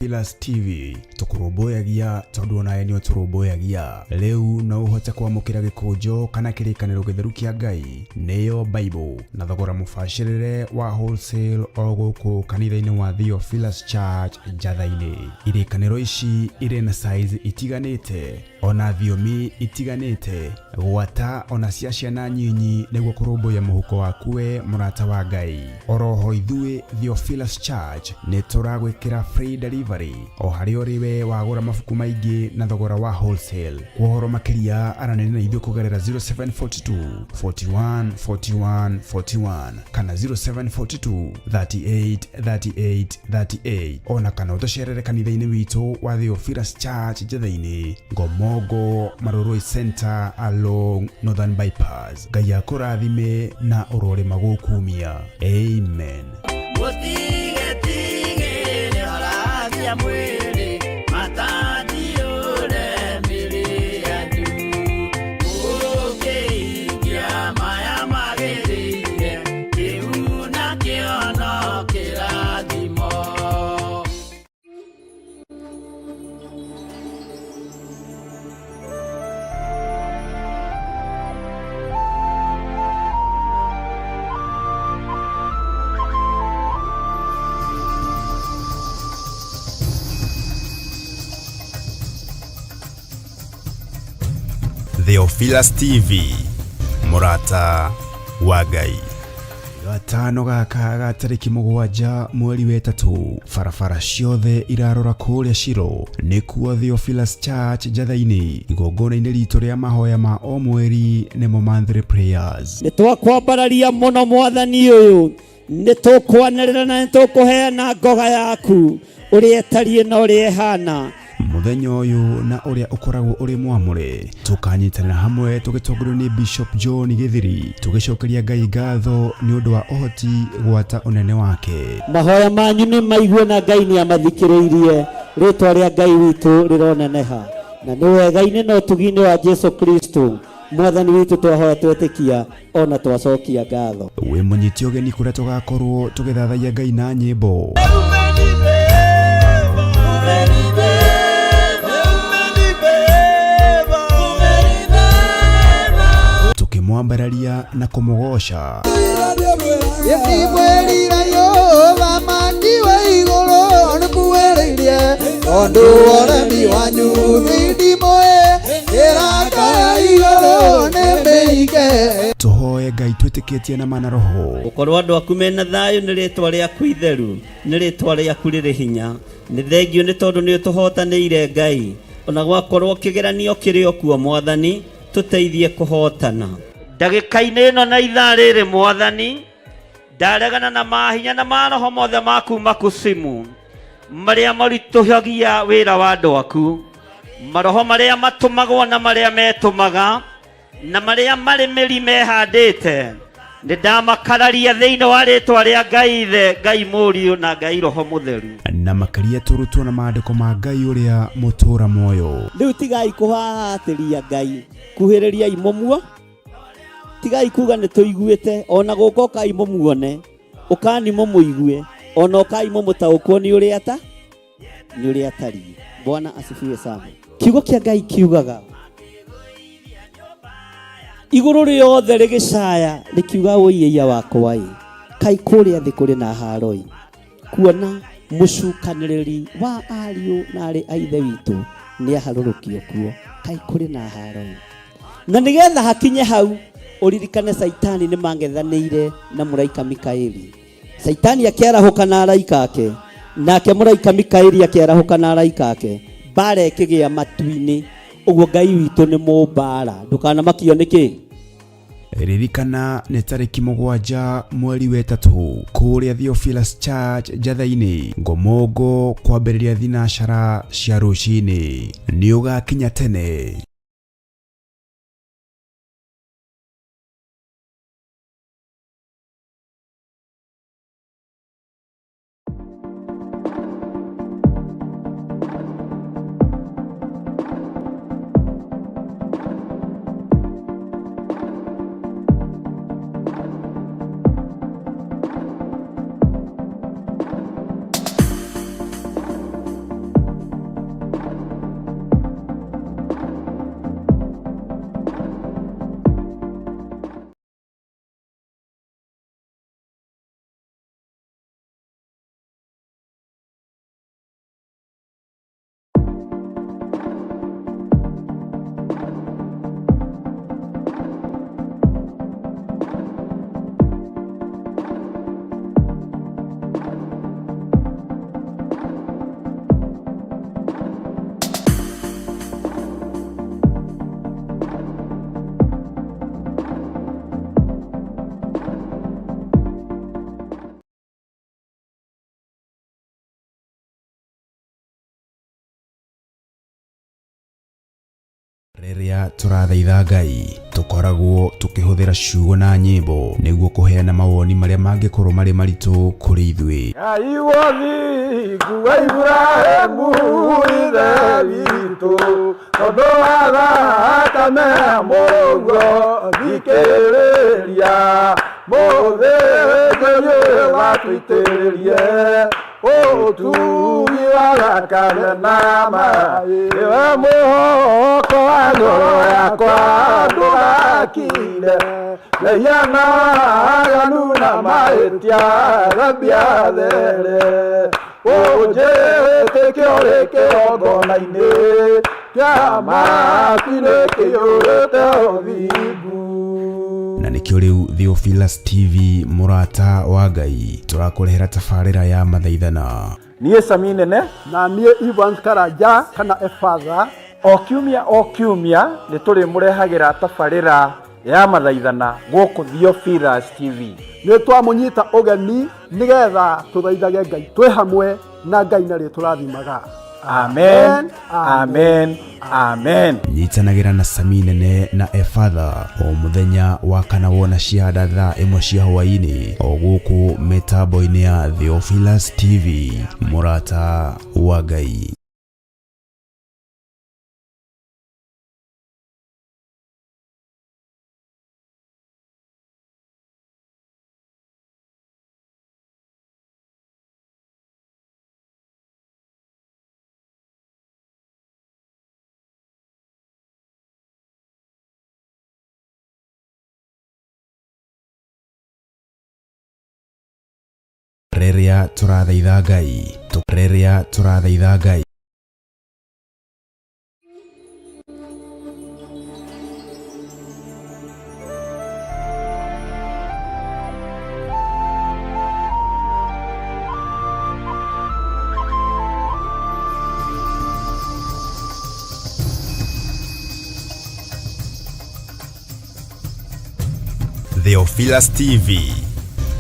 Pillars TV tũkũrũmbũyagia tondũ onawe nĩ ũtũrũmbũyagia. Rĩu no ũhote kwamũkĩra gĩkũnjo kana kĩrĩkanĩro gĩtheru kĩa Ngai nĩyo Bible na thogora mũbacĩrĩre wa wholesale o gũkũ kanitha-inĩ wa Theophilus Church Njatha-inĩ. Irĩkanĩro ici irĩ na size itiganĩte ona thiomi itiganĩte gwata ona cia ciana nyinyi nĩguo kũrũmbũiya mũhuko waku we mũrata wa Ngai. Oroho ithuĩ Theophilus Church nĩ tũragwĩkĩra free delivery o harĩa ũrĩ we wagũra mabuku maingĩ na thogora wa wholesale. Kwa ũhoro makĩria aranĩria na ithuĩ kũgerera 0742 41 41 41 kana 0742 38 38 38 ona kana ũtũcerere kanitha-inĩ witũ wa Theophilus Church Njetha-inĩ Ngomongo Marurui Center along Northern Bypass. Ngai akũrathime na ũrorĩma gũkumia. Amen. Mũtigetigĩre horagia mwĩrĩ matandiũre mĩrĩ yanyu mũkĩhingia maya magĩrĩire kĩu nakĩo no kĩrathimo. Theophilus TV mũrata wa Ngai. Gatano gaka ga tarĩki 7 mweri wa 3 barabara ciothe irarora kũrĩa Shilo nĩkuo Theophilus Church Njatha-inĩ igongona-inĩ ritũ rĩa mahoya ma o mweri nĩmo monthly prayers. Nĩ twakwambararia mũno mwathani ũyũ, nĩ tũkwanĩrĩra na nĩ tũkũheana ngoga yaku ũrĩa ĩtariĩ na ũrĩa ĩhana. Mũthenya ũyũ na ũrĩa ũkoragwo ũrĩ mwamũre tũkanyitanĩra hamwe tũgĩtongorio nĩ Bishop John Gĩthiri tũgĩcokeria Ngai ngatho nĩ ũndũ wa ũhoti gwata ũnene wake. Mahoya manyu nĩ maigue na Ngai nĩ amathikĩrĩirie, rĩtwa rĩa Ngai witũ rĩroneneha. Na nĩ wega-inĩ na ũtugi-inĩ wa Jesu Kristo mwathani witũ twahoya twetĩkia ona twacokia ngatho. Wĩ mũnyiti ũgeni kũrĩa tũgakorwo tũgĩthathaiya Ngai na nyĩmbo. Tũkĩmwambararia na kũmũgoca. Tũhoe Ngai twĩtĩkĩtie na mana roho. Gũkorwo andũ aku mena thayũ nĩ rĩtwa rĩaku itheru, nĩ rĩtwa rĩaku rĩrĩ hinya. Nĩ thengio nĩ tondũ nĩ ũtũhotanĩire Ngai. Ona gwakorwo kĩgeranio kĩrĩ o kuo Mwathani, tũteithie kũhotana. Ndagĩka-inĩ ĩno na ithaa rĩrĩ Mwathani, ndaregana na mahinya na maroho mothe ma kuma kusimu marĩa maritũhagia wĩra wa andũ aku, maroho marĩa matũmagwo na marĩa metũmaga na marĩa marĩ mĩri mehandĩte, nĩ ndamakararia thĩinĩ wa rĩtwa rĩa Ngai Ithe, Ngai Mũriũ na Ngai Roho Mũtheru. Na makĩria tũrutwo na maandĩko ma Ngai ũrĩa mũtũũra muoyo. Rĩu tigai kũhahatĩria Ngai, kuhĩrĩriai mũmuo, tigai kuga nĩ tũiguĩte, ona gũka ũkai mũmuone, ũkani mũmũigue, ona ũkai mũmũtaũkwo nĩ ũrĩa ta nĩ ũrĩa atariĩ. Bwana asifiwe sana. Kiugo kĩa Ngai kiugaga igũrũ rĩothe rĩgĩcaya rĩkiuga ũiĩia wakwa ĩ kai kũrĩa thĩ kũrĩ na haro ĩ kuona mũcukanĩrĩri wa ariũ na arĩ a ithe witũ nĩ aharũrũkio kuo kai kũrĩ na haro ĩ. Na nĩgetha hakinye hau ũririkane Saitani nĩ mangethanĩire na mũraika Mikaeli. Saitani akĩarahũka na araika ake, nake mũraika Mikaeli akĩarahũka na araika ake, mbara ĩkĩgĩa matu-inĩ. Ũguo Ngai witũ nĩ mũmbara, ndũkanamakio nĩkĩ? Ririkana nĩ tarĩki 7 mweri wa 3 kũrĩa Theophilus Church Njatha-inĩ Ngomongo kwambĩrĩria thinacara cia rũcinĩ. Nĩ ũgakinya tene. Rĩrĩa tũrathaitha Ngai tũkoragwo tũkĩhũthĩra ciugo na nyĩmbo nĩguo kũheana mawoni marĩa mangĩkorwo marĩ maritũ kũrĩ ithuĩ. Ngai wothingu wa Iburahĩmu ithe witũ, tondũ wa thakame ya mũrũguo thikĩrĩria, mũthĩnjĩri ũyũ watũitĩrĩrie ũtugi wa thakame na maĩ, nĩwe mũhoko wa ngoro yakwa ndũgakire mehia na waganu na mahĩtia thambia there, ũnjĩtĩke ũrĩ kĩgongona-inĩ kĩa maku-inĩ kĩiyũrĩte ũthingu. Na nĩkĩo rĩu Theophilus TV mũrata wa Ngai tũrakũrehera tabarĩra ya mathaithana. Niĩ Sami Nene na niĩ Evans Karanja kana Efatha. O kiumia o kiumia nĩ tũrĩmũrehagĩra tabarĩra ya mathaithana gũkũ Theophilus TV. Nĩ twamũnyita ũgeni nĩgetha tũthaithage Ngai twĩ hamwe na Ngai na rĩtũrathimaga. Amen, amen, amen. Nyitanagĩra na Sami Nene na Efatha o mũthenya wa kana wona cianda thaa 1 cia hwaĩ-inĩ o gũkũ mĩtambo-inĩ ya Theophilus TV mũrata wa Ngai. Rĩrĩa tũrathaitha Ngai, rĩrĩa tũrathaitha Ngai. Theophilus TV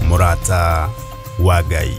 mũrata wa Ngai.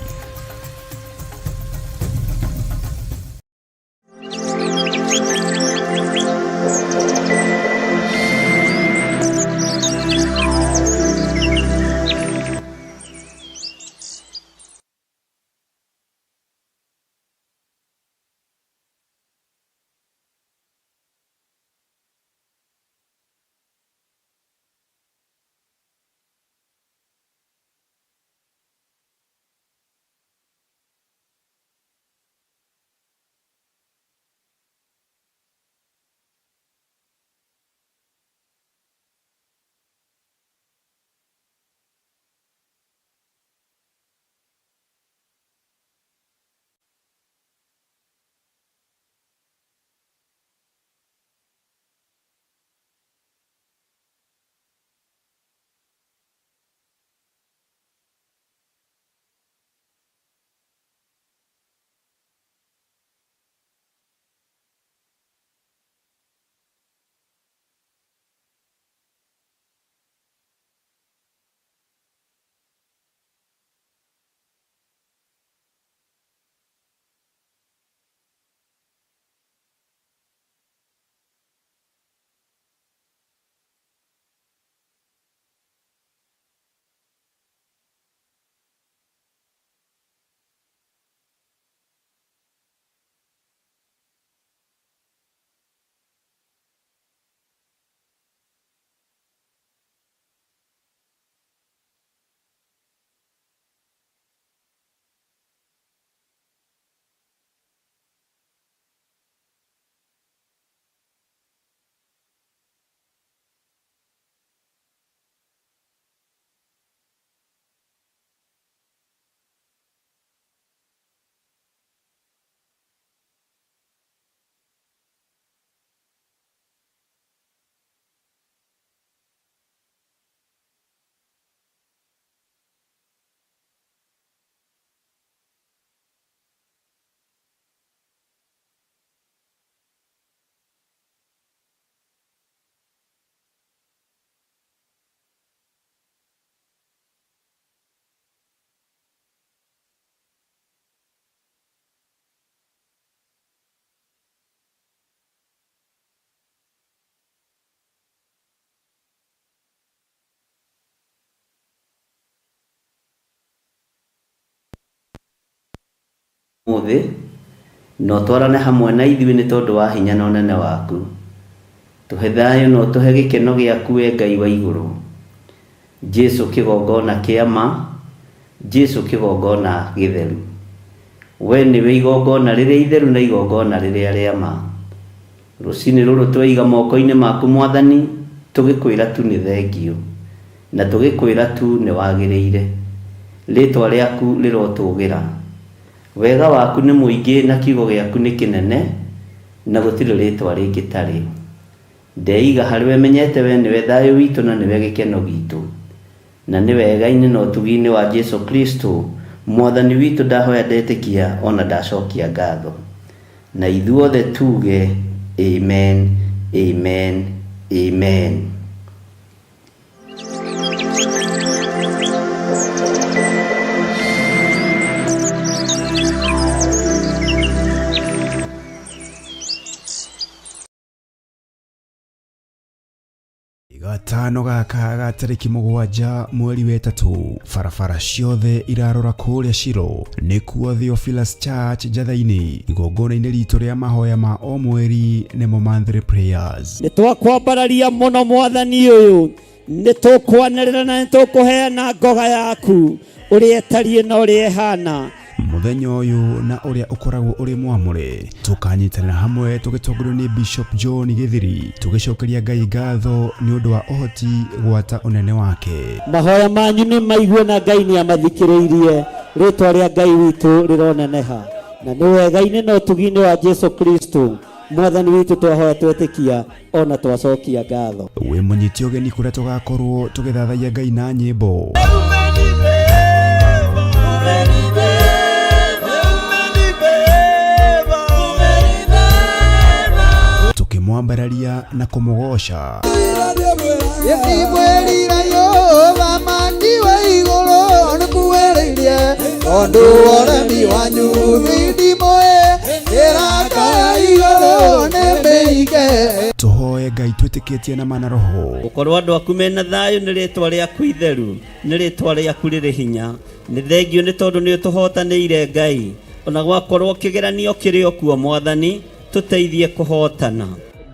Ũmũthĩ, na ũtwarane hamwe na ithuĩ nĩ tondũ wa hinya na ũnene waku. Tũhe thayũ na ũtũhe gĩkeno gĩaku we Ngai wa igũrũ. Jesu kĩgongona kĩa ma, Jesu kĩgongona gĩtheru. We nĩwe igongona rĩrĩa itheru na igongona rĩrĩa rĩa ma. Rũcinĩ rũrũ tweiga moko-inĩ maku Mwathani, tũgĩkwĩra tu nĩ thengiũ, na tũgĩkwĩra tu nĩ wagĩrĩire. Rĩtwa rĩaku rĩrotũgĩra. Wega waku nĩ mũingĩ na kiugo gĩaku nĩ kĩnene, na gũtirĩ rĩtwa rĩngĩ tarĩo. Ndeiga harĩwe menyete we nĩwe thayũ witũ na nĩwe gĩkeno gitũ. Na nĩ wega-inĩ na ũtugi-inĩ wa Jesu Kristo Mwathani witũ ndahoya ndetĩkia o na ndacokia ngatho. Na ithuothe tuuge, Amen, Amen, Amen. Gatano gaka ga tarĩki 7 mweri wa 3, barabara ciothe irarora kũrĩa Shilo nĩkuo Theophilus Church Njatha-inĩ, igongona-inĩ ritũ rĩa mahoya ma o mweri nĩmo monthly prayers. Nĩ twakwambararia mũno Mwathani ũyũ, nĩ tũkwanĩrĩra na nĩ tũkũheana ngoga yaku ũrĩa ĩtariĩ na ũrĩa ĩhana. Mũthenya ũyũ na ũrĩa ũkoragwo ũrĩ mwamũre, tũkanyitanĩra hamwe tũgĩtongorio nĩ Bishop John Gĩthiri, tũgĩcokeria Ngai ngatho nĩ ũndũ wa ũhoti gwata ũnene wake. Mahoya manyu nĩ maigue na Ngai nĩ amathikĩrĩirie, rĩtwa rĩa Ngai witũ rĩroneneha. Na nĩ wega-inĩ na ũtugi-inĩ wa Jesu Kristo Mwathani witũ twahoya twetĩkia ona twacokia ngatho. Wĩ mũnyiti ũgeni kũrĩa tũgakorwo tũgĩthathaiya Ngai na nyĩmbo. Tũkĩmwambararia na kũmũgoca. Tũhoe Ngai twĩtĩkĩtie na mana roho. Gũkorwo andũ aku mena thayũ nĩ rĩtwa rĩaku itheru, nĩ rĩtwa rĩaku rĩrĩ hinya. Nĩ thengiũ nĩ tondũ nĩ ũtũhotanĩire Ngai. Ona gwakorwo kĩgeranio kĩrĩ o kuo Mwathani, tũteithie kũhotana.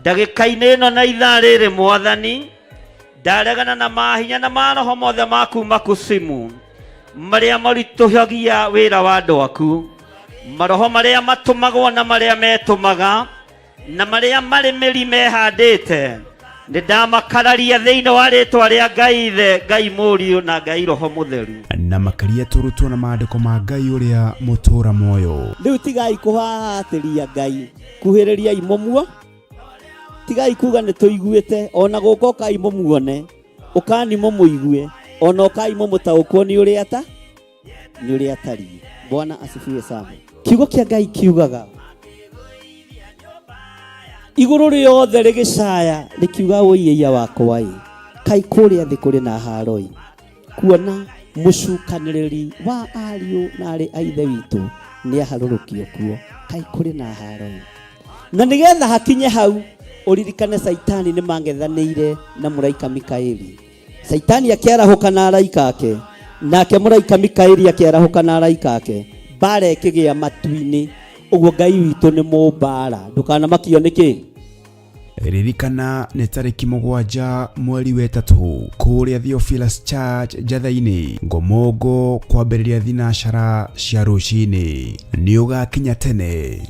Ndagĩka-inĩ ĩno na ithaa rĩrĩ Mwathani, ndaregana na mahinya na maroho mothe ma kuma kusimu marĩa maritũhagia wĩra wa andũ aku, maroho marĩa matũmagwo na marĩa metũmaga na marĩa marĩ mĩri mehandĩte, nĩ ndamakararia thĩinĩ wa rĩtwa rĩa Ngai Ithe, Ngai Mũriũ na Ngai Roho Mũtheru. Na makĩria tũrutwo na maandĩko ma Ngai ũrĩa mũtũũra muoyo. Rĩu tigai kũhahatĩria Ngai, kuhĩrĩriai mũmuo, tigai kuga nĩ tũiguĩte, ona gũka ũkai mũmuone, ũkani mũmũigue, ona ũkai mũmũtaũkwo nĩ ũrĩa ta nĩ ũrĩa atariĩ. Bwana asifiwe sana. Kiugo kĩa Ngai kiugaga igũrũ rĩothe rĩgĩcaya rĩkiuga ũiĩia wakwa ĩ, kai kũrĩa thĩ kũrĩ na haro ĩ, kuona mũcukanĩrĩri wa ariũ na arĩ a ithe witũ nĩ aharũrũkio kuo, kai kũrĩ na haro ĩ. Na nĩgetha hakinye hau ũririkane Saitani nĩ mangethanĩire na mũraika Mikaeli. Saitani akĩarahũka na araika ake, nake mũraika Mikaeli akĩarahũka na araika ake, mbara ĩkĩgĩa matu-inĩ. Ũguo Ngai witũ nĩ mũmbara, ndũkanamakio nĩkĩ. Ririkana nĩ tarĩki 7 mweri wa 3 kũrĩa Theophilus Church Njatha-inĩ, Ngomongo, kwambĩrĩria thinacara cia rũcinĩ. Nĩ ũgakinya tene.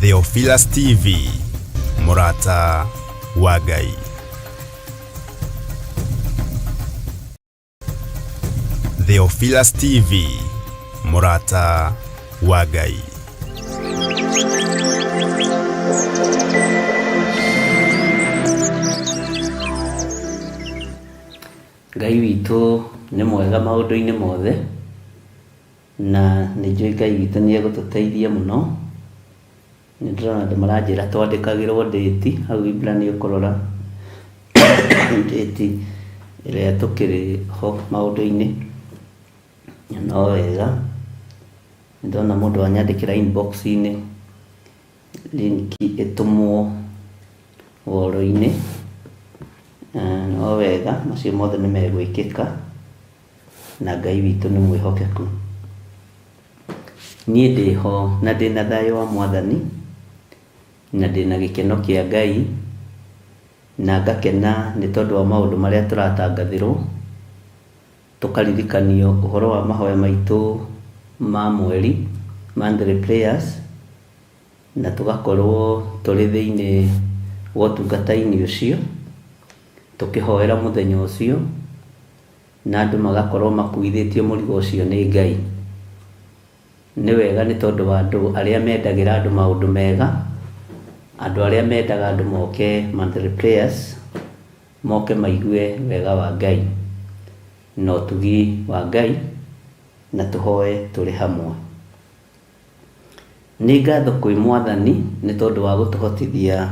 Theophilus TV, mũrata wa Ngai. Theophilus TV, mũrata wa Ngai. Ngai witũ nĩ mwega maũndũ-inĩ mothe, na nĩ njũĩ Ngai witũ nĩ egũtũteithia mũno. Nĩ ndĩrona andũ maranjĩra twandĩkagĩrwo ndĩti hau Ibra nĩ ũkũrora ndĩti ĩrĩa tũkĩrĩ ho maũndũ-inĩ. No wega, nĩ ndona mũndũ anyandĩkĩra inbox-inĩ link ĩtũmwo woro-inĩ. No wega, macio mothe nĩ megwĩkĩka na Ngai witũ nĩ mwĩhokeku. Niĩ ndĩho na ndĩna thayũ wa Mwathani, na ndĩna gĩkeno kĩa Ngai, na ngakena nĩ tondũ wa maũndũ marĩa tũratangathĩrwo, tũkaririkanio ũhoro wa mahoya maitũ ma mweri, monthly prayers, na tũgakorwo tũrĩ thĩinĩ wa ũtungata-inĩ ũcio, tũkĩhoera mũthenya ũcio, na andũ magakorwo makuithĩtio mũrigo ũcio nĩ Ngai. Nĩ wega nĩ tondũ wa andũ arĩa mendagĩra andũ maũndũ mega, andũ arĩa mendaga andũ moke monthly prayers, moke maigue wega wa Ngai na ũtugi wa Ngai, na tũhoe tũrĩ hamwe. Nĩ ngatho kwĩ Mwathani nĩ tondũ wa gũtũhotithia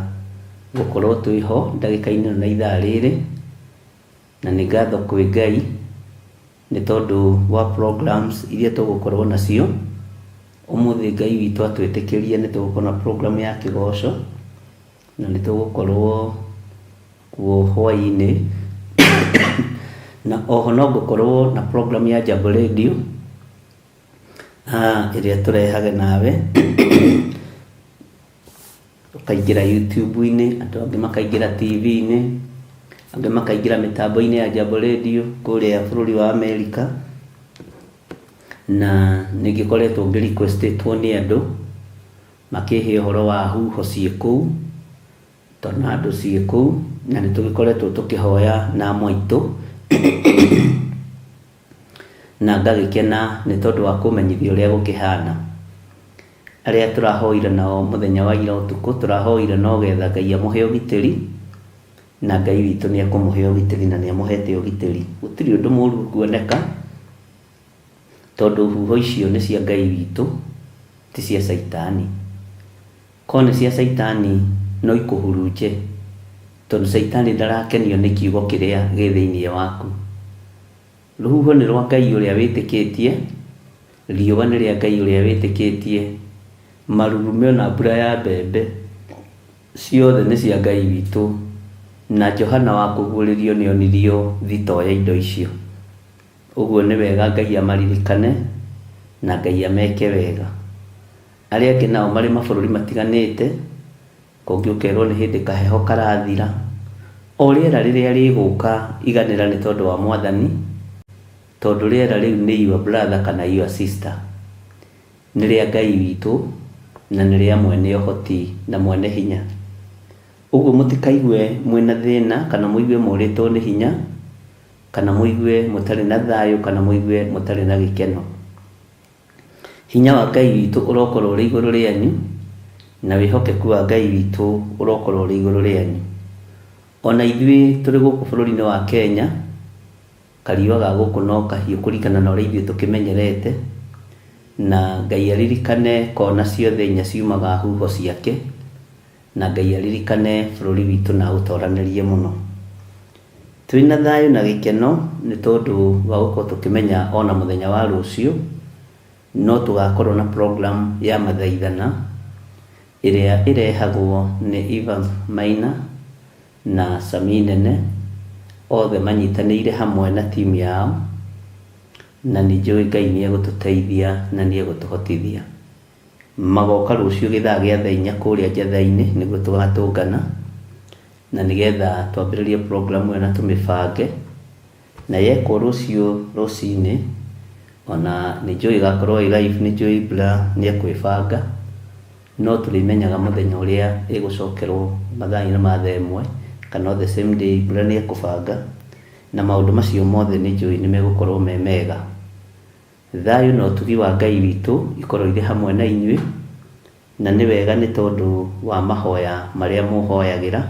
gũkorwo twĩ ho ndagĩka-inĩ ĩno na ithaa rĩrĩ, na nĩ ngatho kwĩ Ngai nĩ tondũ wa programs iria tũgũkorwo nacio. Ũmũthĩ Ngai witũ atwĩtĩkĩria nĩ tũgũkorwo na program ya kĩgoco, na nĩ tũgũkorwo kuo hwaĩ-inĩ, na oho no ngũkorwo na program ya Jambo Radio, ĩrĩa tũrehage nawe ũkaingĩra YouTube-inĩ, andũ angĩ makaingĩra TV-inĩ, angĩ makaingĩra mĩtambo-inĩ ya Jambo Radio kũrĩa bũrũri wa Amerika, na nĩ ngĩkoretwo ngĩ request ĩtwo nĩ andũ makĩhe ũhoro wa huho ciĩ kũu, tornado ciĩ kũu, na nĩ tũgĩkoretwo tũkĩhoya na amwe aitũ na ngagĩkena nĩ tondũ wa kũmenyithio ũrĩa gũkĩhana. Arĩa tũrahoire nao mũthenya wa ira ũtukũ, tũrahoire no getha Ngai amũhe ũgitĩri, na Ngai witũ nĩ ekũmũhe ũgitĩri na nĩ amũhete ũgitĩri. Gũtirĩ ũndũ mũru ũkuoneka, tondũ huho icio nĩ cia Ngai witũ, ti cia Caitani. Korwo nĩ cia Caitani no ikũhurunje, tondũ Caitani ndarakenio nĩ kiugo kĩrĩa gĩ thĩinĩ waku. Rũhuho nĩ rwa Ngai ũrĩa wĩtĩkĩtie, riũa nĩ rĩa Ngai ũrĩa wĩtĩkĩtie, marurumĩ ona mbura ya mbembe, ciothe nĩ cia Ngai witũ, na Johana wa kũguũrĩrio nĩ onirio thitoo ya indo icio. Ũguo nĩ wega Ngai amaririkane na Ngai ameke wega. Arĩa angĩ nao marĩ mabũrũri matiganĩte, kũngĩ ũkerwo nĩ hĩndĩ kaheho karathira. O rĩera rĩrĩa rĩgũka iganĩra nĩ tondũ wa Mwathani, tondũ rĩera rĩu nĩ your brother kana your sister. Nĩ rĩa Ngai witũ na nĩ rĩa mwene ũhoti na mwene hinya. Ũguo mũtikaigue mwĩna thĩna kana mũigue mũrĩtwo nĩ hinya, kana mũigue mũtarĩ na thayũ kana mũigue mũtarĩ na gĩkeno. Hinya wa Ngai witũ ũrokorwo ũrĩ igũrũ rĩanyu, na wĩhokeku wa Ngai witũ ũrokorwo ũrĩ igũrũ rĩanyu. O na ithuĩ tũrĩ gũkũ bũrũri-inĩ wa Kenya, kariũa ga gũkũ no kahiũ kũringana na ũrĩa ithuĩ tũkĩmenyerete, na Ngai aririkane kona ciothe inya ciumaga huho ciake, na Ngai aririkane bũrũri witũ na aũtoranĩrie mũno. Twĩna thayũ na gĩkeno nĩ tondũ wa gũkorwo tũkĩmenya ona mũthenya wa rũciũ no tũgakorwo na program ya mathaithana ĩrĩa ĩrehagwo nĩ Evans Maina na Sami Nene, othe manyitanĩire hamwe na team yao, na nĩ njũĩ Ngai nĩ egũtũteithia na nĩ egũtũhotithia. Magoka rũciũ gĩthaa gĩa thaa inya kũrĩa Njatha-inĩ nĩguo tũgatũngana na nĩgetha twambĩrĩrie program ĩyo na tũmĩbange. Na yekwo rũciũ rũcinĩ, ona nĩ njũĩ ĩgakorwo ĩ live, nĩ njũĩ Ibra nĩ ekwĩbanga, no tũrĩmenyaga mũthenya ũrĩa ĩgũcokerwo mathaa-inĩ ma thaa ĩmwe, kana o the same day Ibra nĩ ekũbanga, na maũndũ macio mothe nĩ njũĩ nĩ megũkorwo me mega. Thayũ na ũtugi wa Ngai witũ ikorwo irĩ hamwe na inyuĩ, na nĩ wega nĩ tondũ wa mahoya marĩa mũhoyagĩra,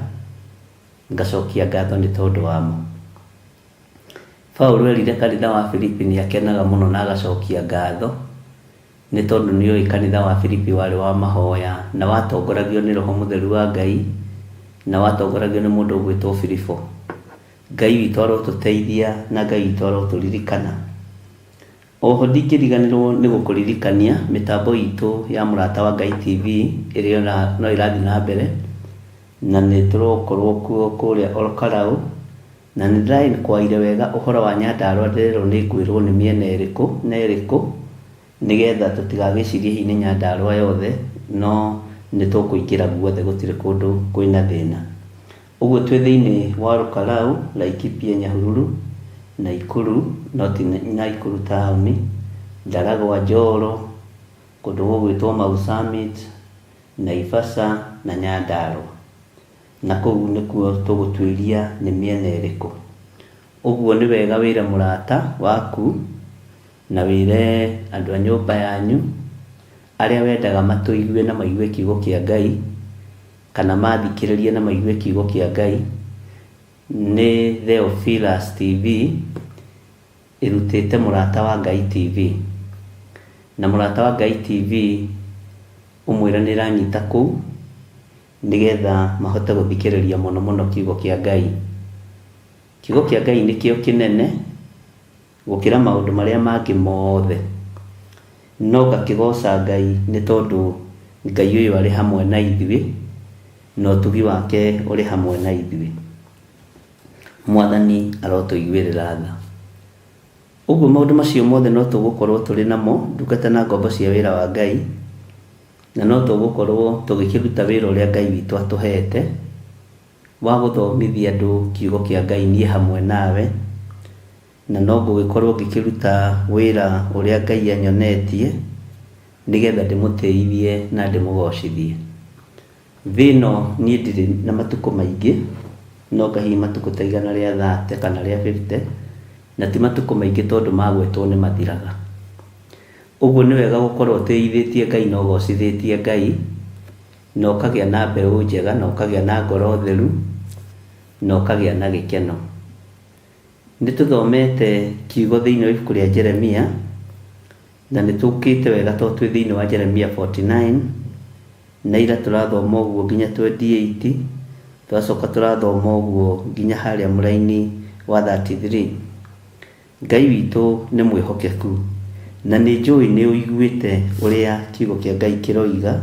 ngacokia ngatho nĩ tondũ wamo. Paulo erire kanitha wa Filipi nĩ akenaga mũno na agacokia ngatho Nĩ tondũ nĩ ũĩ kanitha wa Filipi warĩ wa mahoya na watongoragio nĩ Roho Mũtheru wa Ngai na watongoragio nĩ mũndũ ũgwĩtwo Filipo. Ngai witũ arotũteithia na Ngai witũ arotũririkana. Oho ndingĩriganĩrwo nĩ gũkũririkania mĩtambo itũ ya Mũrata wa Ngai TV ĩrĩa no ĩrathiĩ na mbere na nĩ tũrokorwo kuo kũrĩa Olkalau. Na nĩ ndĩraĩkwaire wega ũhoro wa Nyandarũa ndĩrerwo nĩ ngwĩrwo nĩ mĩena ĩrĩkũ na ĩrĩkũ nĩgetha tũtigagĩcirie hihi nĩ Nyandarũa yothe no nĩ tũkũingĩra guothe gũtirĩ kũndũ kwĩna thĩna. Ũguo twĩ thĩinĩ wa Olkalau, Laikipia, Nyahururu, Naikuru no ti Naikuru taũni, Ndaragwa, Njoro, kũndũ gũgwĩtwo Mau Summit, Naivasha na Nyandarũa. Na kũu nĩkuo tũgũtuĩria nĩ mĩena ĩrĩkũ. Ũguo nĩ wega wĩre mũrata waku na wĩre andũ a nyũmba yanyu arĩa wendaga matũigue na maigue kiugo kĩa Ngai kana mathikĩrĩrie na maigue kiugo kĩa Ngai. Nĩ Theophilus TV ĩrutĩte Mũrata wa Ngai TV. Na Mũrata wa Ngai TV ũmwĩre nĩ ĩranyita kũu nĩgetha mahote gũthikĩrĩria mũno mũno kiugo kĩa Ngai. Kiugo kĩa Ngai nĩkĩo kĩnene gũkĩra maũndũ marĩa mangĩ mothe. No ngakĩgooca Ngai nĩ tondũ Ngai ũyũ arĩ hamwe na ithuĩ na ũtugi wake ũrĩ hamwe na ithuĩ. Mwathani arotũiguĩrĩra tha. Ũguo maũndũ macio mothe no tũgũkorwo tũrĩ namo, ndungata na ngombo cia wĩra wa Ngai, na no tũgũkorwo tũgĩkĩruta wĩra ũrĩa Ngai witũ atũhete wa gũthomithia andũ kiugo kĩa Ngai niĩ hamwe nawe, na no ngũgĩkorwo ngĩkĩruta wĩra ũrĩa Ngai anyonetie nĩgetha ndĩmũtĩithie na ndĩmũgocithie. Thĩ ĩno niĩ ndirĩ na matukũ maingĩ, no anga hihi matukũ ta igana rĩa thate kana rĩa fifty, na ti matukũ maingĩ tondũ magwetwo nĩ mathiraga. Ũguo nĩ wega gũkorwo ũtĩithĩtie Ngai na ũgocithĩtie Ngai, na ũkagĩa na mbeũ njega, na ũkagĩa na ngoro theru, na ũkagĩa na gĩkeno. Nĩ tũthomete kiugo thĩinĩ wa ibuku rĩa Jeremia, na nĩ tũkĩte wega tondũ twĩ thĩinĩ wa Jeremia 49, na ira tũrathoma ũguo nginya 28, tũracoka tũrathoma ũguo nginya harĩa mũraini wa 33. Ngai witũ nĩ mwĩhokeku, na nĩ njũĩ nĩ ũiguĩte ũrĩa kiugo kĩa Ngai kĩroiga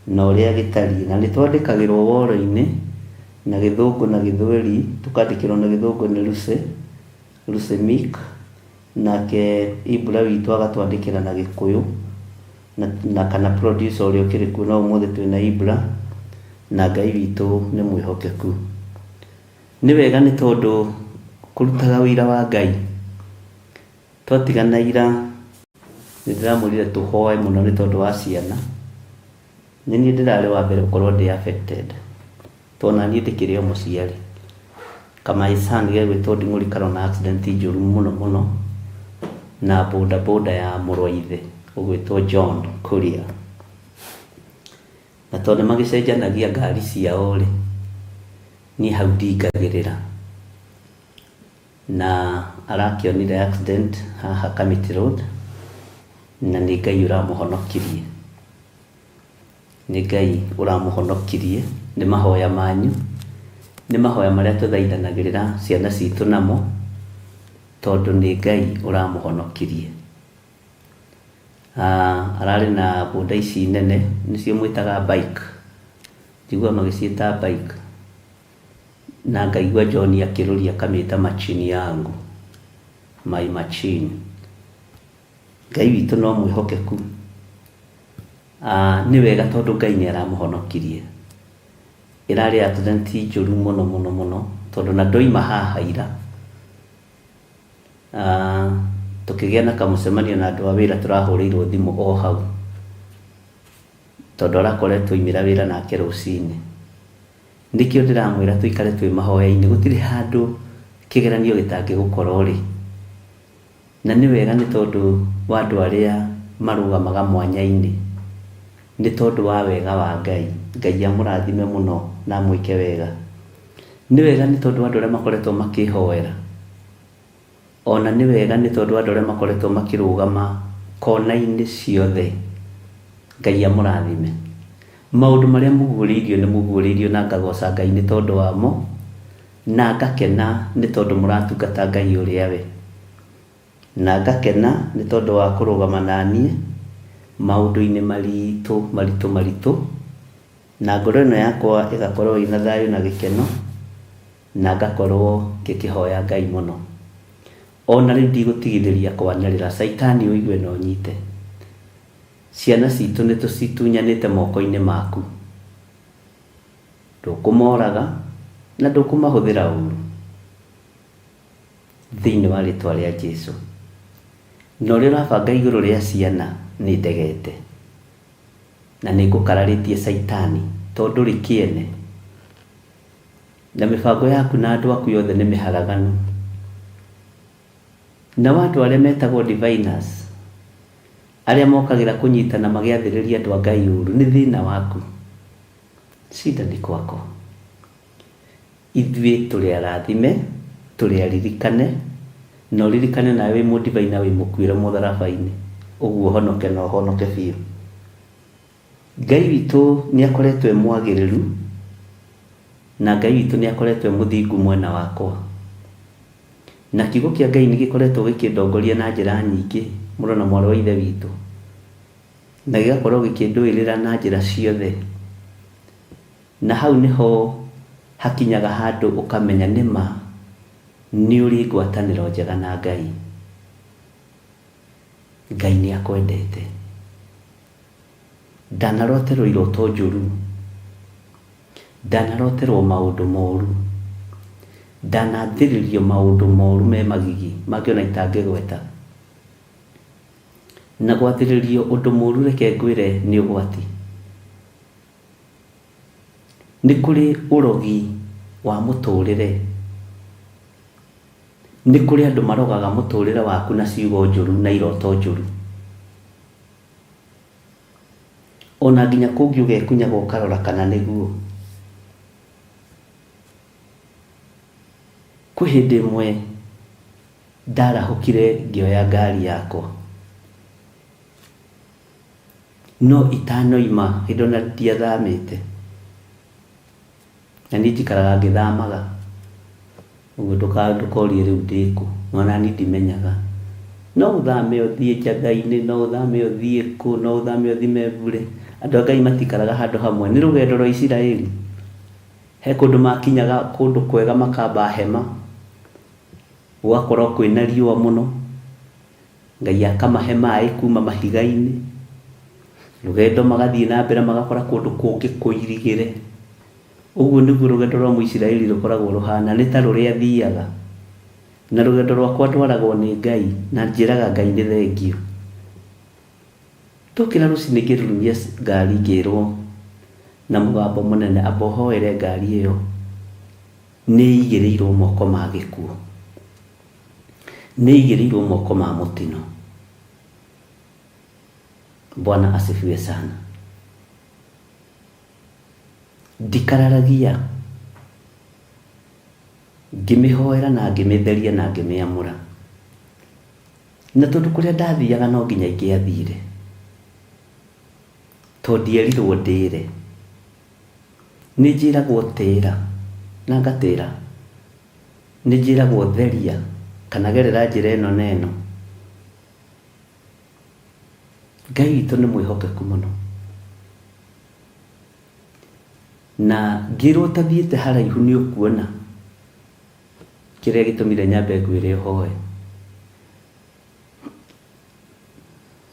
na ũrĩa gĩtariĩ. Na nĩ twandĩkagĩrwo woro-inĩ na gĩthũngũ na gĩthweri, tũkandĩkĩrwo na gĩthũngũ nĩ Lucy, Lucy Meek, nake Ibra witũ agatwandĩkĩra na gĩkũyũ, na, na kana producer ũrĩa ũkĩrĩ kuo, no ũmũthĩ twĩna Ibra, na Ngai witũ nĩ mwĩhokeku. Nĩ wega nĩ tondũ kũrutaga ũira wa Ngai. Twatigana ira nĩ ndĩramwĩrire tũhoe mũno nĩ tondũ wa ciana. Nĩ niĩ ndĩrarĩ wa mbere gũkorwo ndĩ affected. Tondũ na niĩ ndĩkĩrĩ o mũciari. Ka my son gegwĩtwo Nding'ũri karona accident njũru mũno mũno na boda boda ya mũrũ wa ithe ũgwĩtwo John Kuria. Na tondũ nĩ magĩcenjanagia ngari ciao rĩ, niĩ hau ndingagĩrĩra. Na arakĩonire accident haha Kamiti Road, na nĩ Ngai ũramũhonokirie. Nĩ Ngai ũramũhonokirie, nĩ mahoya manyu, nĩ mahoya marĩa tũthaithanagĩrĩra ciana citũ namo, tondũ nĩ Ngai ũramũhonokirie. Ararĩ na boda ici nene, nĩcio mwĩtaga bike, njiguaga magĩciĩta bike, na ngaigua John akĩrũria akamĩta machine yangu, my machine. Ngai witũ no mwĩhokeku. Nĩ wega tondũ Ngai nĩ aramũhonokirie. Ĩrarĩ accident njũru mũno mũno mũno, tondũ na ndoima haha ira. Tũkĩgĩa na kamũcemanio na andũ a wĩra tũrahũrĩirwo thimũ o hau, tondũ arakoretwo oimĩra wĩra nake rũcinĩ. Nĩkĩo ndĩramwĩra tũikare twĩ mahoya-inĩ, gũtirĩ handũ kĩgeranio gĩtangĩgũkora ũrĩ. Na nĩ wega nĩ tondũ wa andũ arĩa marũgamaga mwanya-inĩ, nĩ tondũ wa wega wa Ngai. Ngai amũrathime mũno na amwĩke wega. Nĩ wega nĩ tondũ wa andũ arĩa makoretwo makĩhoera. O na nĩ wega nĩ tondũ wa andũ arĩa makoretwo makĩrũgama Kona-inĩ ciothe. Ngai amũrathime. Maũndũ marĩa mũguũrĩirio nĩ mũguũrĩirio na ngagoca Ngai nĩ tondũ wamo, na ngakena nĩ tondũ mũratungata Ngai ũrĩa we. Na ngakena nĩ tondũ wa kũrũgama na niĩ maũndũ-inĩ maritũ maritũ maritũ, na ngoro ĩno yakwa ĩgakorwo ĩna thayũ na gĩkeno, na ngakorwo ngĩkĩhoya Ngai mũno. O na rĩu ndigũtigithĩria kwanĩrĩra, Caitani ũigue na ũnyite. Ciana citũ nĩ tũcitunyanĩte moko-inĩ maku. Ndũkũmoraga na ndũkũmahũthĩra ũru. Thĩinĩ wa rĩtwa rĩa Jesu. Na ũrĩa ũrabanga igũrũ rĩa ciana nĩ ndegete. Na nĩ ngũkararĩtie Caitani tondũ ndũrĩ kĩene. Na mĩbango yaku na andũ aku yothe nĩ mĩharaganu. Nao andũ arĩa metagwo diviners, arĩa mokagĩra kũnyitana magĩathĩrĩria andũ a Ngai ũru, nĩ thĩna waku. Shida ni kwako. Ithuĩ tũrĩ arathime, tũrĩ aririkane, na ũririkane nawe wĩ mũdivaina wĩ mũkuĩre mũtharaba-inĩ, ũguo ũhonoke na ũhonoke biũ. Ngai witũ nĩ akoretwo e mwagĩrĩru, na Ngai witũ nĩ akoretwo e mũthingu mwena wakwa. Na kiugo kĩa Ngai nĩ gĩkoretwo gĩkĩndongoria na njĩra nyingĩ, mũrũ na mwarĩ wa Ithe witũ, na gĩgakorwo gĩkĩndũĩrĩra na njĩra ciothe. Na hau nĩho hakinyaga handũ ũkamenya nĩ ma nĩ ũrĩ ngwatanĩro njega na Ngai. Ngai nĩ akwendete. Ndanaroterwo iroto njũru. Ndanaroterwo maũndũ moru. Ndanathĩrĩrio maũndũ moru me magigi mangĩ ona itangĩgweta. Na gwathĩrĩrio ũndũ mũru reke ngwĩre nĩ ũgwati. Nĩ kũrĩ ũrogi wa mũtũrĩre. Nĩ kũrĩ andũ marogaga mũtũrĩre waku na ciugo njũru na iroto njũru. Ona nginya kũngĩ ũgekunyaga ũkarora kana nĩguo. Kwĩ hĩndĩ ĩmwe ndarahũkire ngĩoya ngari yakwa. No itanoima hĩndĩ ona ndiathamĩte. Na niĩ njikaraga ngĩthamaga. Ũguo ndũkorie rĩu ndĩ kũ, ona niĩ ndimenyaga. No ũthame ũthiĩ Njaga-inĩ, no ũthame ũthiĩ kũ, no ũthame ũthiĩ Mebure. Andũ a Ngai matikaraga handũ hamwe. Nĩ rũgendo rwa Isiraeli. He kũndũ makinyaga kũndũ kwega makamba hema, gũgakorwo kwĩna riũa mũno. Ngai akamahe maĩ kuma mahiga-inĩ. Rũgendo magathiĩ na mbere magakora kũndũ kũngĩ kũirigĩre. Ũguo nĩguo rũgendo rwa Mũisiraeli rũkoragwo rũhana, nĩ ta rũrĩa thiaga. Na rũgendo rwakwa ndwaragwo nĩ Ngai, na njĩraga Ngai nĩ thengiũ. Ndokĩra rũcinĩ ngĩrurumia ngari ngĩrwo na mũgambo mũnene amba ũhoere ngari ĩyo nĩ ĩigĩrĩirwo moko ma gĩkuũ. Nĩ ĩigĩrĩirwo moko ma mũtino. Bwana asifiwe sana. Ndikararagia, ngĩmĩhoera na ngĩmĩtheria na ngĩmĩamũra. Na tondũ kũrĩa ndathiaga no nginya ingĩathire, tondũ ndierirwo ndĩre. Nĩ njĩragwo tĩra na ngatĩra. Nĩ njĩragwo theria kana gerera njĩra ĩno na ĩno. Ngai witũ nĩ mwĩhokeku mũno. Na ngĩrwo ũtathiĩte haraihu nĩ ũkuona kĩrĩa gĩtũmire nyambe ngwĩre ũhoe.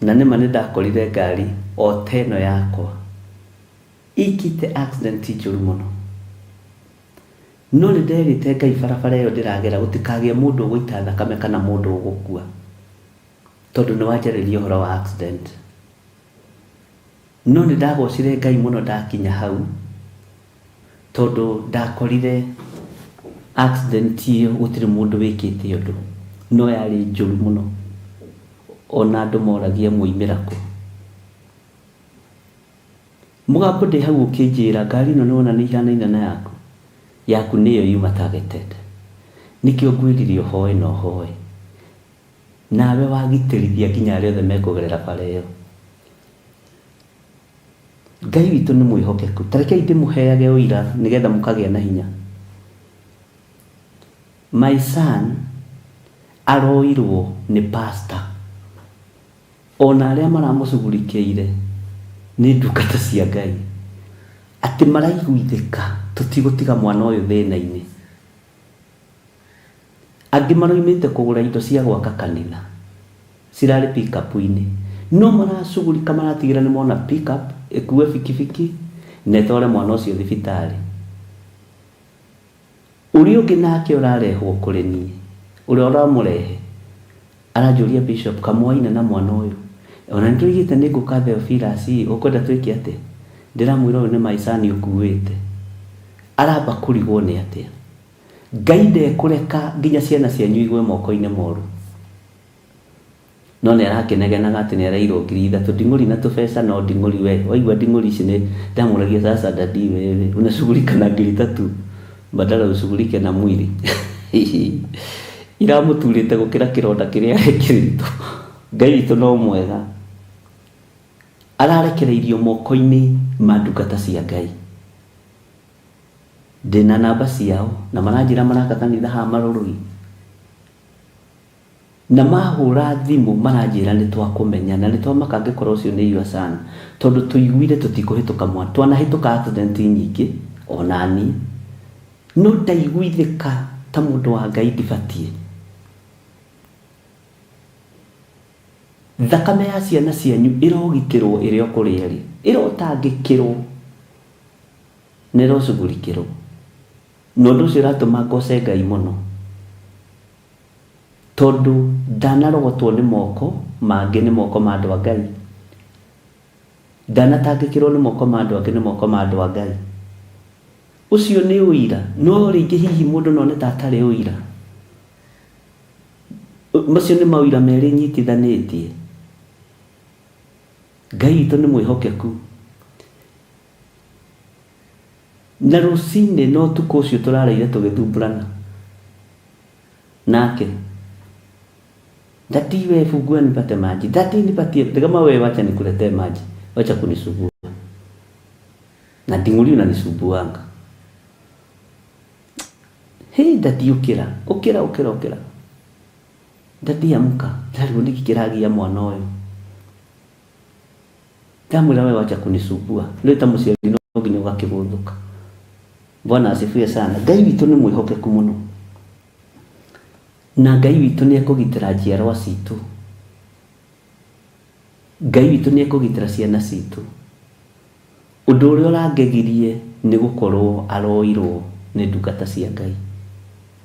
Na nĩma nĩ ndakorire ngari o ta ĩno yakwa ĩkĩte accident njũru mũno. No nĩ nderĩte Ngai barabara ĩyo ndĩragera gũtikagĩe mũndũ ũgũita thakame kana mũndũ ũgũkua. Tondũ nĩ wanjarĩria ũhoro wa accident. No nĩ ndagocire Ngai mũno ndakinya hau, tondũ ndakorire accident ĩyo gũtirĩ mũndũ wĩkĩte ũndũ, no yarĩ njũru mũno. Ona andũ moragia mwaumĩra kũ. Mũgambo ndĩ hau ũkĩnjĩra ngari ĩno nĩwona nĩ ihanaine na yaku, yaku nĩyo yuma targeted. Nĩkĩo ngwĩrire ũhoe na ũhoe. Nawe wagitĩrithia nginya arĩa othe mekũgerera bara ĩyo. Ngai witũ nĩ mwĩhokeku. Ta rekei ndĩmũheage ũira nĩgetha mũkagĩa na hinya. My son aroirwo nĩ pastor. Ona arĩa maramũcugurikĩire nĩ ndungata cia Ngai. Atĩ maraiguithĩka tũtigũtiga mwana ũyũ thĩna-inĩ. Angĩ maroimĩte kũgũra indo cia gwaka kanitha cirarĩ pickup-inĩ. No maracugurika maratigĩrĩra nĩ mona pickup ĩkue bikibiki na ĩtware mwana ũcio thibitarĩ. Ũrĩa ũngĩ nake ũrarehwo kũrĩ niĩ, ũrĩa ũramũrehe, aranjũria Bishop, kamwaina na mwana ũyũ, ona nĩ tũigĩte nĩ ngũka Theophilus ĩ, ũkwenda twĩke atĩa? Ndĩramwĩra ũyũ nĩ my son ũkuĩte. Aramba kũrigwo nĩ atĩa. Ngai ndekũreka nginya ciana cianyu igwe moko-inĩ moru. No nĩ arakĩnegenaga atĩ nĩ areirwo 3000 nding'ũri na tũbeca no nding'ũri we waigua nding'ũri ici nĩ ndamũragia sasa daddy wewe unashughulika na 3000 badala ushughulike na mwili iramũturĩte gũkĩra kĩronda kĩrĩa ekĩrĩtwo. Ngai witũ no mwega. Ararekereirio moko-inĩ ma ndungata cia Ngai. Ndĩna namba ciao na maranjĩra maraka kanitha haha Marũrũi. Na mahũra thimũ maranjĩra nĩ twakũmenya na nĩ twamaka angĩkorwo ũcio nĩ your son tondũ tũiguire tũtikũhĩtũka mwana. Twanahĩtũka accident nyingĩ ona niĩ no ndaiguithĩka ta mũndũ wa Ngai ndibatiĩ. Thakame ya ciana cianyu ĩrogitĩrwo ĩrĩ o kũrĩa ĩrĩ, ĩrotangĩkĩrwo na ĩrocugurikĩrwo. Na ũndũ ũcio ũratũma ngoce Ngai mũno. Tondũ ndanarogotwo nĩ moko mangĩ nĩ moko ma andũ a Ngai. Ndanatangĩkĩrwo nĩ moko ma andũ angĩ nĩ moko ma andũ a Ngai. Ũcio nĩ ũira, no rĩngĩ hihi mũndũ no one ta atarĩ ũira. Macio nĩ maũira merĩ nyitithanĩtie. Ngai witũ nĩ mwĩhokeku. Na rũcinĩ na ũtukũ ũcio tũraraire tũgĩthumbũrana nake. Daddy wewe fungua nipate maji. Daddy nipatie. Kama wewe wacha nikuletee maji. Wacha kunisumbua. Na nding'uri unanisumbuanga. Hey daddy ũkĩra. Ũkĩra ũkĩra ũkĩra. Daddy amka. Ndarigwo nĩkĩ kĩragia mwana ũyũ. Ndamwĩra wewe wacha kunisumbua. Rĩu ta mũciari no nginya ũgakĩgũthũka. Bwana asifiwe sana. Ngai witũ nĩ mwĩhokeku mũno. Na Ngai witũ nĩ ekũgitĩra njiarwa citũ. Ngai witũ nĩ ekũgitĩra ciana citũ. Ũndũ ũrĩa ũrangegirie nĩ gũkorwo aroirwo nĩ ndungata cia Ngai.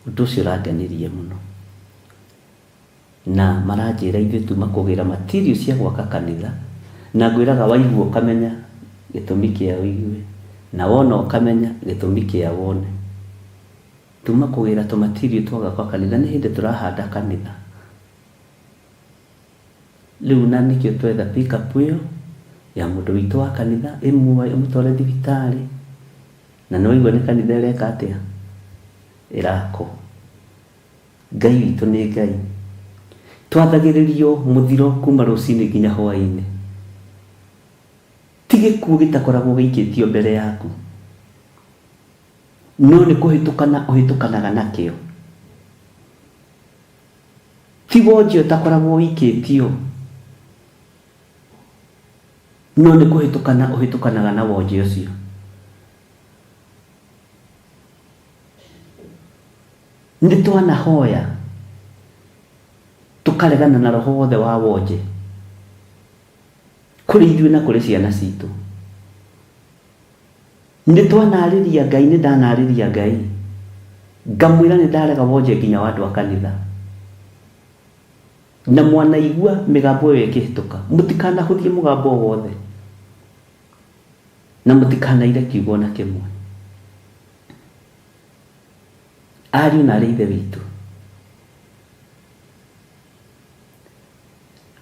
Ũndũ ũcio ũrangenirie mũno. Na maranjĩra ithuĩ tuma kũgĩra material cia gwaka kanitha, na ngwĩraga waigua ũkamenya gĩtũmi kĩa ũigue, na wona ũkamenya gĩtũmi kĩa wone. Tuma kũgĩra tũ material twa gwaka kanitha nĩ hĩndĩ tũrahanda kanitha. Rĩu na nĩkĩo twetha pick up ĩyo ya mũndũ witũ wa kanitha ĩmuoe ĩmũtware thibitarĩ, na nĩ waigua nĩ kanitha ĩreka atĩa? Ĩrakwo. Ngai witũ nĩ Ngai. Twathagĩrĩrio mũthiro kuma rũcinĩ nginya hwaĩ-inĩ. Ti gĩkuũ gĩtakoragwo gĩikĩtio mbere yaku, no nĩ kũhĩtũkana ũhĩtũkanaga nakĩo. Ti wonje ũtakoragwo ũikĩtio, no nĩ kũhĩtũkana ũhĩtũkanaga na wonje ũcio. Nĩ twanahoya tũkaregana na roho wothe wa wonje kũrĩ ithuĩ na kũrĩ ciana citũ. Nĩ twanarĩria Ngai, nĩ ndanarĩria Ngai ngamwĩra nĩ ndarega wonje nginya wa andũ a kanitha. Na mwanaigua mĩgambo ĩyo ĩkĩhĩtũka, mũtikanahũthie mũgambo o wothe na mũtikanaire kiugo na kĩmwe. Ariũ na arĩ ithe witũ,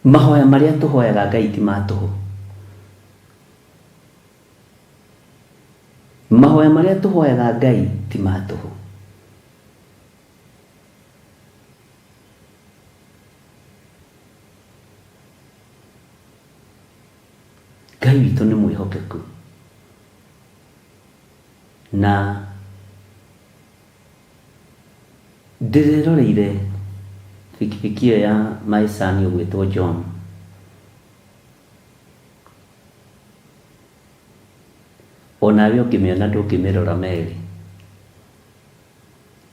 mahoya marĩa tũhoyaga Ngai ti ma tũhũ. Mahoya marĩa tũhoyaga Ngai ti ma tũhũ. Ngai witũ nĩ mwĩhokeku na ndĩreroreire bikibiki ĩyo ya my son ũgwĩtwo John. Onawe ũngĩmĩona ndũngĩmĩrora merĩ,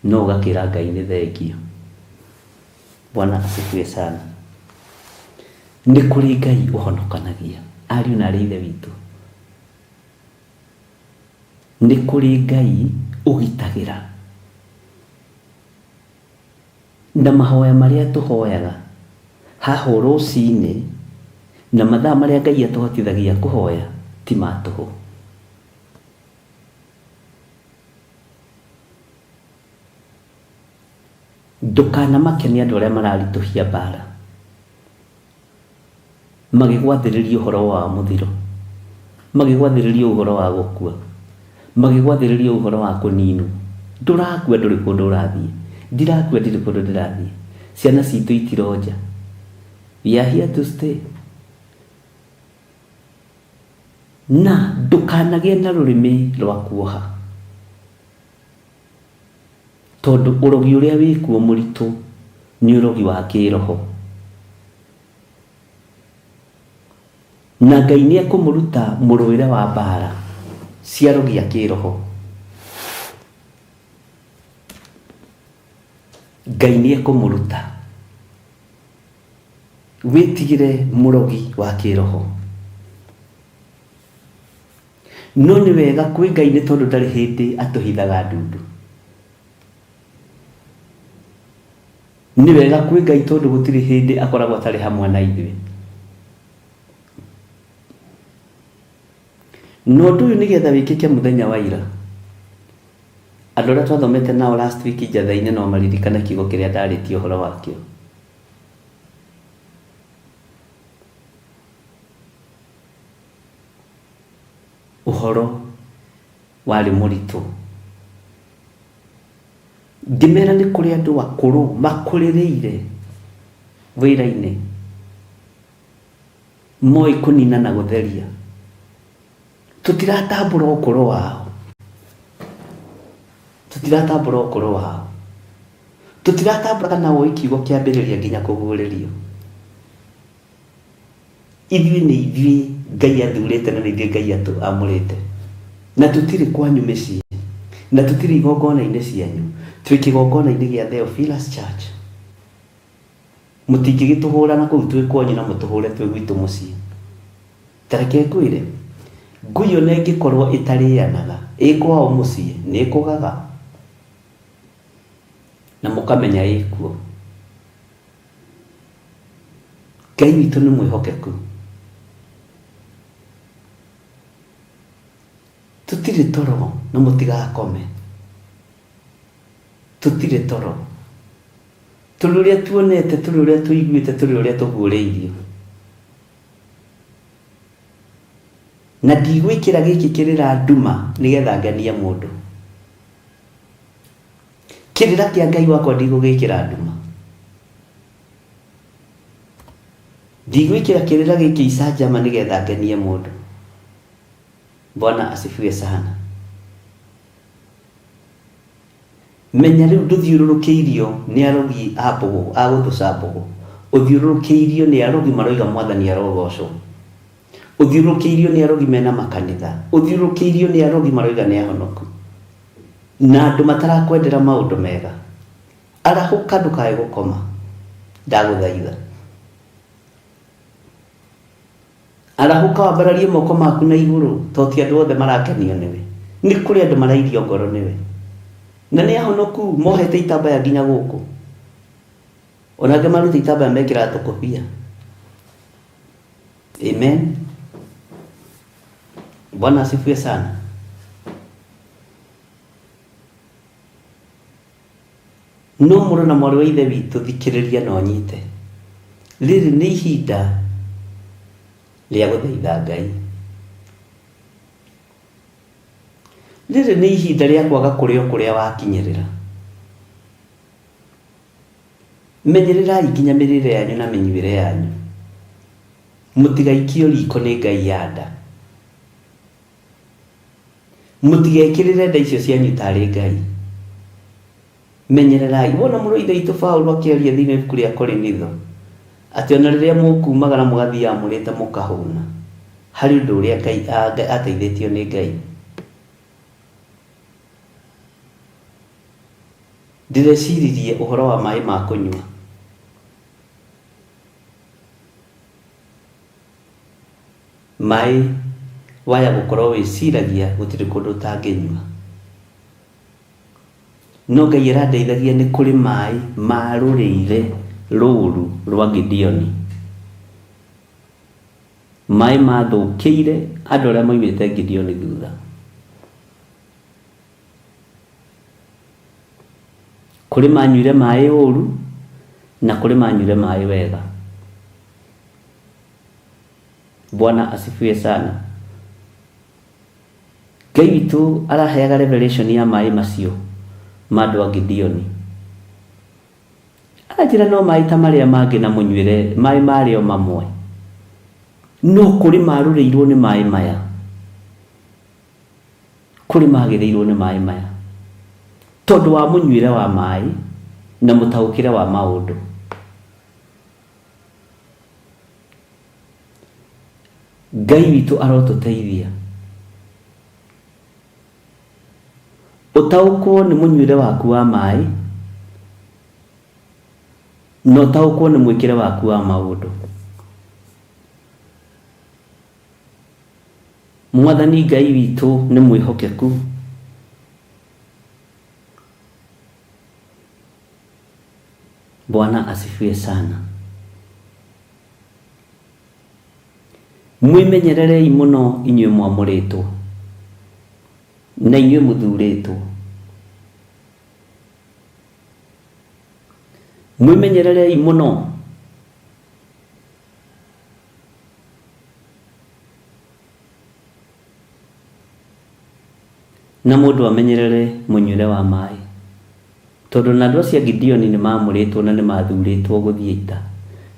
no ũgakĩra Ngai nĩ thengiũ. Bwana asifiwe sana. Nĩ kũrĩ Ngai ũhonokanagia ariũ na arĩ ithe witũ. Nĩ kũrĩ Ngai ũgitagĩra. Na mahoya marĩa tũhoyaga haha o rũcinĩ na mathaa marĩa Ngai atũhotithagia kũhoya ti ma tũhũ. Ndũkanamake nĩ andũ arĩa mararitũhia mbara magĩgwathĩrĩria ũhoro wa mũthiro, magĩgwathĩrĩria ũhoro wa gũkua, magĩgwathĩrĩria ũhoro wa kũninwo. Ndũrakua ndũrĩ kũndũ ũrathiĩ, ndirakua ndirĩ kũndũ ndĩrathiĩ, ciana citũ itironja. We are here to stay. Na ndũkanagĩe na rũrĩmĩ rwa kuoha, tondũ ũrogi ũrĩa wĩkuo mũritũ nĩ ũrogi wa kĩroho. Na Ngai nĩ ekũmũruta mũrũĩre wa mbara cia arogi a kĩroho. Ngai nĩ ekũmũruta. Wĩtigĩre mũrogi wa kĩroho. No nĩ wega kwĩ Ngai nĩ tondũ ndarĩ hĩndĩ atũhithaga ndundu. Nĩ wega kwĩ Ngai tondũ gũtirĩ hĩndĩ akoragwo atarĩ hamwe na ithuĩ. Na ũndũ ũyũ nĩgetha wĩkĩke mũthenya wa ira, andũ arĩa twathomete nao last week njatha-inĩ no maririkane kiugo kĩrĩa ndarĩtie ũhoro wakĩo. Ũhoro warĩ mũritũ. Ngĩmera nĩ kũrĩ andũ akũrũ makũrĩrĩire wĩra-inĩ, moĩ kũnina na gũtheria. Tũtiratambũra ũkũrũ wao, tũtiratambũra ũkũrũ wao, tũtiratambũra kana ũĩ kiugo kĩambĩrĩria nginya kũguũrĩrio. Ithuĩ nĩ ithuĩ Ngai athurĩte na nĩ ithuĩ Ngai amũrĩte. Na tũtirĩ kwanyu mĩciĩ, na tũtirĩ igongona-inĩ cianyu, twĩ kĩgongona-inĩ gĩa Theophilus Church. Mũtingĩgĩtũhũra na kũu twĩ kwanyu na mũtũhũre twĩ gwitũ mũciĩ. Ta reke ngwĩre, ngui ona ĩngĩkorwo ĩtarĩanaga, ĩ kwao mũciĩ nĩ ĩkũgaga na mũkamenya ĩkuo. Ngai witũ nĩ mwĩhokeku. Tũtirĩ toro na mũtigakome. Tũtirĩ toro. Tũrĩ ũrĩa tuonete, tũrĩ ũrĩa tũiguĩte, tũrĩ ũrĩa tũguũrĩirio. Na ndigwĩkĩra gĩkĩ kĩrĩra nduma nĩgetha ngenie mũndũ. Kĩrĩra kĩa Ngai wakwa ndigũgĩkĩra nduma. Ndigwĩkĩra kĩrĩra gĩkĩ icanjama nĩgetha ngenie mũndũ. Bwana asifiwe sana. Menya rĩu ndũthiũrũrũkĩirio nĩ arogi a mbũgũ, a gũthũca mbũgũ. Ũthiũrũrũkĩirio nĩ arogi maroiga Mwathani arogocwo. Ũthiũrũrũkĩirio nĩ arogi mena makanitha. Ũthiũrũrũkĩirio nĩ arogi maroiga nĩ ahonoku. Na andũ matarakwendera maũndũ mega. Arahũka ndũkae gũkoma. Ndagũthaitha. Arahũka wambararie moko maku na igũrũ, to ti andũ othe marakenio nĩwe. Nĩ kũrĩ andũ marairio ngoro nĩwe. Na nĩ ahonoku, mohete itambaya nginya gũkũ. Ona angĩ maruta itambaya mekĩraga tũkũbia. Amen. Bwana asifiwe sana. No mũrũ na mwarĩ wa Ithe witũ thikĩrĩria na ũnyite. Rĩrĩ nĩ ihinda rĩa gũthaitha Ngai. Rĩrĩ nĩ ihinda rĩa kwaga kũrĩa o kũrĩa wakinyĩrĩra. Menyererai nginya mĩrĩre yanyu na mĩnyuĩre yanyu. Mũtigaikio riko nĩ ngai ya nda. Mũtigekĩrĩre nda icio cianyu tarĩ Ngai. Menyererai. Wona mũrũ wa Ithe witũ Paulo akĩaria thĩinĩ wa ibuku rĩa Korinitho, atĩ ona rĩrĩa mũkumagara mũgathiaga mũrĩte mũkahũna, harĩ ũndũ ũrĩa Ngai ateithĩtio nĩ Ngai. Ndĩreciririe ũhoro wa maĩ ma kũnyua. Maĩ waya gũkorwo wĩciragia gũtirĩ kũndũ ũtangĩnyua. No Ngai arandeithagia nĩ kũrĩ maĩ marũrĩire rũru rwa Gideoni. Maĩ mathũkĩire andũ arĩa moimĩte Gideoni thutha. Kũrĩ manyuire maĩ ũru na kũrĩ manyuire maĩ wega. Bwana asifiwe sana. Ngai witũ araheaga revelation ya maĩ macio ma andũ a Gideoni. Aranjĩra no maĩ ta marĩa mangĩ na mũnyuĩre maĩ marĩ o mamwe. No kũrĩ marũrĩirwo nĩ maĩ maya. Kũrĩ magĩrĩirwo nĩ maĩ maya. Tondũ wa mũnyuĩre wa maĩ na mũtaũkĩre wa maũndũ. Ngai witũ arotũteithia. Ũtaũkwo nĩ mũnyuĩre waku wa maĩ na ũtaũkwo nĩ mwĩkĩre waku wa maũndũ. Mwathani Ngai witũ nĩ mwĩhokeku. Bwana asifiwe sana. Mwĩmenyererei mũno inyuĩ mwamũrĩtwo na inyuĩ mũthurĩtwo. Mwĩmenyererei mũno Na mũndũ amenyerere mũnyuĩre wa maĩ. Tondũ na andũ acio a Gideoni nĩ maamũrĩtwo na nĩ maathurĩtwo gũthiĩ ita.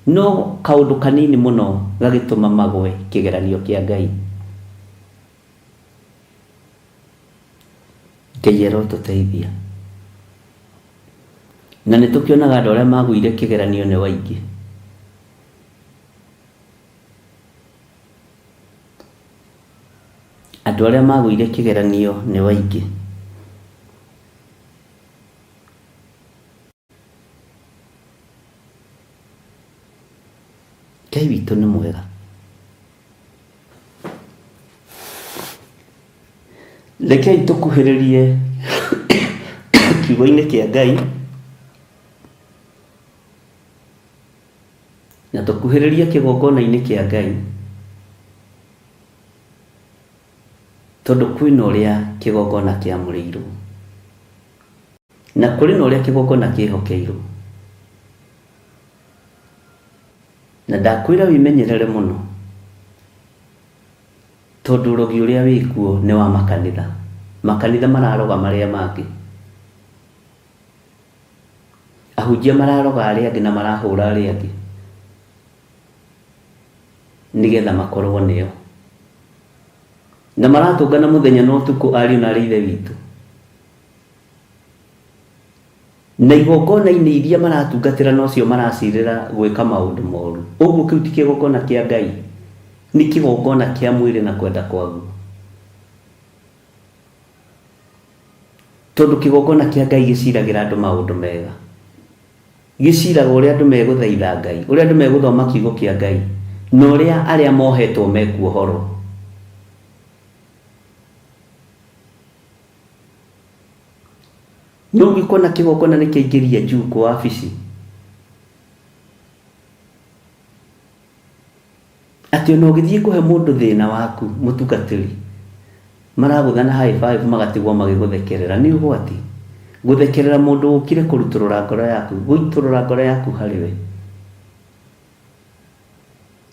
No kaũndũ kanini mũno gagĩtũma magwe kĩgeranio kĩa Ngai. Ngai arotũteithia. Na nĩ tũkĩonaga andũ arĩa magũire kĩgeranio nĩ waingĩ. Andũ arĩa magũire kĩgeranio nĩ waingĩ. Ngai witũ nĩ mwega. Rekei tũkuhĩrĩrie kiugo-inĩ kĩa Ngai na tũkuhĩrĩrie kĩgongona-inĩ kĩa Ngai tondũ kwĩna ũrĩa kĩgongona kĩamũrĩirwo na kũrĩ na ũrĩa kĩgongona kĩhokeirwo. Na ndakwĩra wĩmenyerere mũno tondũ ũrogi ũrĩa wĩkuo nĩ wa makanitha. Makanitha mararoga marĩa mangĩ. Ahunjia mararoga arĩa angĩ na marahũra arĩa angĩ nĩgetha makorwo nĩo. Na maratũngana mũthenya na ũtukũ ariũ na arĩ ithe witũ. Na igongona-inĩ iria maratungatĩra nocio maracirĩra gwĩka maũndũ moru. Ũguo kĩu ti kĩgongona kĩa Ngai, nĩ kĩgongona kĩa mwĩrĩ na kwenda kwaguo. Tondũ kĩgongona kĩa Ngai gĩciragĩra andũ maũndũ mega. Gĩciraga ũrĩa andũ megũthaitha Ngai, ũrĩa andũ megũthoma kiugo kĩa Ngai, na ũrĩa arĩa mohetwo mekuohorwo. No ũngĩkona kĩgongona nĩ kĩaingĩria njukũ wabici, atĩ ona ũgĩthiĩ kũhe mũndũ thĩna waku mũtungatĩri, maragũtha na high five magatigwo magĩgũthekerera. Nĩ ũgwati. Gũthekerera mũndũ ũkire kũrutũrũra ngoro yaku, gũitũrũra ngoro yaku harĩ we.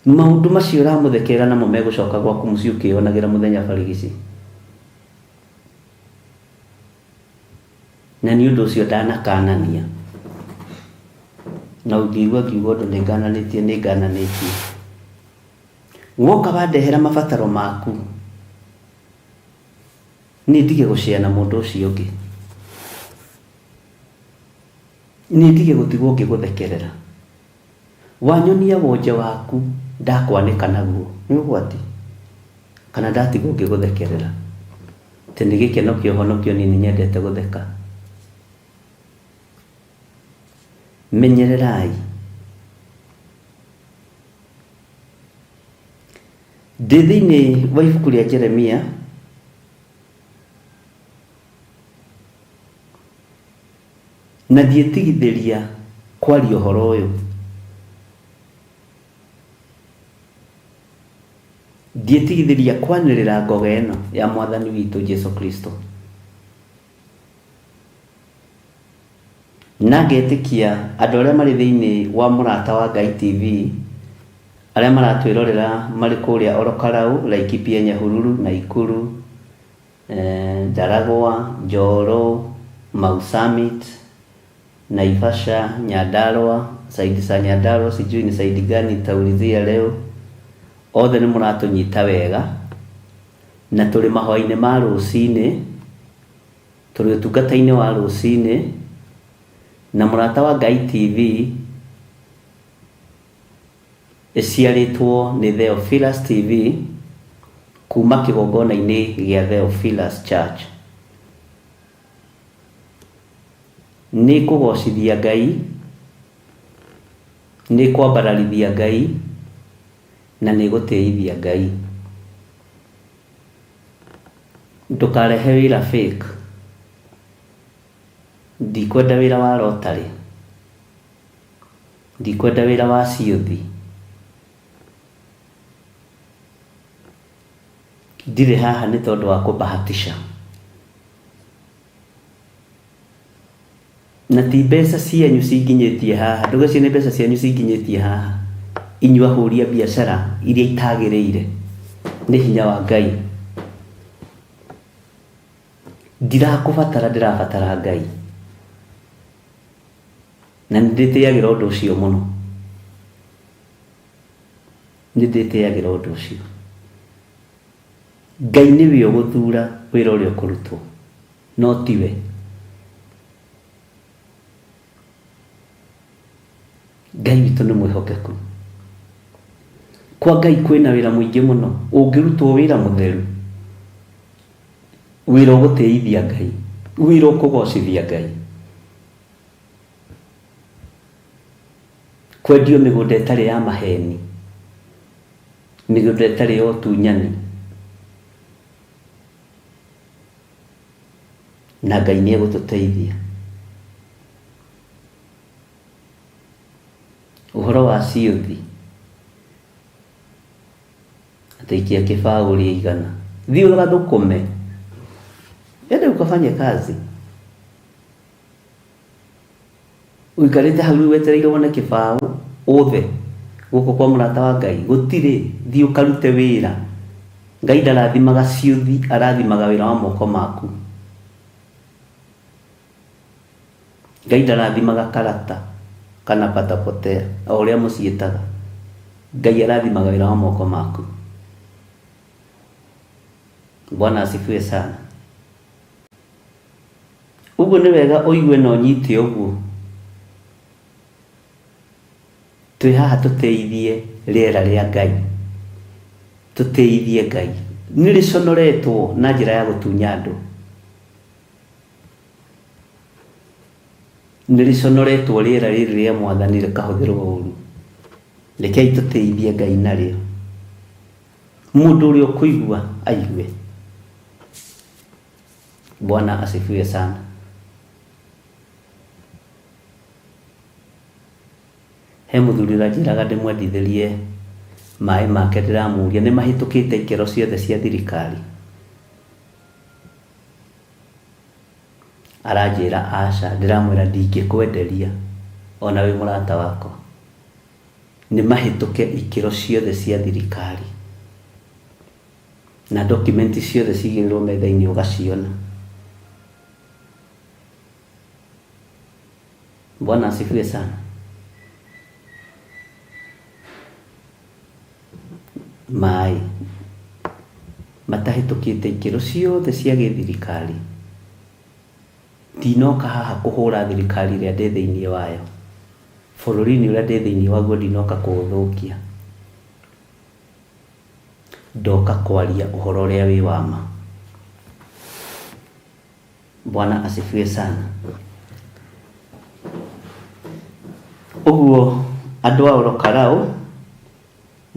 Maũndũ macio ũramũthekerera namo megũcoka gwaku mũciĩ ũkĩyonagĩra mũthenya barigici. Na nĩ ũndũ ũcio ndanakanania. Na ũngĩigua ngiuga ũndũ nĩ ngananĩtie, nĩ ngananĩtie. Woka wandehera mabataro maku, Niĩ ndige gũcea na mũndũ ũcio ũngĩ. Niĩ ndige gũtigwo ngĩgũthekerera. Wanyonia wonje waku ndakwanĩka naguo nĩ ũgwati kana ndatigwo ngĩgũthekerera. Atĩ nĩ gĩkeno kĩa ũhonokio niĩ nĩ nyendete gũtheka. Menyererai. Ndĩ thĩinĩ wa ibuku rĩa Jeremia na ndiĩtigithĩria kwaria ũhoro ũyũ. Ndiĩtigithĩria kwanĩrĩra ngoga ĩno ya Mwathani witũ Jesu Kristo. Na ngetĩkia andũ arĩa marĩ thĩinĩ wa Mũrata wa Ngai TV, arĩa maratwĩrorera marĩ kũrĩa Orokarau, Laikipia, Nyahururu, Naikuru, Ndaragwa, Njoro, Mau Summit, Naivasha, Nyandarua, saidi za Nyandarua, sijui ni saidi gani nitaulizia leo, othe nĩ mũratũnyita wega, na tũrĩ mahoya-inĩ ma rũcinĩ. Tũrĩ ũtungata-inĩ wa rũcinĩ na Mũrata wa Ngai TV ĩciarĩtwo nĩ Theophilus TV kuma kĩgongona-inĩ gĩa Theophilus Church. Nĩ kũgocithia Ngai, nĩ kwambararithia Ngai na nĩ gũtĩithia Ngai. Ndũkarehe wĩra fake. Ndikwenda wĩra wa lottery. Ndikwenda wĩra wa ciũthi. Ndirĩ haha nĩ tondũ wa kũbahatisha. Na ti mbeca cianyu cinginyĩtie haha, ndũgecirie nĩ mbeca cianyu cinginyĩtie haha, inyuĩ ahũri a biacara iria itagĩrĩire, nĩ hinya wa Ngai. Ndirakũbatara, ndĩrabatara Ngai. Na nĩ ndĩtĩagĩra ũndũ ũcio mũno. Nĩ ndĩtĩagĩra ũndũ ũcio. Ngai nĩwe ũgũthura wĩra ũrĩa ũkũrutwo, no tiwe. Ngai witũ nĩ mwĩhokeku. Kwa Ngai kwĩna wĩra mũingĩ mũno, ũngĩrutwo wĩra mũtheru, wĩra ũgũtĩithia Ngai, wĩra ũkũgocithia Ngai. Kwendio mĩgũnda ĩtarĩ ya maheni, mĩgũnda ĩtarĩ ya ũtunyani. Na Ngai nĩ egũtũteithia. Ũhoro wa ciũthi, atĩ ikia kĩbaũ ũrĩe igana. Thiĩ ũgathũkũme. Enda ukafanye kazi. Ũikarĩte hau rĩu wetereire wone kĩbaũ ũthe gũkũ kwa mũrata wa Ngai gũtirĩ. Thiĩ ũkarute wĩra. Ngai ndarathimaga ciũthi, arathimaga wĩra wa moko maku. Ngai ndarathimaga karata kana patapotea o ũrĩa mũciĩtaga. Ngai arathimaga wĩra wa moko maku. Bwana asifiwe sana. Ũguo nĩ wega ũigue na ũnyite ũguo. Twĩ haha tũtĩithie rĩera rĩa Ngai. Tũtĩithie Ngai. Nĩ rĩconoretwo na njĩra ya gũtunya andũ. Nĩ rĩconoretwo rĩera rĩrĩ rĩa Mwathani rĩkahũthĩrwo ũru. Rekei tũtĩithie Ngai narĩo. Mũndũ ũrĩa ũkũigua aigue. Bwana asifiwe sana. He mũthuri ũranjĩraga ndĩmwendithĩrie maĩ make ndĩramũria nĩ mahĩtũkĩte ikĩro ciothe cia thirikari? Aranjĩra aca, ndĩramwĩra ndingĩkwenderia ona wĩ mũrata wakwa. Nĩ mahĩtũke ikĩro ciothe cia thirikari. Na document ciothe cigĩrĩrwo metha-inĩ ũgaciona. Bwana asifiwe sana. Maĩ. Matahĩtũkĩte ikĩro ciothe cia gĩthirikari. Ndinoka haha kũhũra thirikari ĩrĩa ndĩ thĩinĩ wayo. Bũrũri-inĩ ũrĩa ndĩ thĩinĩ waguo ndinoka kũũthũkia. Ndoka kwaria ũhoro ũrĩa wĩ wa ma. Bwana asifiwe sana. Ũguo andũ a Olokarau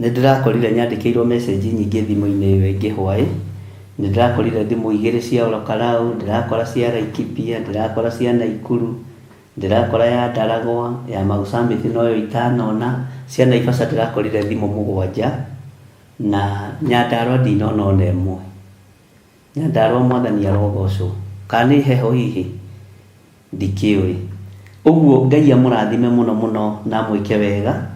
Nĩ ndĩrakorire nyandĩkĩirwo message nyingĩ thimũ-inĩ ĩyo ĩngĩ hwaĩ, nĩ ndĩrakorire thimũ igĩrĩ cia Olokarau, ndĩrakora cia Laikipia, ndĩrakora cia Naikuru, ndĩrakora ya Ndaragwa, ya Mau Summit noyo itanona, cia Naivasha ndĩrakorire thimũ mũgwanja, na Nyandarua ndinona ona ĩmwe. Nyandarua Mwathani arogocwo. Kana nĩ heho hihi? Ndikĩũĩ. Ũguo Ngai amũrathime mũno mũno na amwĩke wega.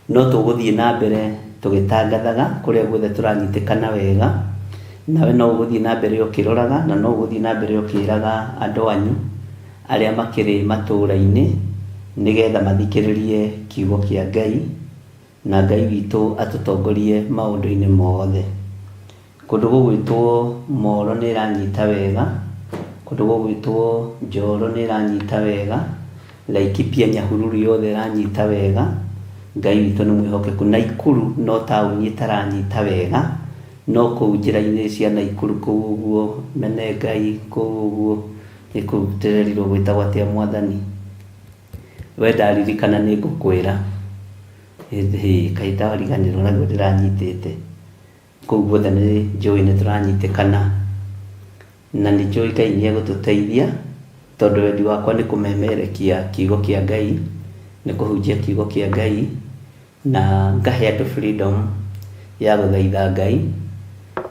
No tũgũthiĩ na mbere tũgĩtangathaga kũrĩa guothe tũranyitĩkana wega. Nawe no ũgũthiĩ na mbere ũkĩroraga na no ũgũthiĩ na mbere ũkĩraga andũ anyu arĩa makĩrĩ matũũra-inĩ nĩgetha mathikĩrĩrie kiugo kĩa Ngai na Ngai witũ atũtongorie maũndũ-inĩ mothe. Kũndũ gũgwĩtwo Moro nĩ ĩranyita wega, kũndũ gũgwĩtwo Njoro nĩ ĩranyita wega, Laikipia Nyahururu yothe ĩranyita wega, Ngai witũ nĩ mwĩhokeku. Naikuru no taũni ĩtaranyita wega, no kũu njĩra-inĩ cia Naikuru kũu ũguo, Menengai kũu ũguo, nĩ kũu ndĩrerirwo gwĩtagwo atĩa Mwathani? We ndaririkana nĩ ngũkwĩra. Kaĩ ndariganĩrwo naguo ndĩranyitĩte. Kũu guothe nĩ njũĩ nĩ tũranyitĩkana, na nĩ njũĩ Ngai nĩ egũtũteithia, tondũ wendi wakwa nĩ kũmemerekia kiugo kĩa Ngai, nĩ kũhunjia kiugo kĩa Ngai, na ngahe andũ freedom ya gũthaitha Ngai,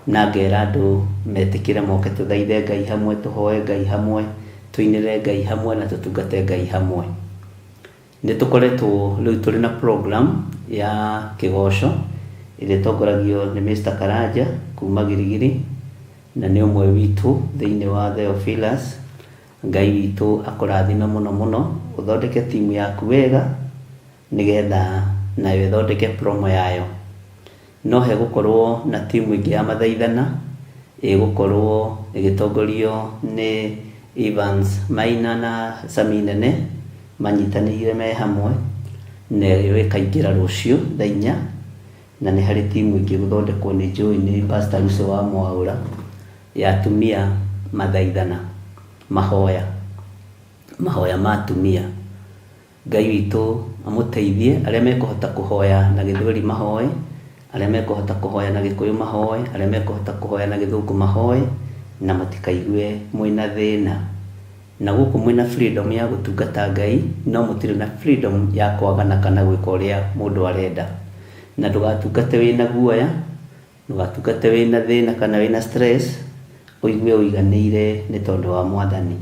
na ngera andũ metĩkĩre moke tũthaithe Ngai hamwe, tũhoe Ngai hamwe, tũinĩre Ngai hamwe, na tũtungate Ngai hamwe. Nĩ tũkoretwo rĩu tũrĩ na program ya kĩgoco ĩrĩa ĩtongoragio nĩ Mr. Karanja kuma Girigiri na nĩ ũmwe witũ thĩinĩ wa Theophilus. Ngai witũ akũrathime mũno mũno, ũthondeke timu yaku wega nĩgetha nayo ĩthondeke promo yayo. No hegũkorwo na timu ĩngĩ ya mathaithana ĩgũkorwo ĩgĩtongorio nĩ Evans Maina na Sami Nene manyitanĩire me hamwe, nayo ĩkaingĩra rũciũ thaa inya, na nĩ harĩ timu ĩngĩ ĩgũthondekwo nĩ njũĩ nĩ Pastor Lucy wa Mwaũra ya atumia mathaithana, mahoya, mahoya ma atumia. Ngai witũ amũteithie, arĩa mekũhota kũhoya na gĩthweri mahoe, arĩa mekũhota kũhoya na gĩkũyũ mahoe, arĩa mekũhota kũhoya na gĩthũngũ mahoe, na mũtikaigue mwĩna thĩna. Na gũkũ mwĩna freedom ya gũtungata Ngai, no mũtirĩ na freedom ya kwagana kana gwĩka ũrĩa mũndũ arenda. Na ndũgatungate wĩna guoya, ndũgatungate wĩna thĩna kana wĩna stress, ũigue ũiganĩire nĩ tondũ wa Mwathani.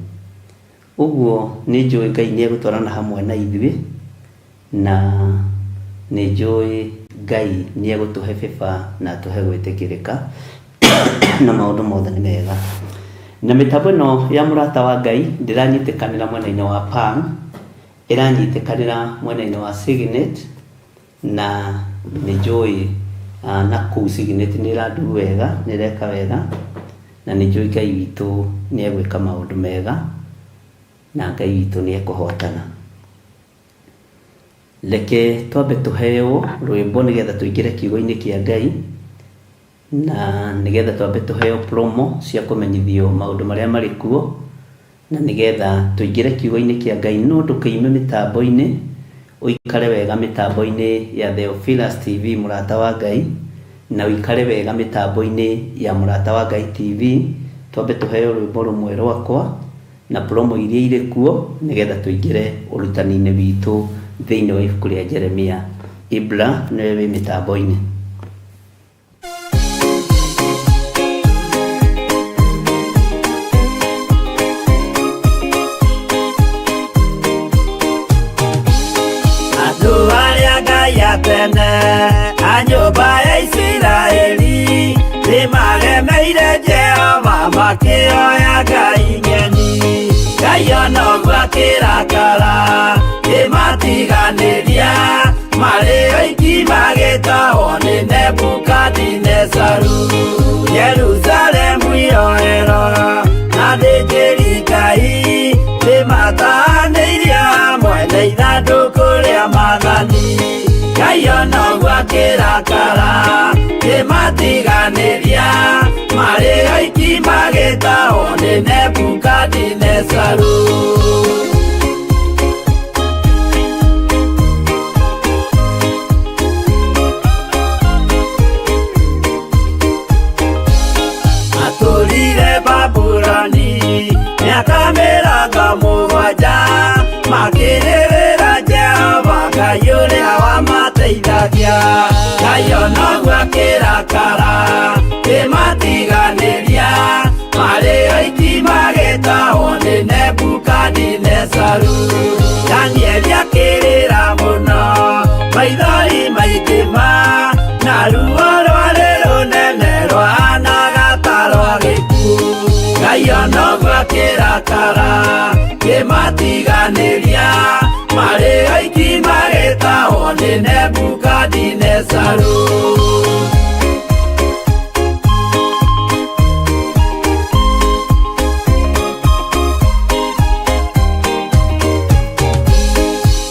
Ũguo nĩnjũĩ Ngai nĩegũtwarana hamwe na ithuĩ, na nĩnjũĩ Ngai nĩegũtũhe favour na atũhe gwĩtĩkĩrĩka, na maũndũ mothe nĩ mega. Na mĩtambo ĩno ya mũrata wa Ngai ndĩranyitĩkanĩra mwena-inĩ wa Palm, ĩranyitĩkanĩra mwena-inĩ wa Signet, Na nĩ njũĩ na kũu Signet nĩ ĩra do wega, nĩ ĩreka wega, na nĩ njũĩ Ngai witũ nĩ egwĩka maũndũ mega, na Ngai witũ nĩ ekũhotana. Reke twambe tũheo rwĩmbo nĩgetha tũingĩre kiugo-inĩ kĩa Ngai. Na nĩgetha twambe tũheo promo cia kũmenyithio maũndũ marĩa marĩ kuo, na nĩgetha tũingĩre kiugo-inĩ kĩa Ngai, no ndũkeime mĩtambo-inĩ, ũikare wega mĩtambo-inĩ ya Theophilus TV Mũrata wa Ngai, na ũikare wega mĩtambo-inĩ ya Mũrata wa Ngai TV, twambe tũheo rwĩmbo rũmwe rwakwa, na promo iria irĩ kuo, nĩgetha tũingĩre ũrutani-inĩ witũ thĩinĩ wa ibuku rĩa Jeremia. Ibra nĩwe wĩ mĩtambo-inĩ. Andũ arĩa Ngai a tene a nyũmba ya Isiraeli nĩmaremeire Jehova makĩoya ngai ng'eni. Ngai ona ũguo akĩrakara kĩmatiganĩria marĩ oiki magĩtahwo nĩ Nebukadinezaru. Jerusalemu. akĩrakara kĩmatiganĩria marĩ oiki magĩtahwo nĩ Nebukadinezaru. Atũrire Babuloni mĩaka 70 makĩrĩrĩra Jehova Ngai ũrĩa wamateithagia. Ngai onoguo akĩrakara kĩmatiganĩria marĩ oiki magĩtahwo nĩ Nebukadinezaru. Danieli akĩrĩra mũno maithori maingĩ ma na ruo rwarĩ rũnene rwahanaga ta rwa gĩkuũ. Ngai onoguo akĩrakara kĩmatiganĩria marĩ oiki magĩtahwo nĩ Nebukadinezaru.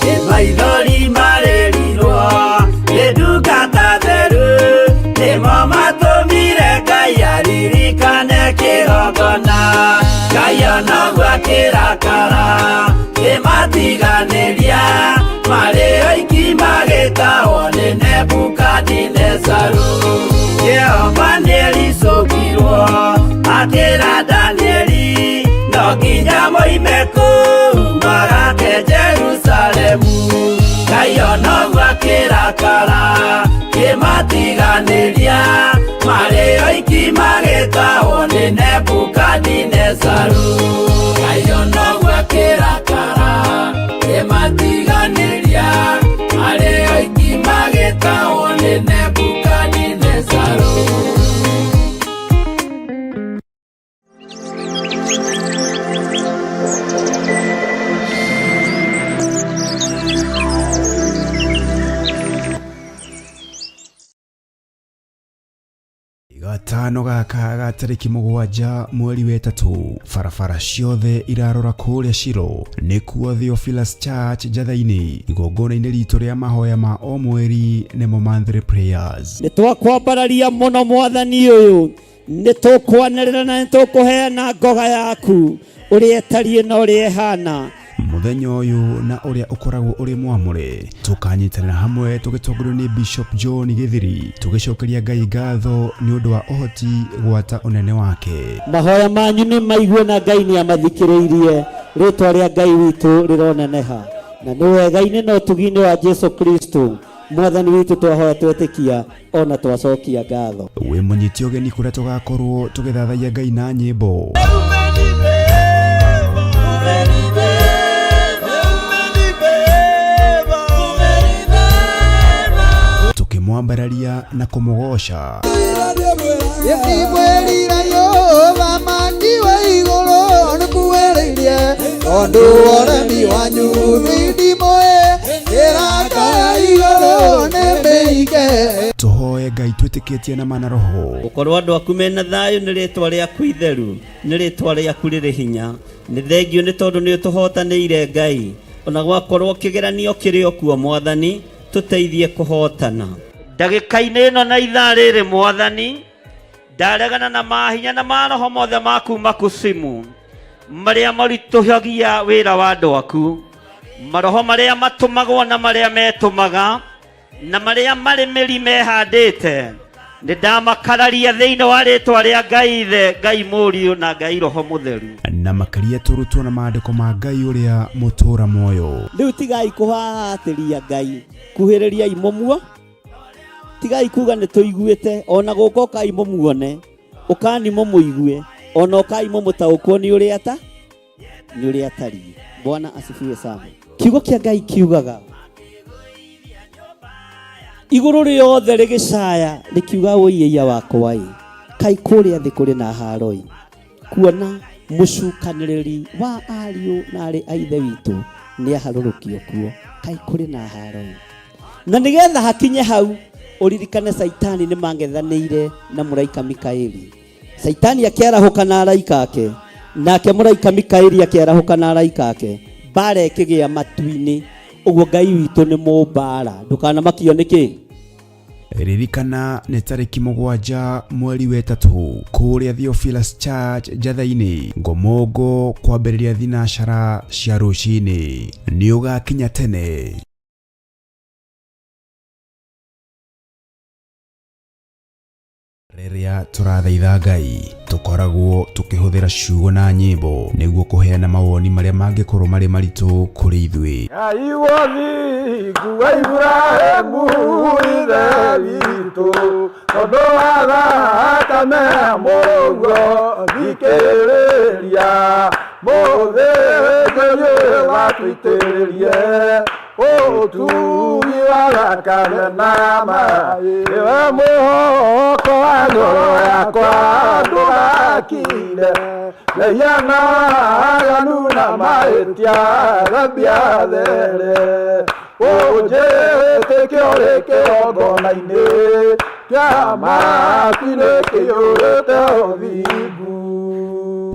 Nĩ maithori marĩrirwo nĩ ndungata theru nĩmo matũmire Ngai aririkane kĩgongona. Ngai onoguo akĩrakara kĩmatiganĩria marĩ oiki magĩtahwo nĩ Nebukadinezaru. Jehova nĩericũkirwo akĩra Danieli no nginya moime kũu magake Jerusalemu. Ngai onoguo akĩrakara kĩmatiganĩria marĩ oiki magĩtahwo nĩ Nebukadinezaru. Ngai onoguo akĩrakara kĩmatiganĩria marĩ oiki magĩtahwo nĩ Nebukadinezaru. Gatano gaka ga tarĩki 7 mweri wa 3 barabara ciothe irarora kũrĩa Shilo nĩkuo Theophilus Church Njatha-inĩ igongona-inĩ ritũ rĩa mahoya ma o mweri nĩmo monthly prayers. Nĩ twakwambararia mũno mwathani ũyũ, nĩ tũkwanĩrĩra na nĩ tũkũheana ngoga yaku ũrĩa ĩtariĩ na ũrĩa ĩhana. Mũthenya ũyũ na ũrĩa ũkoragwo ũrĩ mwamũre tũkanyitanĩra hamwe tũgĩtongorio nĩ Bishop John Gĩthiri tũgĩcokeria Ngai ngatho nĩ ũndũ wa ũhoti gwata ũnene wake. Mahoya manyu nĩ maigue na Ngai nĩ amathikĩrĩirie, rĩtwa rĩa Ngai witũ rĩroneneha. Na nĩ wega-inĩ na ũtugi-inĩ wa Jesu Kristo mwathani witũ twahoya twetĩkia ona twacokia ngatho. Wĩ mũnyiti ũgeni kũrĩa tũgakorwo tũgĩthathaiya Ngai na nyĩmbo. Tukimwambararia na kũmũgoca. Tũhoe Ngai twĩtĩkĩtie na mana roho. Gũkorwo andũ aku mena thayũ nĩ rĩtwa rĩaku itheru, nĩ rĩtwa rĩaku rĩrĩ hinya. Nĩ thengio nĩ tondũ nĩ ũtũhotanĩire Ngai, ona gwakorwo kĩgeranio kĩrĩ o kuo mwathani, tũteithie kũhotana. Ndagĩka-inĩ ĩno na ithaa rĩrĩ mwathani, ndaregana na mahinya na maroho mothe ma kuma kusimu marĩa maritũhagia wĩra wa andũ aku, maroho marĩa matũmagwo na marĩa metũmaga na marĩa marĩ mĩri mehandĩte, nĩ ndamakararia thĩinĩ wa rĩtwa rĩa Ngai Ithe, Ngai Mũriũ na Ngai Roho Mũtheru. Na makĩria tũrutwo na maandĩko ma Ngai ũrĩa mũtũra muoyo. Rĩu tigai kũhahatĩria Ngai, kuhĩrĩriai mũmuo, tigai kuga nĩ tũiguĩte, ona gũka ũkai mũmuone, ũkani mũmũigue, ona ũkai mũmũtaũkwo nĩ ũrĩa ta nĩ ũrĩa atariĩ. Bwana asifiwe sana. Kiugo kĩa Ngai kiugaga igũrũ rĩothe rĩgĩcaya rĩkiuga ũiĩia wakwa ĩ, kai kũrĩa thĩ kũrĩ na haro ĩ, kuona mũcukanĩrĩri wa ariũ na arĩ a ithe witũ nĩ aharũrũkio kuo, kai kũrĩ na haro ĩ. Na nĩgetha hakinye hau ũririkane Saitani nĩ mangethanĩire na mũraika Mikaeli. Saitani akĩarahũka na araika ake, nake mũraika Mikaeli akĩarahũka na araika ake, mbara ĩkĩgĩa matu-inĩ. Ũguo Ngai witũ nĩ mũmbara, ndũkanamakio nĩ kĩ. Ririkana nĩ tarĩki 7 mweri wa 3 kũrĩa Theophilus Church Njatha-inĩ, Ngomongo, kwambĩrĩria thinacara cia rũcinĩ. Nĩ ũgakinya tene. Rĩrĩa tũrathaitha Ngai, tũkoragwo tũkĩhũthĩra ciugo na nyĩmbo nĩguo kũheana mawoni marĩa mangĩkorwo marĩ maritũ kũrĩ ithuĩ. Ngai wothingu wa Iburahĩmu ithe witũ, tondũ wa thakame ya mũrũguo thikĩrĩria, mũthĩnjĩri ũyũ watũitĩrĩrie ũtugi wa thakame na maĩ, nĩwe mwĩhoko wa ngoro yakwa, ndũgakire mehia na waganu na mahĩtia, thambia there, ũnjĩtĩke ũrĩ kĩgongona-inĩ kĩa maku-inĩ kĩiyũrĩte ũthingu.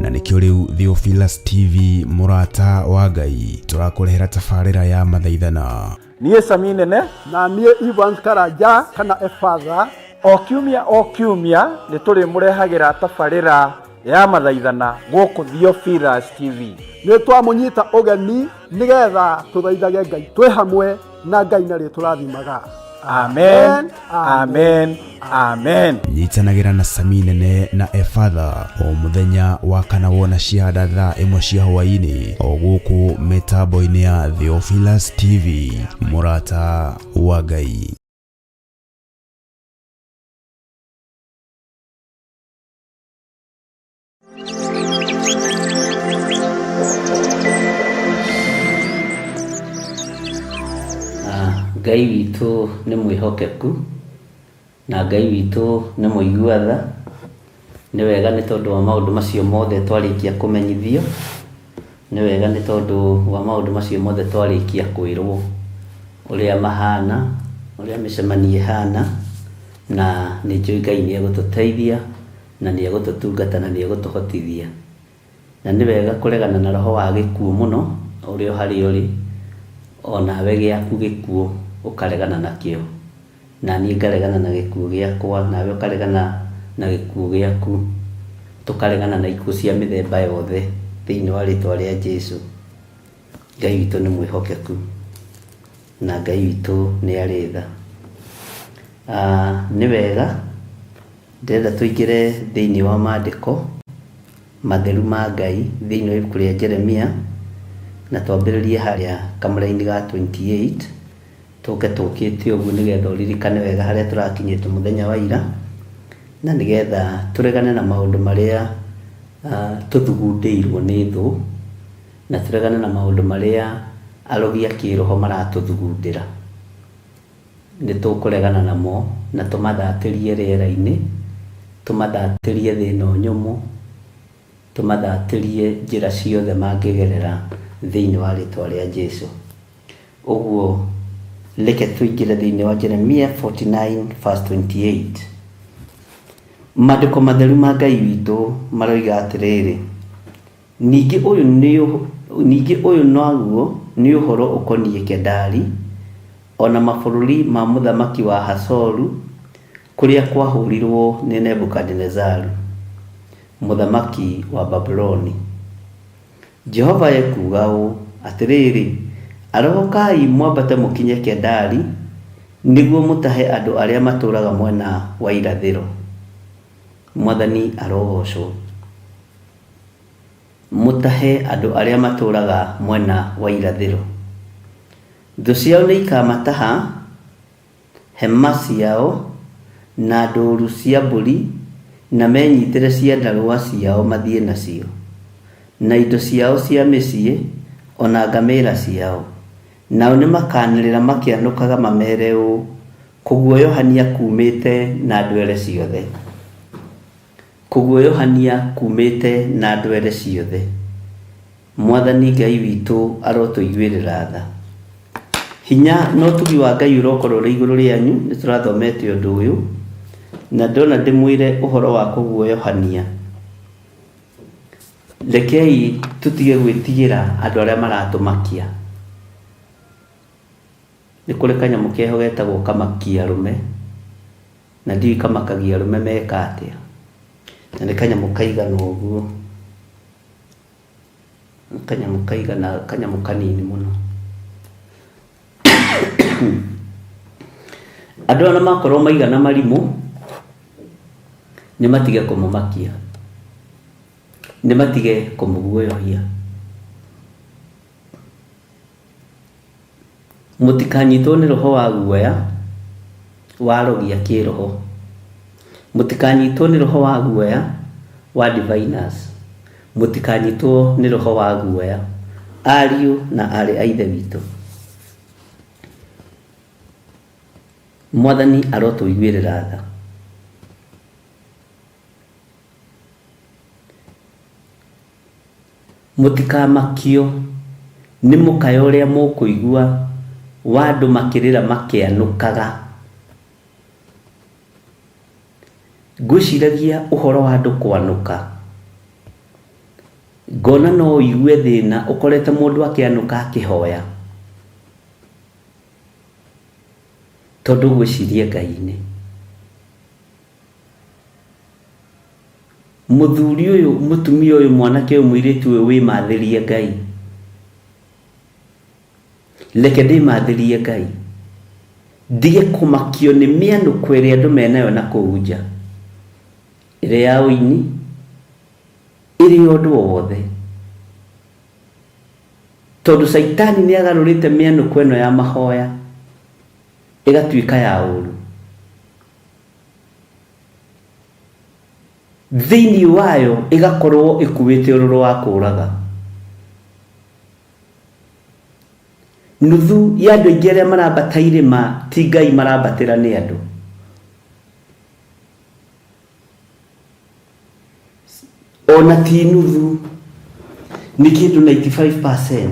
Na nĩkĩo rĩu Theophilus TV, mũrata wa Ngai, tũrakũrehera tabarĩra ya mathaithana. Niĩ Sami Nene na niĩ Evans Karanja kana Efatha. O kiumia o kiumia nĩ tũrĩmũrehagĩra tabarĩra ya mathaithana gũkũ Theophilus TV. Nĩ twamũnyita ũgeni nĩgetha tũthaithage Ngai twĩ hamwe, na Ngai narĩ tũrathimaga. Amen, amen, amen. Nyitanagĩra na Sami Nene na Efatha o mũthenya wa kana wona ciahanda thaa 1 cia hwaĩ-inĩ, o gũkũ mĩtambo-inĩ ya Theophilus TV, mũrata wa Ngai. Ngai witũ nĩ mwĩhokeku, na Ngai witũ nĩ mũigua tha. Nĩ wega nĩ tondũ wa maũndũ macio mothe twarĩkia kũmenyithio, nĩ wega nĩ tondũ wa maũndũ macio mothe twarĩkia kwĩrwo ũrĩa mahana, ũrĩa mĩcemanio ĩhana, na nĩ njũĩ Ngai nĩ egũtũteithia, na nĩ egũtũtungata, na nĩ egũtũhotithia. Na nĩ wega kũregana na roho wa gĩkuũ mũno, ũrĩa o harĩa ũrĩ, onawe gĩaku gĩkuũ ũkaregana nakĩo. Na niĩ ngaregana na gĩkuũ gĩakwa, nawe ũkaregana na gĩkuũ gĩaku. Tũkaregana na ikuũ cia mĩthemba yothe thĩinĩ wa rĩtwa rĩa Jesu. Ngai witũ nĩ mwĩhokeku, na Ngai witũ nĩ arĩ tha. Nĩ wega ndĩrenda tũingĩre thĩinĩ wa maandĩko matheru ma Ngai thĩinĩ wa ibuku rĩa Jeremia, na twambĩrĩrie harĩa kamũraini ga 28, tũke tũkĩte ũguo nĩgetha ũririkane wega harĩa tũrakinyĩte mũthenya wa ira, na nĩgetha tũregane na maũndũ marĩa tũthugundĩirwo nĩ thũ, na tũregane na maũndũ marĩa arogi a kĩroho maratũthugundĩra. Nĩ tũkũregana namo na tũmathatĩrie rĩera-inĩ, tũmathatĩrie thĩ ĩno nyũmũ, tũmathatĩrie njĩra ciothe mangĩgerera thĩinĩ wa rĩtwa rĩa Jesu. Ũguo reke tũingĩre thĩinĩ wa Jeremia 49 verse 28. Maandĩko matheru ma Ngai witũ maroiga atĩrĩrĩ, ningĩ ũyũ naguo nĩ ũhoro ũkoniĩ Kedari, ona mabũrũri ma mũthamaki wa Hasoru, kũrĩa kwahũrirwo nĩ Nebukadinezaru, mũthamaki wa Babuloni. Jehova ekuuga ũũ, atĩrĩrĩ, arahũkai mwambate mũkinye Kedari, nĩguo mũtahe andũ arĩa matũũraga mwena wa irathĩro. Mwathani arogocwo. Mũtahe andũ arĩa matũũraga mwena wa irathĩro. Thũ ciao nĩ ikamataha, hema ciao na ndũũru cia mbũri, na menyitĩre ciandarũa ciao mathiĩ nacio, na indo ciao cia mĩciĩ, ona ngamĩĩra ciao. Nao nĩmakanĩrĩra makĩanũkaga mamere ũũ, kũguoyohania kuumĩte na ndwere ciothe. Kũguoyohania kuumĩte na ndwere ciothe. Mwathani Ngai witũ arotũiguĩrĩra tha. Hinya na ũtugi wa Ngai ũrokorwo ũrĩ igũrũ rĩanyu, nĩ tũrathomete ũndũ ũyũ, na ndona ndĩmwĩre ũhoro wa kũguoyohania. Rekei tũtige gwĩtigĩra andũ arĩa maratũmakia. Nĩ kũrĩ kanyamũ keho getagwo kamakia arũme. Na ndiũĩ kamakagia arũme meka atĩa. Na nĩ kanyamũ kaigana ũguo. Nĩ kanyamũ kaigana, kanyamũ kanini mũno. Andũ aya ona makorwo maigana marimũ, nĩ matige kũmũmakia. Nĩ matige kũmũguoyohia. Mũtikanyitwo nĩ roho wa guoya wa arogi a kĩroho. Mũtikanyitwo nĩ roho wa guoya wa diviners. Mũtikanyitwo nĩ roho wa guoya, ariũ na aarĩ a Ithe witũ. Mwathani arotũiguĩrĩra tha. Mũtikamakio nĩ mũkayo ũrĩa mũkũigua wa andũ makĩrĩra makĩanũkaga. Ngwĩciragia ũhoro wa andũ kwanũka, ngona no ũigue thĩna ũkorete mũndũ akĩanũka akĩhoya, tondũ ũgwĩciria Ngai-inĩ. Mũthuri ũyũ, mũtumia ũyũ, mwanake ũyũ, mũirĩtu ũyũ wĩmathĩrie Ngai. Reke ndĩmathĩrie Ngai. Ndige kũmakio nĩ mĩanũko ĩrĩa andũ menayo na kũu nja. Ĩrĩ ya ũini, ĩrĩ ya ũndũ o wothe. Tondũ caitani nĩ agarũrĩte mĩanũko ĩno ya mahoya ĩgatuĩka ya ũru. Thĩinĩ wayo ĩgakorwo ĩkuĩte ũrũrũ wa kũũraga. Nuthu ya andũ aingĩ arĩa marambata irĩma ti Ngai marambatĩra nĩ andũ. Ona ti nuthu, nĩ kĩndũ 95%.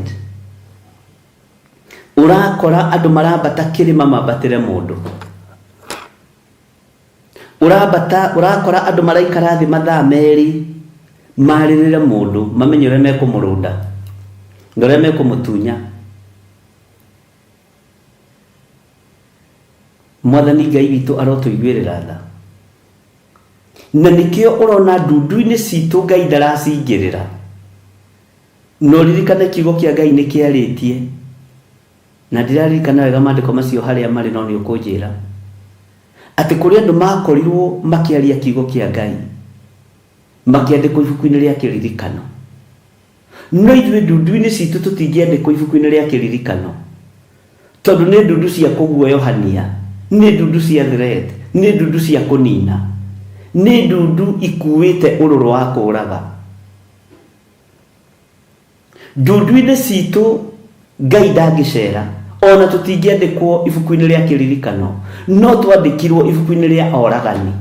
Ũrakora andũ marambata kĩrĩma mambatĩre mũndũ. Ũrambata ũrakora andũ maraikara thĩ mathaa merĩ marĩrĩre mũndũ mamenye ũrĩa mekũmũrũnda na ũrĩa mekũmũtunya. Mwathani Ngai witũ arotũiguĩrĩra tha. Na nĩkĩo ũrona ndundu-inĩ citũ Ngai ndaracingĩrĩra. Na ũririkane kiugo kĩa Ngai nĩ kĩarĩtie. Na ndiraririkana wega maandĩko macio harĩa marĩ no nĩ ũkũnjĩra. Atĩ kũrĩ andũ makorirwo makĩaria kiugo kĩa Ngai, makĩandĩkwo ibuku-inĩ rĩa kĩririkano. No ithuĩ ndundu-inĩ citũ tũtingĩandĩkwo ibuku-inĩ rĩa kĩririkano, tondũ nĩ ndundu cia kũguoyohania, nĩ ndundu cia threat, nĩ ndundu cia kũnina, nĩ ndundu ikuĩte ũrũrũ wa kũũraga. Ndundu-inĩ citũ Ngai ndangĩcera, o na tũtingĩandĩkwo ibuku-inĩ rĩa kĩririkano, no twandĩkirwo ibuku-inĩ rĩa oragani,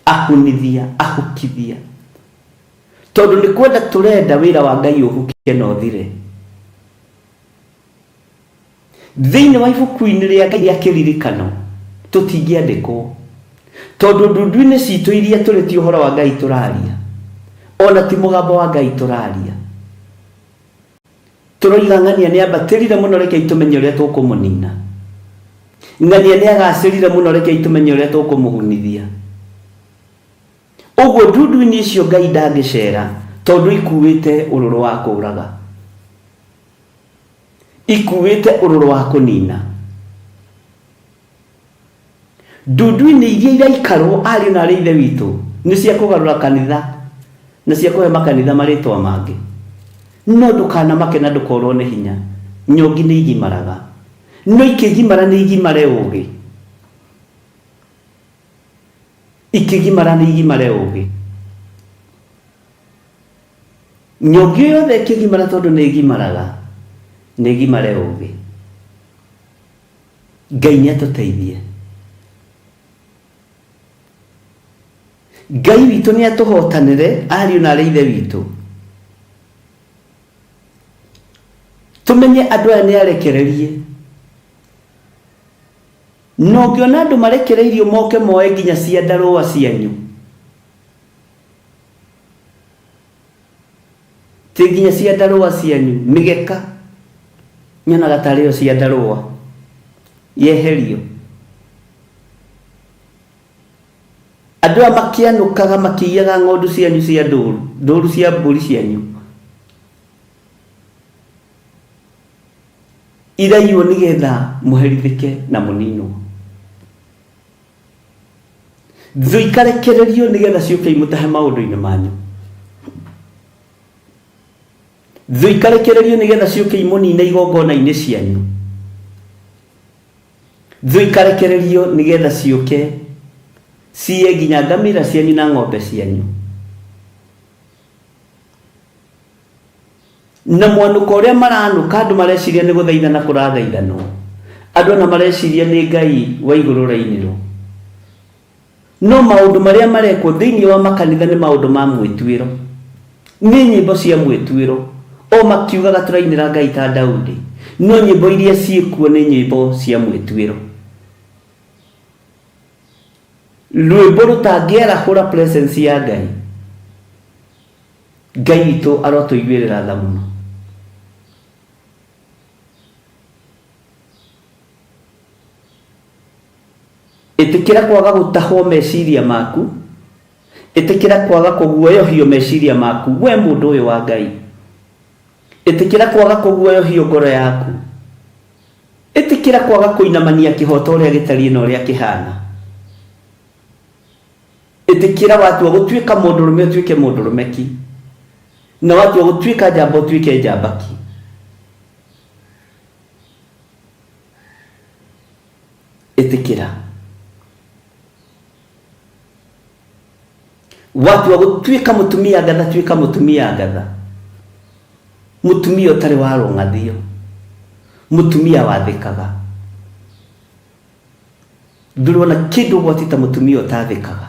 ahunithia, ahukithia. Tondũ nĩ kwenda tũrenda wĩra wa Ngai ũhuke na ũthire. Thĩinĩ wa ibuku-inĩ rĩa Ngai rĩa kĩririkano tũtingĩandĩkwo, tondũ ndundu-inĩ citũ iria tũrĩ ti ũhoro wa Ngai tũraria, ona ti mũgambo wa Ngai tũraria. Tũroiga ng'ania nĩ ambatĩrire mũno, rekei tũmenye ũrĩa tũkũmũnina. Ng'ania nĩ agacĩrire mũno, rekei tũmenye ũrĩa tũkũmũhunithia. Ũguo ndundu-inĩ icio Ngai ndangĩcera, tondũ ikuĩte ũrũrũ wa kũũraga. Ikuĩte ũrũrũ wa kũnina. Ndundu-inĩ iria iraikarwo ariũ na arĩ ithe witũ nĩ cia kũgarũra kanitha na cia kũhe makanitha marĩtwa mangĩ. No ndũkanamake na ndũkorwo nĩ hinya. Nyongi nĩ igimaraga. No ikĩgimara nĩ igimare ũgĩ. Ikĩgimara nĩ igimare ũgĩ. Nyongi yothe ĩkĩgimara tondũ nĩ ĩgimaraga, nĩ ĩgimare ũgĩ. Ngai nĩ atũteithie. Ngai witũ nĩ atũhotanĩre ariũ na arĩ ithe witũ. Tũmenye andũ aya nĩ arekererie. Na ũngĩona andũ marekereirio moke moe nginya ciandarũa cianyu. Ti nginya ciandarũa cianyu, mĩgeka nyonaga tarĩ yo ciandarũa yeherio. Andũ aya makĩanũkaga makĩiyaga ng'ondu cianyu cia ndũru, ndũru cia mbũri cianyu iraiywo nĩgetha mũherithĩke na mũninwo. Thũ ikarekererio nĩgetha ciũke imũtahe maũndũ-inĩ manyu. Thũ ikarekererio nĩgetha ciũke imũnine igongona-inĩ cianyu. Thũ ikarekererio nĩgetha ciũke ciiye nginya ngamĩra cianyu na ng'ombe cianyu. Na mwanũko ũrĩa maranũka andũ mareciria nĩ gũthaithana kũrathaithanwo. Andũ ona mareciria nĩ Ngai wa igũrũ ũrainĩrwo. No maũndũ marĩa marekwo thĩinĩ wa makanitha nĩ maũndũ ma mwĩtuĩro. Nĩ nyĩmbo cia mwĩtuĩro. O makiugaga tũrainĩra Ngai ta Daudi. No nyĩmbo iria ciĩkuo nĩ nyĩmbo cia mwĩtuĩro. Rwĩmbo rũtangĩarahũra presence ya Ngai. Ngai witũ arotũiguĩrĩra tha mũno. Ĩtĩkĩra kwaga gũtahwo meciria maku. Ĩtĩkĩra kwaga kũguoyohio meciria maku we mũndũ ũyũ wa Ngai. Ĩtĩkĩra kwaga kũguoyohio ngoro yaku. Ĩtĩkĩra kwaga kũinamania kĩhoto ũrĩa gĩtariĩ na ũrĩa kĩhana. Ĩtĩkĩra watua gũtuĩka mũndũrũme ũtuĩke mũndũrũme ki. Na watua gũtuĩka njamba ũtuĩke njamba ki. Ĩtĩkĩra. Watua gũtuĩka mũtumia ngatha tuĩka mũtumia ngatha. Mũtumia ũtarĩ wa rũng'athio. Mũtumia wathĩkaga. Ndũrĩ wona kĩndũ ũgwati ta mũtumia ũtathĩkaga.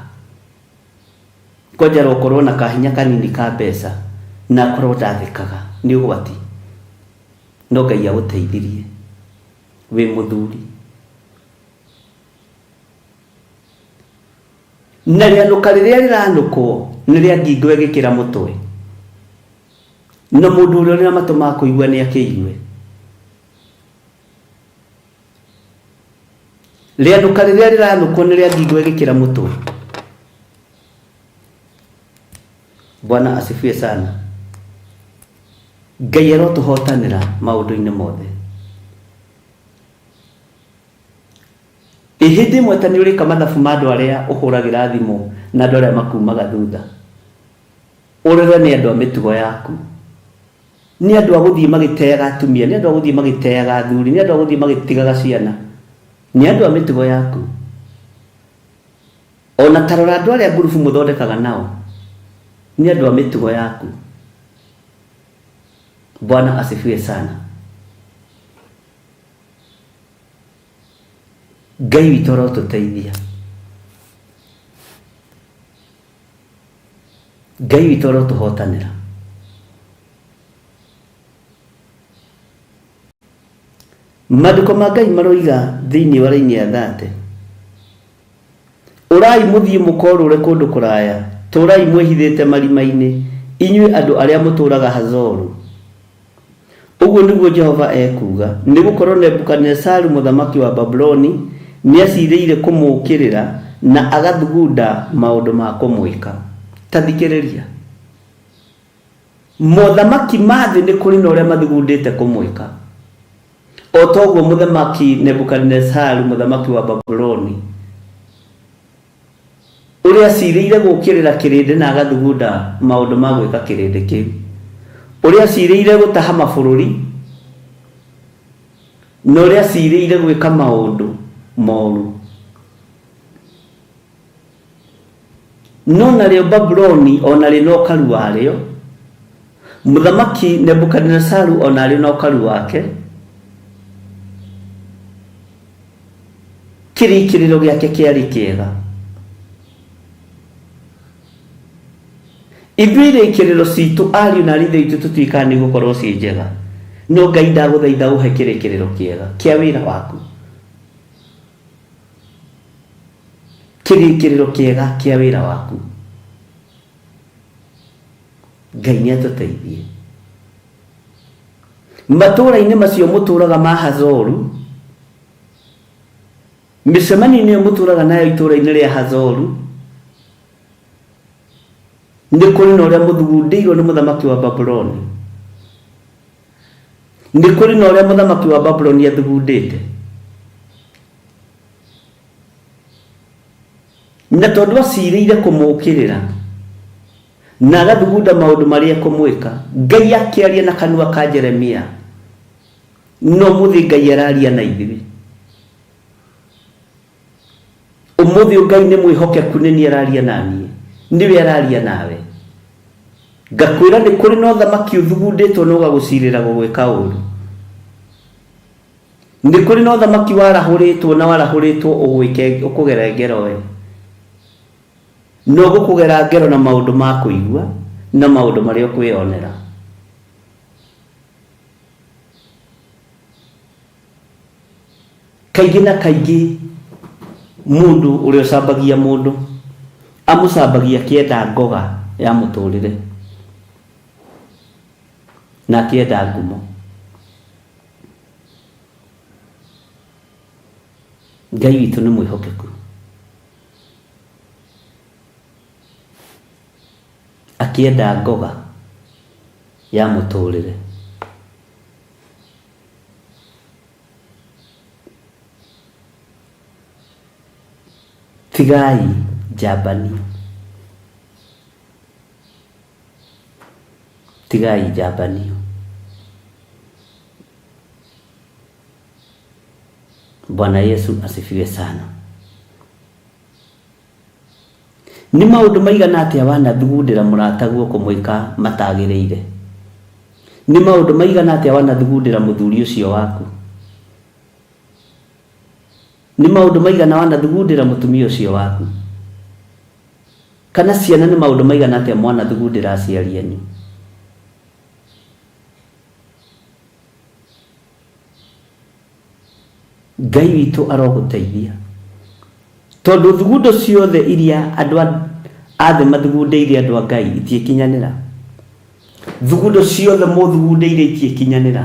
Kwanja okorwo na kahinya kanini ka mbeca na akorwo ndathĩkaga nĩ ũgwati. No Ngai agũteithirie wĩ mũthuri. Na rĩanũka rĩrĩa rĩranũkwo nĩ rĩa ngingo ĩgĩkĩra mũtwe. Na mũndũ ũrĩa ũrĩ na matũ ma kũigua nĩ akĩigue. Rĩanũka rĩrĩa rĩranũkwo nĩ rĩa ngingo ĩgĩkĩra mũtwe. Bwana asifiwe sana. Ngai arotũhotanĩra maũndũ-inĩ mothe. Ĩ hĩndĩ ĩmwe ta nĩ ũrĩka mathabu ma andũ arĩa ũhũragĩra thimũ na andũ arĩa makumaga thutha. Ũrore nĩ andũ a mĩtugo yaku. Nĩ andũ a gũthiĩ magĩteaga atumia, nĩ andũ a gũthiĩ magĩteaga athuri, nĩ andũ a gũthiĩ magĩtigaga ciana. Nĩ andũ a mĩtugo yaku. Ona ta rora andũ arĩa ngurubu mũthondekaga nao. Nĩ andũ a mĩtugo yaku. Bwana asifiwe sana. Ngai witũ arotũteithia. Ngai witũ arotũhotanĩra. Maandĩko ma Ngai maroiga thĩinĩ wa raini ya 30, Ũrai mũthiĩ mũkorũre kũndũ kũraya, tũũrai mwĩhithĩte marima-inĩ, inyuĩ andũ arĩa mũtũũraga Hazoru. Ũguo nĩguo Jehova ekuuga, 'Nĩ gũkorũo Nebukadinezaru mũthamaki wa Babuloni nĩ aciirĩire kũmũũkĩrĩra na agathugunda maũndũ ma kũmwĩka. Ta thikĩrĩria! Mothamaki ma thĩ nĩ kũrĩ na ũrĩa mathugundĩte kũmwĩka, o ta ũguo Mũthamaki Nebukadinezaru mũthamaki wa Babuloni Ũrĩa aciirĩire gũũkĩrĩra kĩrĩndĩ na agathugunda maũndũ ma gwĩka kĩrĩndĩ kĩu. Ũrĩa aciirĩire gũtaha mabũrũri, na ũrĩa aciirĩire gwĩka maũndũ moru. No narĩo Babuloni o narĩo na ũkaru warĩo, Mũthamaki Nebukadinezaru o narĩo na ũkaru wake, Kĩrĩkĩrĩro gĩake kĩarĩ kĩega. Ithuĩ irĩkĩrĩro citũ ariũ na aarĩ ithe witũ tũtiũĩ kana nĩ igũkorwo ciĩ njega. No Ngai ndagũthaitha ũhe kĩrĩkĩrĩro kĩega kĩa wĩra waku. Kĩrĩkĩrĩro kĩega kĩa wĩra waku. Ngai nĩ atũteithie. Matũũra-inĩ macio mũtũũraga ma Hazoru, mĩcemanio-inĩ ĩyo mũtũũraga nayo itũũra-inĩ rĩa Hazoru, Nĩ kũrĩ na ũrĩa mũthugundĩirwo nĩ mũthamaki wa Babuloni. Nĩ kũrĩ na ũrĩa mũthamaki wa Babuloni athugundĩte. Na tondũ acirĩire kũmũũkĩrĩra na agathugunda maũndũ marĩa ekũmwĩka, Ngai akĩaria na kanua ka Jeremia. No ũmũthĩ Ngai araria na ithuĩ. Ũmũthĩ ũyũ Ngai nĩ mwĩhokeku, nĩ niĩ araria na niĩ, nĩwe araria nawe. Ngakwĩra nĩ kũrĩ na ũthamaki ũthugundĩtwo na ũgagũcirĩra gũgwĩka ũru. Nĩ kũrĩ na ũthamaki warahũrĩtwo na warahũrĩtwo ũgwĩke ũkũgere ngero we. Na ũgũkũgera ngero na maũndũ ma kũigua na maũndũ marĩa ũkwĩyonera. Kaingĩ na kaingĩ mũndũ ũrĩa ũcambagia mũndũ amũcambagia akĩenda ngoga ya mũtũrĩre na akĩenda ngumo. Ngai witũ nĩ mwĩhokeku. Akĩenda ngoga ya mũtũrĩre. Tigai njambanio. Tigai njambanio. Bwana Yesu asifiwe sana. Nĩ maũndũ maigana atĩa wanathugundĩra mũrataguo kũmwĩka matagĩrĩire? Nĩ maũndũ maigana atĩa wanathugundĩra mũthuri ũcio waku? Nĩ maũndũ maigana wanathugundĩra mũtumia ũcio waku? Kana ciana nĩ maũndũ maigana atĩa mwanathugundĩra aciari anyu? Ngai witũ arogũteithia. Tondũ thugundo ciothe iria andũ a thĩ mathugundĩire andũ a Ngai itiĩkinyanĩra. Thugundo ciothe mũthugundĩire itiĩkinyanĩra.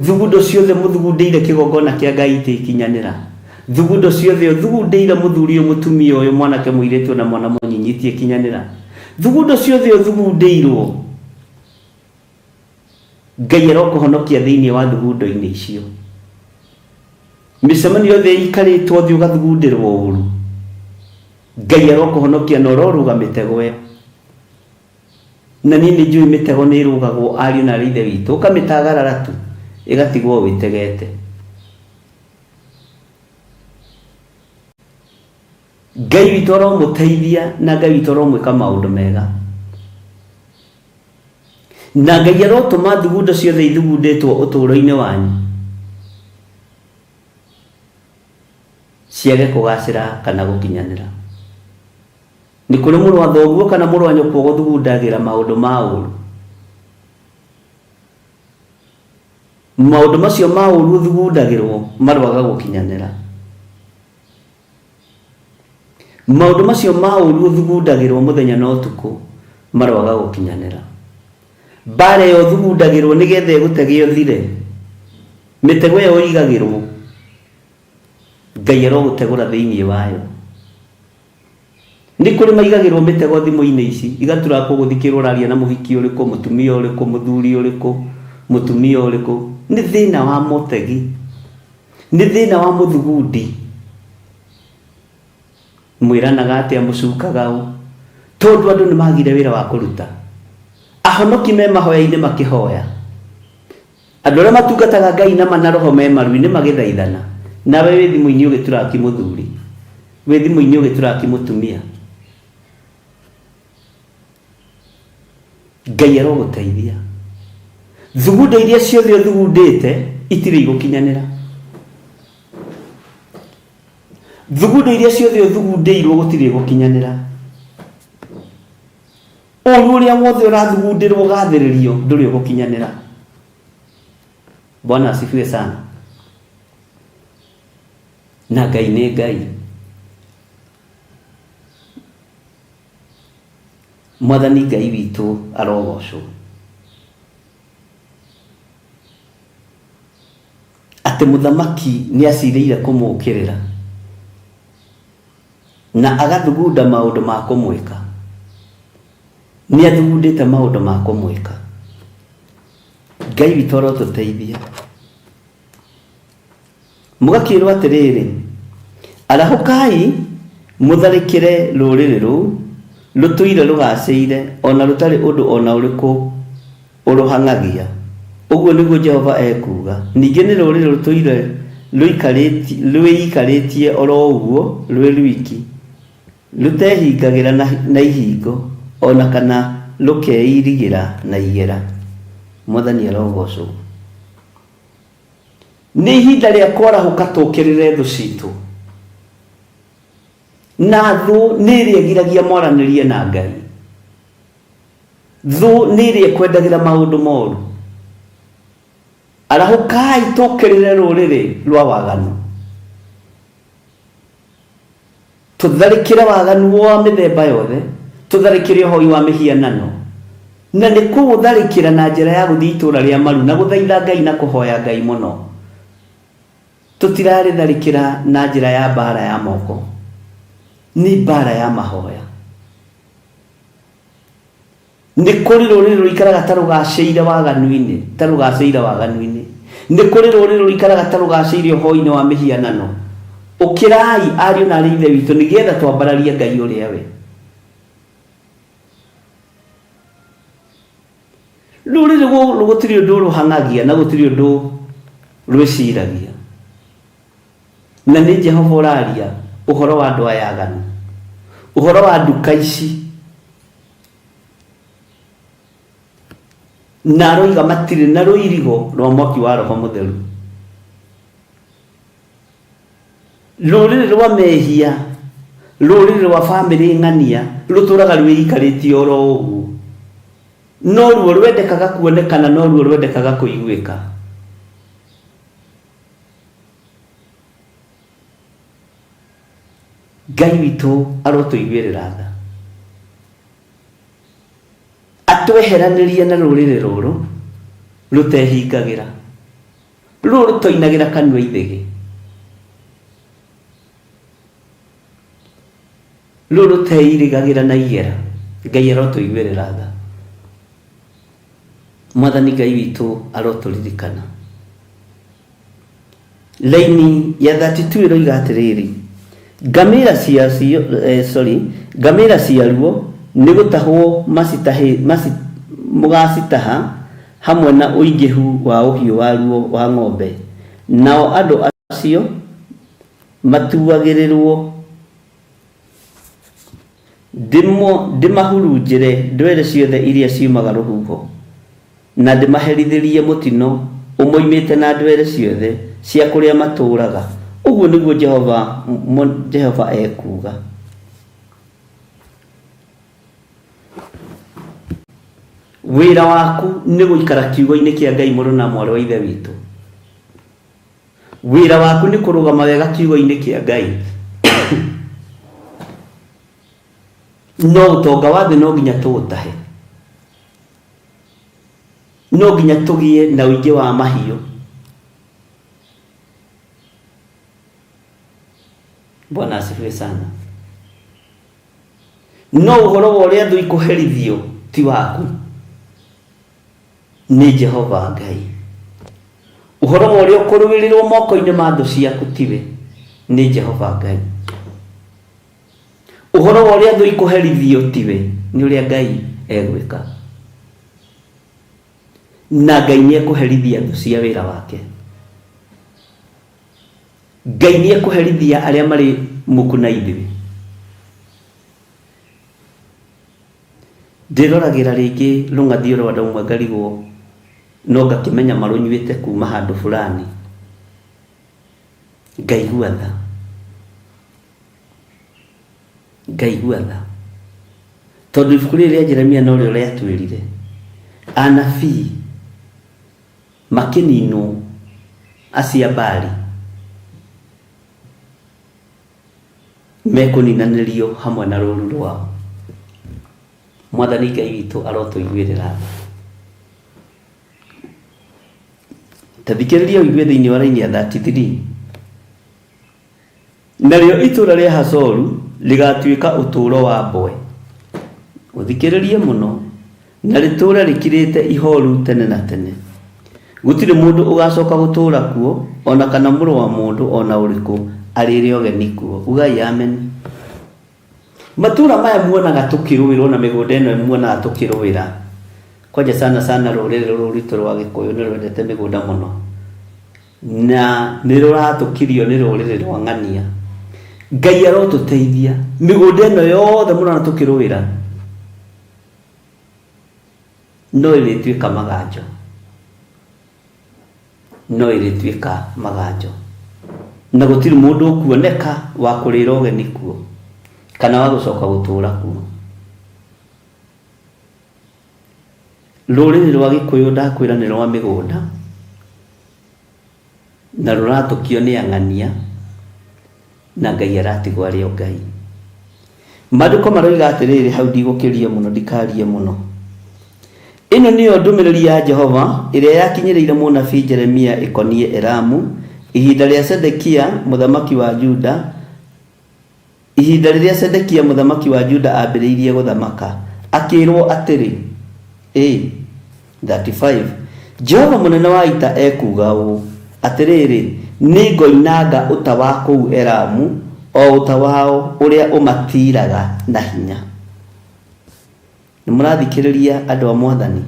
Thugundo ciothe mũthugundĩire kĩgongona kĩa Ngai itiĩkinyanĩra. Thugundo ciothe ũthugundĩire mũthuri ũyũ, mũtumia ũyũ, mwanake, mũirĩtu ona mwana mũnyinyi itiĩkinyanĩra. Thugundo ciothe ũthugundĩirwo Ngai arokũhonokia thĩinĩ wa thugundo-inĩ icio. Mĩcemanio yothe ĩikarĩtwo thĩ ũgathugundĩrwo ũru, Ngai arokũhonokia na ũrorũga mĩtego ĩyo. Na niĩ nĩ njũĩ mĩtego nĩ ĩrũgagwo ariũ na aarĩ a Ithe witũ, ũkamĩtagarara tu ĩgatigwo wĩtegete. Ngai witũ aromũteithia na Ngai witũ aromwĩka maũndũ mega. Na Ngai arotũma thugundo ciothe ithugundĩtwo ũtũũro-inĩ wanyu ciage kũgacĩra kana gũkinyanĩra. Nĩ kũrĩ mũrũ wa thoguo kana mũrũ wa nyũkwa ũgũthugundagĩra maũndũ ma ũũru. Maũndũ macio ma ũũru ũthugundagĩrwo maroaga gũkinyanĩra. Maũndũ macio ma ũũru ũthugundagĩrwo mũthenya na ũtukũ maroaga gũkinyanĩra. Mbaara ĩyo ũthugundagĩrwo nĩgetha ĩgũtege ũthire, mĩtego ĩyo ũigagĩrwo, Ngai arogũtegũra thĩinĩ wayo. Nĩ kũrĩ maigagĩrwo mĩtego thimũ-inĩ ici, igaturakwo gũthikĩrwo ũraria na mũhiki ũrĩkũ, mũtumia ũrĩkũ, mũthuri ũrĩkũ, mũtumia ũrĩkũ. Nĩ thĩna wa mũtegi. Nĩ thĩna wa mũthugundi. Mwĩranaga atĩa mũcukaga ũ? Tondũ andũ nĩ magire wĩra wa kũruta. Ahonoki me mahoya-inĩ makĩhoya. Andũ arĩa matungataga Ngai na ma na roho me maru-inĩ magĩthaithana. Nawe wĩ thimũ-inĩ ũgĩturaki mũthuri. Wĩ thimũ-inĩ ũgĩturaki mũtumia. Ngai arogũteithia. Thugundo iria ciothe ũthugundĩte itirĩ igũkinyanĩra. Thugundo iria ciothe ũthugundĩirwo gũtirĩ igũkinyanĩra. Ũru ũrĩa wothe ũrathugundĩrwo ũgathĩrĩrio ndũrĩ ũgũkinyanĩra. Bwana asifiwe sana. Na Ngai nĩ Ngai. Mwathani Ngai witũ arogocwo. Atĩ mũthamaki nĩ acirĩire kũmũũkĩrĩra na agathugunda maũndũ ma kũmwĩka. Nĩ athugundĩte maũndũ ma kũmwĩka. Ngai witũ arotũteithia. Mũgakĩrwo atĩrĩrĩ, arahũkai mũtharĩkĩre rũrĩrĩ rũu rũtũire rũgaacĩire o na rũtarĩ ũndũ o na ũrĩkũ ũrũhang'agia, ũguo nĩguo Jehova ekuuga. Ningĩ nĩ rũrĩrĩ rũtũire rwĩikarĩtie o ro ũguo rwĩ rwiki, rũtehingagĩra na ihingo, o na kana rũkeirigĩra na igera. Mwathani arogoocwo. Nĩ ihinda rĩa kwarahũka tũkĩrĩre thũ citũ. Na thũ nĩ ĩrĩa ĩgiragia mwaranĩrie na Ngai. Thũ nĩ ĩrĩa ĩkwendagĩra maũndũ moru. Arahũkai tũkĩrĩre rũrĩrĩ rwa waganu. Tũtharĩkĩre waganu wa mĩthemba yothe, tũtharĩkĩre ũhoi wa mĩhianano. Na nĩ kũũtharĩkĩra na njĩra ya gũthiĩ itũũra rĩa maru na gũthaitha Ngai na kũhoya Ngai mũno. Tũtirarĩtharĩkĩra na njĩra ya mbaara ya moko. Nĩ mbaara ya mahoya. Nĩ kũrĩ rũrĩrĩ rũikaraga ta rũgacĩire waganu-inĩ, ta rũgacĩire waganu-inĩ. Nĩ kũrĩ rũrĩrĩ rũikaraga ta rũgacĩire ũhoi-inĩ wa mĩhianano. Ũkĩrai, ariũ na aarĩ a Ithe witũ, nĩgetha twambararie Ngai ũrĩa we. Rũrĩrĩ rũrũ gũtirĩ ũndũ rũhang'agia na gũtirĩ ũndũ rwĩciragia. Na nĩ Jehova ũraria ũhoro wa andũ aya aganu, ũhoro wa nduka ici na aroiga matirĩ na rũirigo rwa mwaki wa Roho Mũtheru. Rũrĩrĩ rwa mehia, rũrĩrĩ rwa bamĩrĩ ng'ania rũtũraga rwĩikarĩtie oro ũguo. Noruo rwendekaga kuonekana, noruo rwendekaga kũiguĩka. Ngai witũ arotũiguĩrĩra tha. Atweheranĩrie na rũrĩrĩ rũrũ rũtehingagĩra, rũrũ rũtoinagĩra kanua ithĩgĩ, rũrũ rũteirigagĩra na igera. Ngai arotũiguĩrĩra tha. Mwathani Ngai witũ arotũririkana. Raini ya 32 ĩroiga atĩrĩrĩ, ngamĩra ciacio, eh, sorry, ngamĩra ciaruo nĩ gũtahwo macitahi, maci, mũgacitaha hamwe na ũingĩhu wa ũhiũ waruo wa ng'ombe, nao andũ acio matuagĩrĩrwo ndĩmahurunjĩre ndwere ciothe iria ciumaga rũhuho. Na ndĩmaherithĩrie mũtino ũmoimĩte na ndwere ciothe cia kũrĩa matũũraga, ũguo nĩguo Jehova, Jehova ekuuga. Wĩra waku nĩ gũikara kiugo-inĩ kĩa Ngai mũrũ na mwarĩ wa Ithe witũ. Wĩra waku nĩ kũrũgama wega kiugo-inĩ kĩa Ngai. No ũtonga wa thĩ no nginya tũũtahe. No nginya tũgĩe na ũingĩ wa mahiũ. Bwana asifiwe sana. No ũhoro wa ũrĩa thũ ikũherithio ti waku, nĩ Jehova Ngai. Ũhoro wa ũrĩa ũkũrũĩrĩrwo moko-inĩ ma thũ ciaku tiwe, nĩ Jehova Ngai. Ũhoro wa ũrĩa thũ ikũherithio tiwe, nĩ ũrĩa Ngai egwĩka. Na Ngai nĩ ekũherithia thũ cia wĩra wake. Ngai nĩ ekũherithia arĩa marĩ muku na ithuĩ. Ndĩroragĩra rĩngĩ rũng'athio rwa andũ amwe ngarigwo no ngakĩmenya marũnyuĩte kuma handũ fulani. Ngaigua tha. Ngaigua tha. Tondũ ibuku rĩrĩ rĩa Jeremia norĩo rĩatwĩrire anabii makĩninwo acio a Baali mekũninanĩrio hamwe na rũru rwao. Mwathani Ngai witũ arotũiguĩrĩra tha. Ta thikĩrĩria ũigue thĩinĩ wa raini ya 33. Narĩo itũũra rĩa Hazoru rĩgaatuĩka ũtũũro wa mbwe. Ũthikĩrĩrie mũno, na rĩtũũre rĩkirĩte ihooru tene na tene. Gũtirĩ mũndũ ũgaacoka gũtũũra kuo, o na kana mũrũ wa mũndũ o na ũrĩkũ arĩĩre ũgeni kuo. Ugai Ameni. Matũũra maya muonaga tũkĩrũĩra ona mĩgũnda ĩno muonaga tũkĩrũĩra, kwanja sana sana rũrĩrĩ rũrũ rwitũ rwa Gĩkũyũ nĩ rwendete mĩgũnda mũno. Na nĩ rũratũkirio nĩ rũrĩrĩ rwa ng'ania. Ngai arotũteithia. Mĩgũnda ĩno yothe mũrona tũkĩrũĩra no ĩrĩtuĩka maganjo. No ĩrĩtuĩka maganjo. Na gũtirĩ mũndũ ũkuoneka wa kũrĩra ũgeni kuo kana wa gũcoka gũtũũra kuo. Rũrĩrĩ rwa Gĩkũyũ ndakwĩra nĩ rwa mĩgũnda, na rũratũkio nĩ ang'ania, na Ngai aratigwo arĩ o Ngai. Maandĩko maroiga atĩrĩrĩ, hau ndigũkĩria mũno ndikarie mũno. Ĩno nĩyo ndũmĩrĩri ya Jehova ĩrĩa yakinyĩrĩire mũnabii Jeremia ĩkoniĩ Elamu, ihinda rĩa Zedekia mũthamaki wa Juda, Ihinda rĩrĩa Zedekia mũthamaki wa Juda aambĩrĩirie gũthamaka, akĩĩrwo atĩrĩ, A 35 Jehova mũnene wa ita ekuuga ũũ, 'Atĩrĩrĩ, nĩngoinanga ũta wa kũu Elamu, o ũta wao ũrĩa ũmatiiraga na hinya. Nĩmũrathikĩrĩria andũ a Mwathani?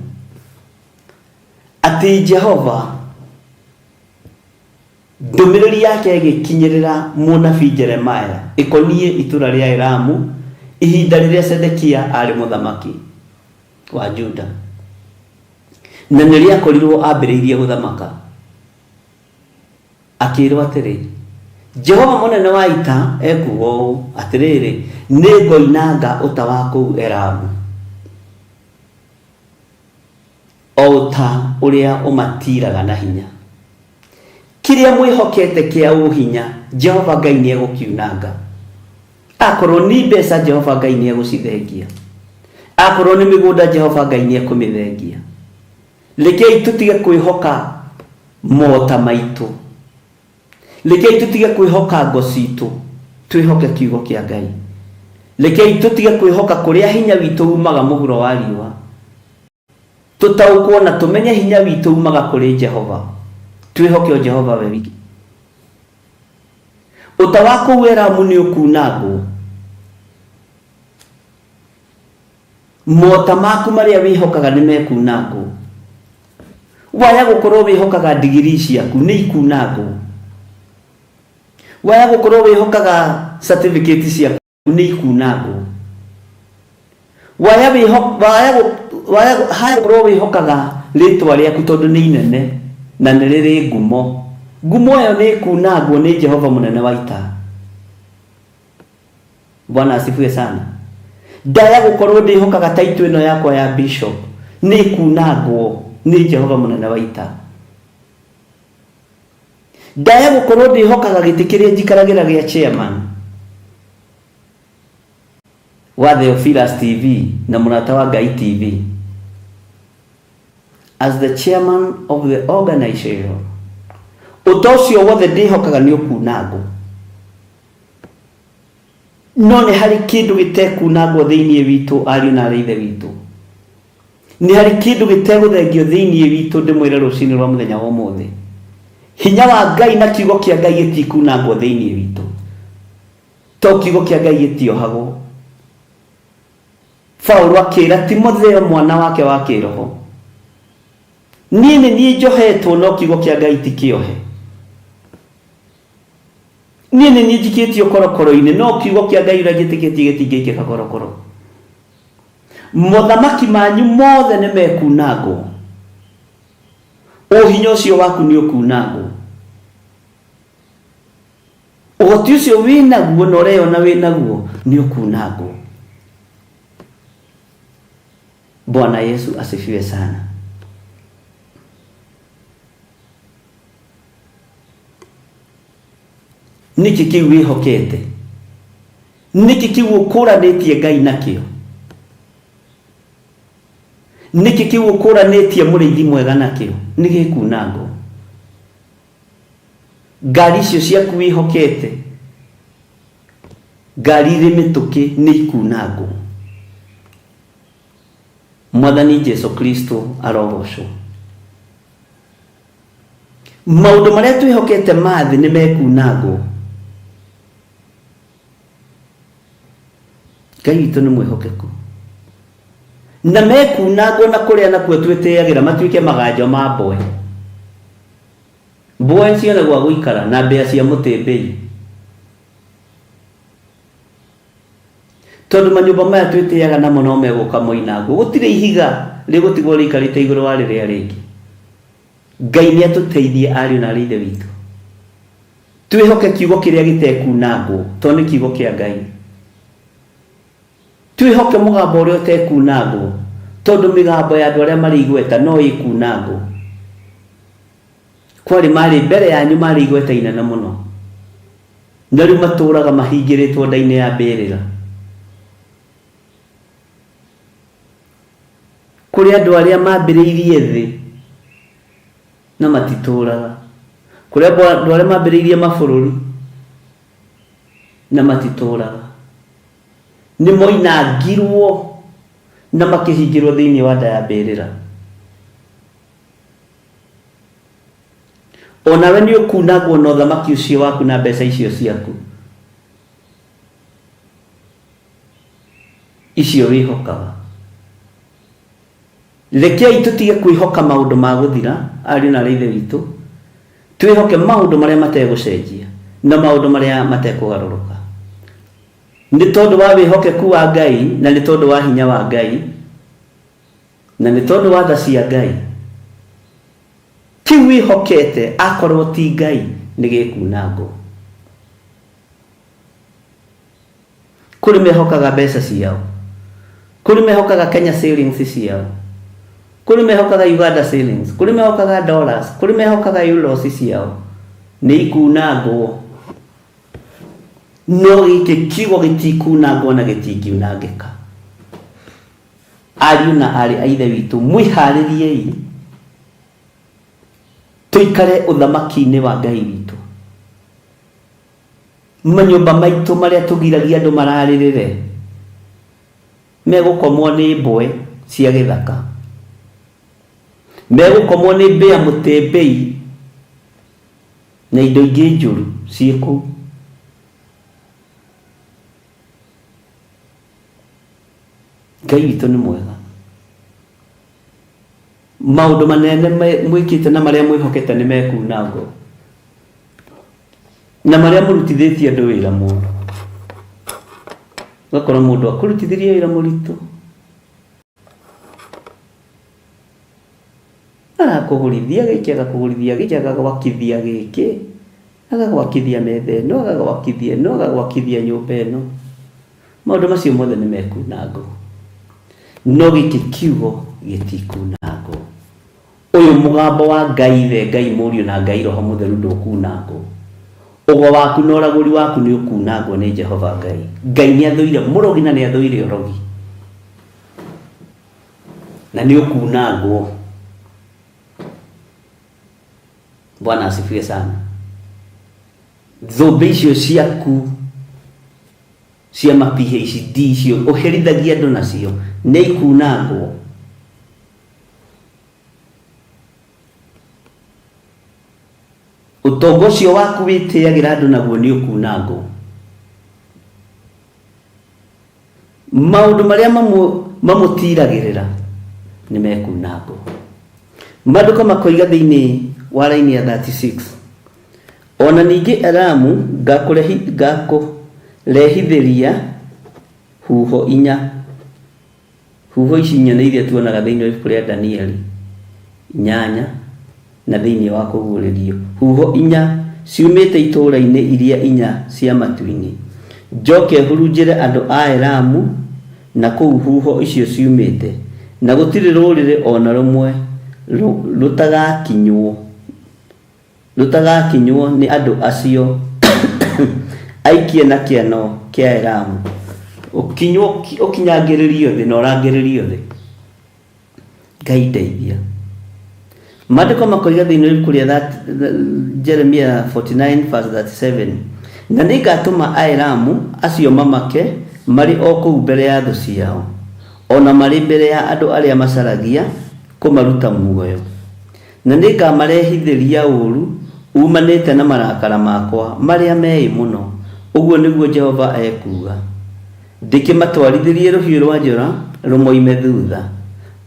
Atĩ Jehova Ndũmĩrĩri yake ĩgĩkinyĩrĩra mũnabii Jeremia ĩkoniĩ itũũra rĩa Elamu ihinda rĩrĩa Zedekia aarĩ mũthamaki wa Juda, na nĩ rĩakorirwo ambĩrĩirie gũthamaka. Akĩĩrwo atĩrĩ, Jehova mũnene wa ita ekuuga ũũ, 'Atĩrĩrĩ, nĩngoinanga ũta wa kũu Elamu, o ũta ũrĩa ũmatiiraga na hinya. Kĩrĩa mwĩhokete kĩa ũhinya, Jehova Ngai nĩ egũkiunanga. Akorwo nĩ mbeca, Jehova Ngai nĩ egũcithengia. Akorwo nĩ mĩgũnda, Jehova Ngai nĩ ekũmĩthengia. Rekei tũtige kwĩhoka mota maitũ. Rekei tũtige kwĩhoka ngo citũ, twĩhoke kiugo kĩa Ngai. Rekei tũtige kwĩhoka kũrĩa hinya witũ umaga mũhuro wa riũa. Tũtaũkwo na tũmenye hinya witũ umaga kũrĩ Jehova. Twĩhoke o Jehova we wiki. Ũta wa kũu Elamu nĩ ũkuunangwo. Mota maku marĩa wĩhokaga nĩ mekunangwo. Waya gũkorwo wĩhokaga ndigirii ciaku nĩ ikunangwo. Waya gũkorwo wĩhokaga certificate ciaku nĩ ikunangwo. Waya wĩho waya waya haya gũkorwo wĩhokaga rĩtwa rĩaku tondũ nĩ inene na nĩ rĩrĩ ngumo. Ngumo ĩyo nĩ ĩkunangwo nĩ Jehova mũnene wa ita. Bwana asifiwe sana. Ndaya gũkorwo ndĩhokaga taitũ ĩno yakwa ya bishop nĩ ĩkunangwo nĩ Jehova mũnene wa ita. Ndaya gũkorwo ndĩhokaga gĩtĩ kĩrĩa njikaragĩra gĩa chairman wa Theophilus TV na Mũrata wa Ngai TV as the chairman of the organization ũta ũcio wothe ndĩhokaga nĩ ũkunangwo no nĩ harĩ kĩndũ gĩtekunangwo thĩinĩ witũ ariũ na arĩ ithe witũ Nĩ harĩ kĩndũ gĩtegũthengio thĩinĩ witũ ndĩmwĩre rũcinĩ rwa mũthenya wa ũmũthĩ. Hinya wa Ngai na kiugo kĩa Ngai gĩtikunangwo thĩinĩ witũ. To kiugo kĩa Ngai gĩtiohagwo. Paulo akĩra Timotheo mwana wake wa kĩroho, niĩ nĩ niĩ njohetwo no kiugo kĩa Ngai ti kĩohe. Niĩ nĩ niĩ njikĩtio korokoro-inĩ no kiugo kĩa Ngai ũrĩa njĩtĩkĩtie gĩtingĩikĩka korokoro. Mothamaki manyu mothe nĩ mekunangwo. Ũhinya ũcio waku nĩ ũkunangwo. Ũhoti ũcio wĩnaguo na ũreyona wĩnaguo nĩ ũkunangwo. Bwana Yesu asifiwe sana. Nĩkĩ kĩu wĩhokete? Nĩkĩ kĩu ũkũranĩtie Ngai nakĩo? Nĩkĩ kĩu ũkũranĩtie mũrĩithi mwega nakĩo? Nĩ gĩkunangwo. Ngari icio ciaku wĩhokete, ngari irĩ mĩtũkĩ nĩ ikunangwo. Mwathani Jesu Kristo arogocwo. Maũndũ marĩa twĩhokete ma thĩ nĩ mekunangwo. Ngai witũ nĩ mwĩhokeku. Na mekunangwo na kũrĩa nakuo twĩtĩagĩra matuĩke maganjo ma mboe. Mboe cione gwa gũikara na mbĩa cia mũtĩmbĩi. Tondũ manyũmba maya twĩtĩaga namo no megũka moinangwo. Gũtirĩ ihiga rĩgũtigwo rĩikarĩte igũrũ wa rĩrĩa rĩngĩ. Ngai nĩ atũteithie ariũ na arĩ ithe witũ. Twĩhoke kiugo kĩrĩa gĩtekunangwo tondũ nĩ kiugo kĩa Ngai. Twĩhoke mũgambo ũrĩa ũtekunangwo tondũ mĩgambo ya andũ arĩa marĩ igweta no ĩkunangwo. Kwarĩ marĩ mbere yanyu marĩ igweta inene mũno. Na rĩu matũũraga mahingĩrĩtwo nda-inĩ ya mbĩrĩra. Kũrĩ andũ arĩa maambĩrĩirie thĩ na matitũũraga. Kũrĩ andũ arĩa maambĩrĩirie mabũrũri na matitũũraga. Nĩ moinangirwo na makĩhingĩrwo thĩinĩ wa nda ya mbĩrĩra. O nawe nĩ ũkunangwo na ũthamaki ũcio waku na mbeca icio ciaku icio wĩhokaga. Rekei tũtige kwĩhoka maũndũ ma gũthira, ariũ na aarĩ a Ithe witũ, twĩhoke maũndũ marĩa mategũcenjia na maũndũ marĩa matekũgarũrũka. Nĩ tondũ wa wĩhokeku wa Ngai na nĩ tondũ wa hinya wa Ngai na nĩ tondũ wa tha cia Ngai, kĩu wĩhokete akorwo ti Ngai nĩ gĩkunangwo. Kũrĩ mehokaga mbeca ciao, kũrĩ mehokaga Kenya shillings ciao, kũrĩ mehokaga Uganda shillings, kũrĩ mehokaga dollars, kũrĩ mehokaga euros ciao, nĩ ikunangwo. No gĩkĩ kiugo gĩtikunangwo na gĩtingiunangĩka. Ariũ na aarĩ a Ithe witũ, mwĩhaarĩriei tũikare ũthamaki-inĩ wa Ngai witũ. Manyũmba maitũ marĩa tũgiragia andũ mararĩrĩre megũkomwo nĩ mbwe cia gĩthaka, megũkomwo nĩ mbĩa mũtĩmbĩi na indo ingĩ njũru ciĩ kũu. Ngai witũ nĩ mwega. Maũndũ manene mwĩkĩte na marĩa mwĩhokete nĩ mekunangwo, na marĩa mũrutithĩtie andũ wĩra mũru. Ũgakora mũndũ akũrutithirie wĩra mũritũ, arakũgũrithia gĩkĩ, agakũgũrithia gĩkĩ, agagwakithia gĩkĩ, agagwakithia metha ĩno, agagwakithia ĩno, agagwakithia nyũmba ĩno. Maũndũ macio mothe nĩ mekunangwo, no gĩkĩ kiugo gĩtikunangwo. Ũyũ mũgambo wa Ngai Ithe, Ngai Mũriũ na Ngai Roho Mũtheru ndũkunangwo. Ũgo waku na ũragũri waku nĩ ũkunangwo nĩ Jehova Ngai. Ngai nĩ athũire mũrogi na nĩ athũire ũrogi. Na nĩ ũkunangwo. Bwana asifiwe sana. Thũmbĩ icio ciaku cia ma PhD icio ũherithagia andũ nacio nĩ ikunangwo. Ũtonga ũcio waku wĩtĩagĩra andũ naguo nĩ ũkunangwo. Maũndũ marĩa mamũtiragĩrĩra nĩ mekunangwo. Maandĩko makoiga thĩinĩ wa raini ya 36, O na ningĩ Elamu ngakũrehithĩria huho inya. Huho ici inya nĩ iria tuonaga thĩinĩ wa ibuku rĩa Danieli 8 na thĩinĩ wa Kũguũrĩrio. Huho inya ciumĩte itũũra-inĩ iria inya cia matu-inĩ. Njoke hurunjĩre andũ a Elamu na kũu huho icio ciumĩte, na gũtirĩ rũrĩrĩ o na rũmwe rũtagakinywo. Rũtagakinywo nĩ andũ acio aikie na kĩano kĩa Elamu, ũkinywo ũkinyangĩrĩrio thĩ na ũrangĩrĩrio thĩ. Ngai ndeithia. Maandĩko makoiga thĩinĩ wa ibuku rĩa Jeremia 49 verse 37, na nĩngatũma Aelamu acio mamake marĩ o kũu mbere ya thũ ciao. o na marĩ mbere ya andũ arĩa macaragia kũmaruta muoyo. Na nĩngamarehithĩria ũũru uumanĩte na marakara makwa marĩa meĩ mũno, ũguo nĩguo Jehova ekuuga. Ndĩkĩmatwarithĩrie rũhiũ rwa njora rũmoime thutha,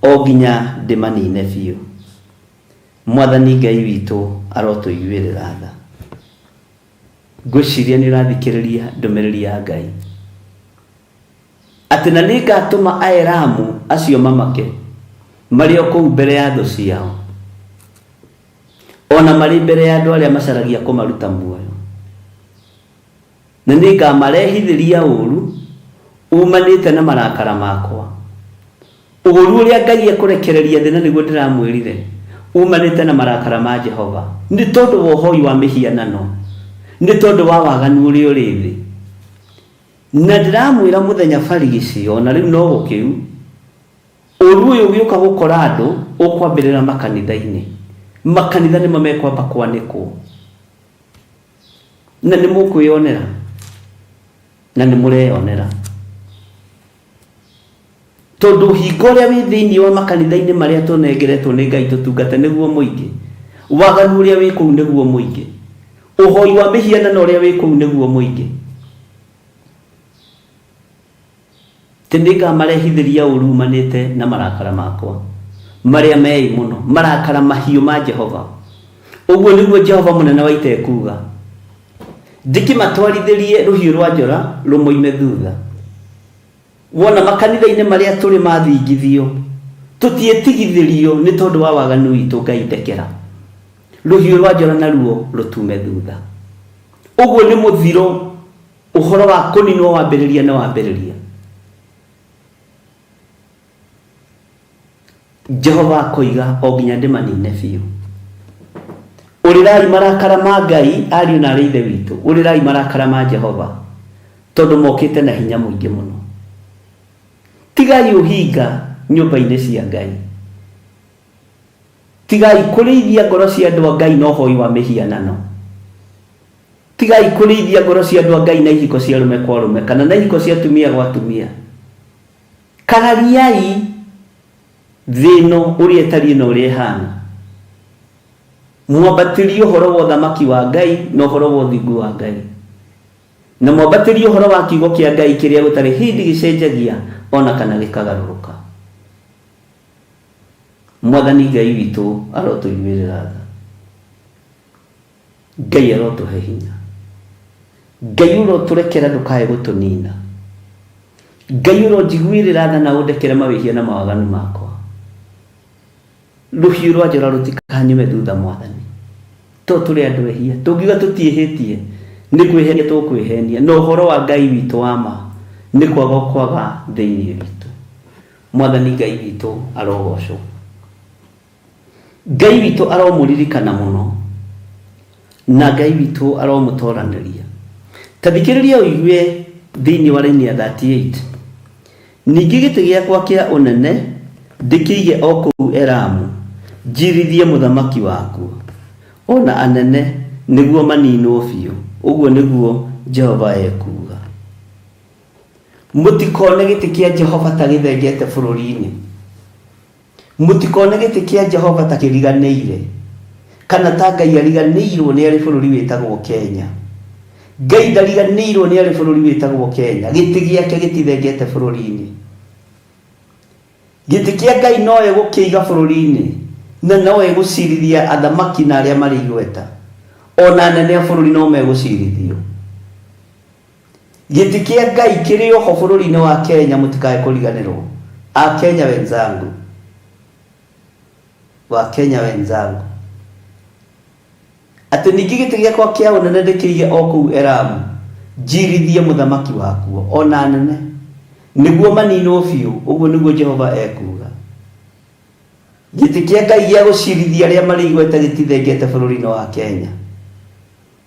o nginya ndĩmanine biũ. Mwathani Ngai witũ arotũiguĩrĩra tha. Ngwĩciria nĩ ũrathikĩrĩria ndũmĩrĩri ya Ngai. Atĩ na nĩngatũma Aelamu acio mamake marĩ o kũu mbere ya thũ ciao, o na marĩ mbere ya andũ arĩa macaragia kũmaruta muoyo. Na nĩngamarehithĩria ũũru uumanĩte na marakara makwa. Ũũru ũrĩa Ngai ekũrekereria thĩ na nĩguo ndĩramwĩrire, uumanĩte na marakara ma Jehova, nĩ tondũ wa ũhoi wa mĩhianano, nĩ tondũ wa waganu ũrĩa ũrĩ thĩ. Na ndĩramwĩra mũthenya barigici, o na rĩu no gũkĩu, ũũru ũyũ ũgĩũka gũkora andũ, ũkwambĩrĩra makanitha-inĩ. Makanitha nĩmo mekwamba kwanĩkwo. Na nĩ mũkwĩyonera, na nĩ mũreyonera. Tondũ ũhinga ũrĩa wĩ thĩinĩ wa makanitha-inĩ marĩa tũnengeretwo nĩ Ngai tũtungate nĩguo mũingĩ. Waganu ũrĩa wĩ kũu nĩguo mũingĩ. Ũhoi wa mĩhianano ũrĩa wĩ kũu nĩguo mũingĩ. Atĩ nĩngamarehithĩria ũũru uumanĩte na marakara makwa marĩa meĩ mũno, marakara mahiũ ma Jehova. Ũguo nĩguo Jehova mũnene wa ita ekuuga. Ndĩkĩmatwarithĩrie rũhiũ rwa njora rũmoime thutha. Wona makanitha-inĩ marĩa tũrĩ mathingithio, tũtiĩtigithĩrio nĩ tondũ wa waganu witũ, Ngai ndekera. Rũhiũ rwa njora naruo rũtume thutha. Ũguo nĩ mũthiro ũhoro wa kũninwo wambĩrĩria nĩ wambĩrĩria. Jehova akoiga o nginya ndĩmanine biũ. Ũrĩrai marakara ma Ngai, ariũ na arĩ ithe witũ, ũrĩrai marakara ma Jehova, tondũ mokĩte na hinya mũingĩ mũno. Tigai ũhinga nyũmba-inĩ cia Ngai. Tigai kũrĩithia ngoro cia andũ a Ngai na ũhoi wa mĩhianano. Tigai kũrĩithia ngoro cia andũ a Ngai na ihiko cia arũme kwa arũme kana na ihiko cia atumia gwa atumia. Karariai thĩ ĩno ũrĩa ĩtariĩ na ũrĩa ĩhana. Mwambatĩrie ũhoro wa ũthamaki wa Ngai na ũhoro wa ũthingu wa Ngai. Na mwambatĩrie ũhoro wa kiugo kĩa Ngai kĩrĩa gũtarĩ hĩndĩ gĩcenjagia ona kana gĩkagarũrũka. Mwathani Ngai witũ arotũiguĩrĩra tha. Ngai arotũhe hinya. Ngai ũrotũrekera ndũkae gũtũnina. Ngai ũronjiguĩrĩra tha na ũndekere mawĩhia na mawaganu makwa. Rũhiũ rwa njora rũtikanyume thutha Mwathani. To tũrĩ andũ ehia, tũngiuga tũtiĩhĩtie nĩ kwĩhenia tũkwĩhenia, na ũhoro wa Ngai witũ wa ma nĩ kwaga ũkwaga thĩinĩ witũ. Mwathani Ngai witũ arogocwo. Ngai witũ aromũririkana mũno, na Ngai witũ aromũtoranĩria. Ta thikĩrĩria ũigue thĩinĩ wa raini ya 38. Ningĩ gĩtĩ gĩakwa kĩa ũnene ndĩkĩige o kũu Elamu, njirithie mũthamaki wakuo, o na anene, nĩguo maninwo biũ, ũguo nĩguo Jehova ekuuga. Mũtikone gĩtĩ kĩa Jehova ta gĩthengete bũrũri-inĩ. Mũtikone gĩtĩ kĩa Jehova ta kĩriganĩire, kana ta Ngai ariganĩirwo nĩ arĩ bũrũri wĩtagwo Kenya. Ngai ndariganĩirwo nĩ arĩ bũrũri wĩtagwo Kenya. Gĩtĩ gĩake gĩtithengete bũrũri-inĩ. Gĩtĩ kĩa Ngai no egũkĩiga bũrũri-inĩ, na no egũcirithia athamaki na arĩa marĩ igweta. O na anene a bũrũri no megũcirithio. Gĩtĩ kĩa Ngai kĩrĩ oho bũrũri-inĩ wa Kenya mũtikae kũriganĩrwo. Akenya wenzangu. Wakenya wenzangu. Atĩ ningĩ gĩtĩ gĩakwa kĩa ũnene ndĩkĩige o kũu Elamu, njirithie mũthamaki wakuo, o na anene, nĩguo maninwo biũ, ũguo nĩguo Jehova ekuuga. Gĩtĩ kĩa Ngai gĩa gũcirithia arĩa marĩ igweta gĩtithengete bũrũri-inĩ wa Kenya.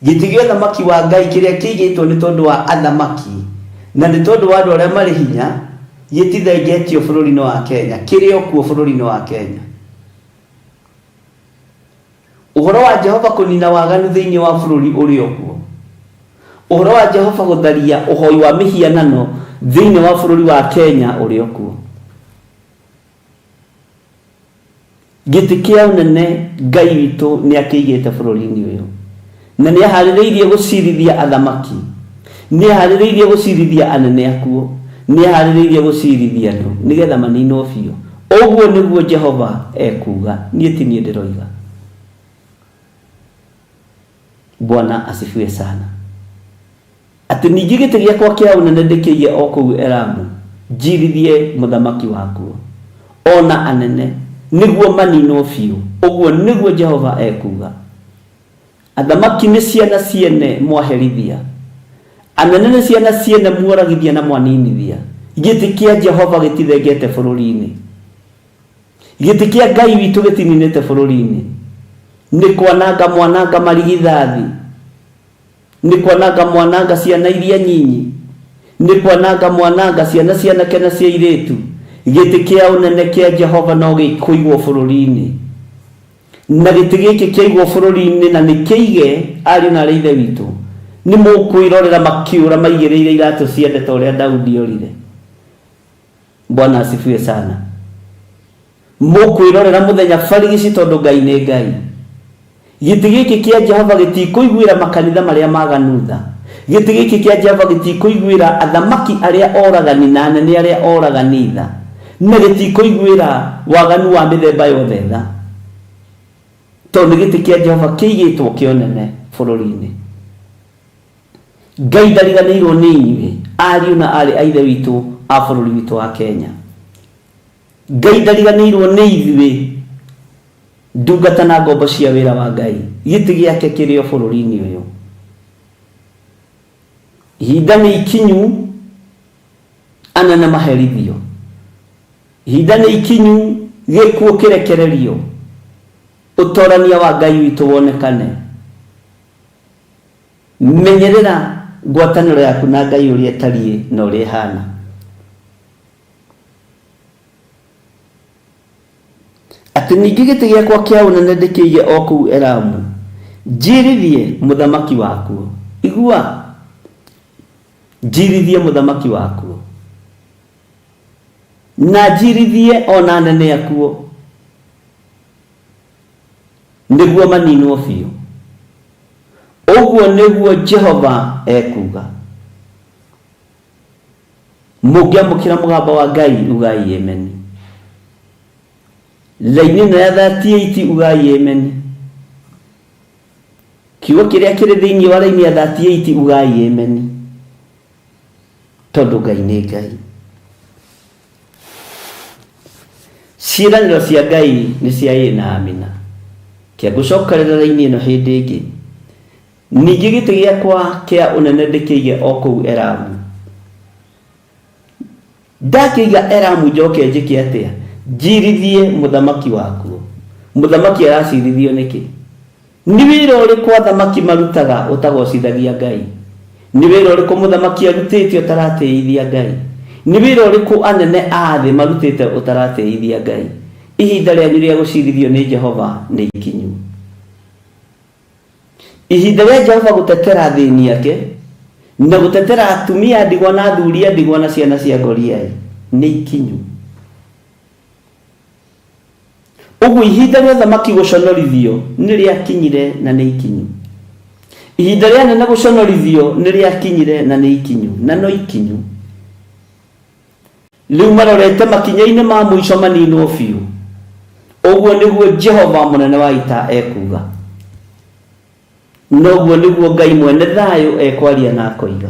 Gĩtĩ gĩa ũthamaki wa Ngai kĩrĩa kĩigĩtwo nĩ tondũ wa athamaki na nĩ tondũ wa andũ arĩa marĩ hinya gĩtithengetio bũrũri-inĩ wa Kenya, kĩrĩ o kuo bũrũri-inĩ wa Kenya. Ũhoro wa Jehova kũnina waganu thĩinĩ wa bũrũri ũrĩ o kuo. Ũhoro wa Jehova gũtharia ũhoi wa mĩhianano thĩinĩ wa bũrũri wa Kenya ũrĩ o kuo. Gĩtĩ kĩa ũnene Ngai witũ nĩ akĩigĩte bũrũri-inĩ ũyũ, na nĩ aharĩrĩirie gũcirithia athamaki, nĩ aharĩrĩirie gũcirithia anene akuo, nĩ aharĩrĩirie gũcirithia andũ nĩgetha maninwo biũ. Ũguo nĩguo Jehova ekuuga, niĩ ti niĩ ndĩroiga. Bwana asifiwe sana. Atĩ ningĩ gĩtĩ gĩakwa kĩa ũnene ndĩkĩige o kũu Elamu, njirithie mũthamaki wakuo, o na anene, nĩguo maninwo biũ, ũguo nĩguo Jehova ekuuga. Athamaki nĩ ciana ciene mwaherithia, anene nĩ ciana ciene muoragithia na mwaninithia, gĩtĩ kĩa Jehova gĩtithengete bũrũri-inĩ. Gĩtĩ kĩa Ngai witũ gĩtininĩte bũrũri-inĩ, nĩ kwananga mwananga marigithathi. Nĩ kwananga mwananga ciana iria nyinyi, nĩ kwananga mwananga ciana cianake na cia airĩtu. Gĩtĩ kĩa ũnene kĩa Jehova no gĩkũigwo bũrũri-inĩ. Na gĩtĩ gĩkĩ kĩaigwo bũrũri-inĩ na nĩ kĩige, ariũ na aarĩ a Ithe witũ, nĩ mũkwĩrorera makĩũra maigĩrĩire iratũ ciande ta ũrĩa Daudi orire. Bwana asifiwe sana. Mũkwĩrorera mũthenya barigici tondũ Ngai nĩ Ngai. Gĩtĩ gĩkĩ kĩa Jehova gĩtikũiguĩra makanitha marĩa maganu tha. Gĩtĩ gĩkĩ kĩa Jehova gĩtikũiguĩra athamaki arĩa oragani na anene arĩa oragani tha. Na gĩtikũiguĩra waganu wa mĩthemba yothe tha. Tondũ nĩ gĩtĩ kĩa Jehova kĩigĩtwo kĩa ũnene bũrũri-inĩ. Ngai ndariganĩirwo nĩ inyuĩ ariũ na aarĩ a Ithe witũ a bũrũri witũ wa Kenya. Ngai ndariganĩirwo nĩ ithuĩ ndungata na ngombo cia wĩra wa Ngai. Gĩtĩ gĩake kĩrĩ o bũrũri-inĩ ũyũ. Ihinda nĩ ikinyu anene maherithio. Ihinda nĩ ikinyu gĩkuũ kĩrekererio. Ũtorania wa Ngai witũ wonekane. Menyerera ngwatanĩro yaku na Ngai ũrĩa ĩtariĩ na ũrĩa ĩhana. Atĩ ningĩ gĩtĩ gĩakwa kĩa ũnene ndĩkĩige o kũu Elamu, njirithie mũthamaki wakuo. Igua, njirithie mũthamaki wakuo, na njirithie o na anene akuo, nĩguo maninwo biũ. Ũguo nĩguo Jehova ekuuga. Mũngĩamũkĩra mũgambo wa Ngai ugai ameni. Raini ĩno ya 38 ugai ameni. Kiugo kĩrĩa kĩrĩ thĩinĩ wa raini ya 38 ugai ameni. Tondũ Ngai nĩ Ngai. Ciĩranĩro cia Ngai nĩ cia ĩĩ na amina. Kĩangũcokerera raini ĩno hĩndĩ ĩngĩ. Ningĩ gĩtĩ gĩakwa kĩa ũnene ndĩkĩige o kũu Elamu. Ndakĩiga Elamu njoke njĩke atĩa? Njirithie mũthamaki wakuo. Mũthamaki aracirithio nĩkĩ? Nĩ wĩra ũrĩkũ athamaki marutaga ũtagocithagia Ngai? Nĩ wĩra ũrĩkũ mũthamaki arutĩte ũtaratĩithia Ngai? Nĩ wĩra ũrĩkũ anene a thĩ marutĩte ũtaratĩithia Ngai? Ihinda rĩanyu rĩa gũcirithio nĩ Jehova nĩ ikinyu. Ihinda rĩa Jehova gũtetera athĩni ake na gũtetera atumia a ndigwa na athuri a ndigwa na ciana cia ngoriai nĩ ikinyu. Ũguo ihinda rĩa ũthamaki gũconorithio nĩ rĩakinyire na nĩ ikinyu. Ihinda rĩa anene gũconorithio nĩ rĩakinyire na nĩ ikinyu, na no ikinyu. Rĩu marorete makinya-inĩ ma mũico maninwo biũ. Ũguo nĩguo Jehova mũnene wa ita ekuuga. Na ũguo nĩguo Ngai mwene thayũ ekwaria na akoiga.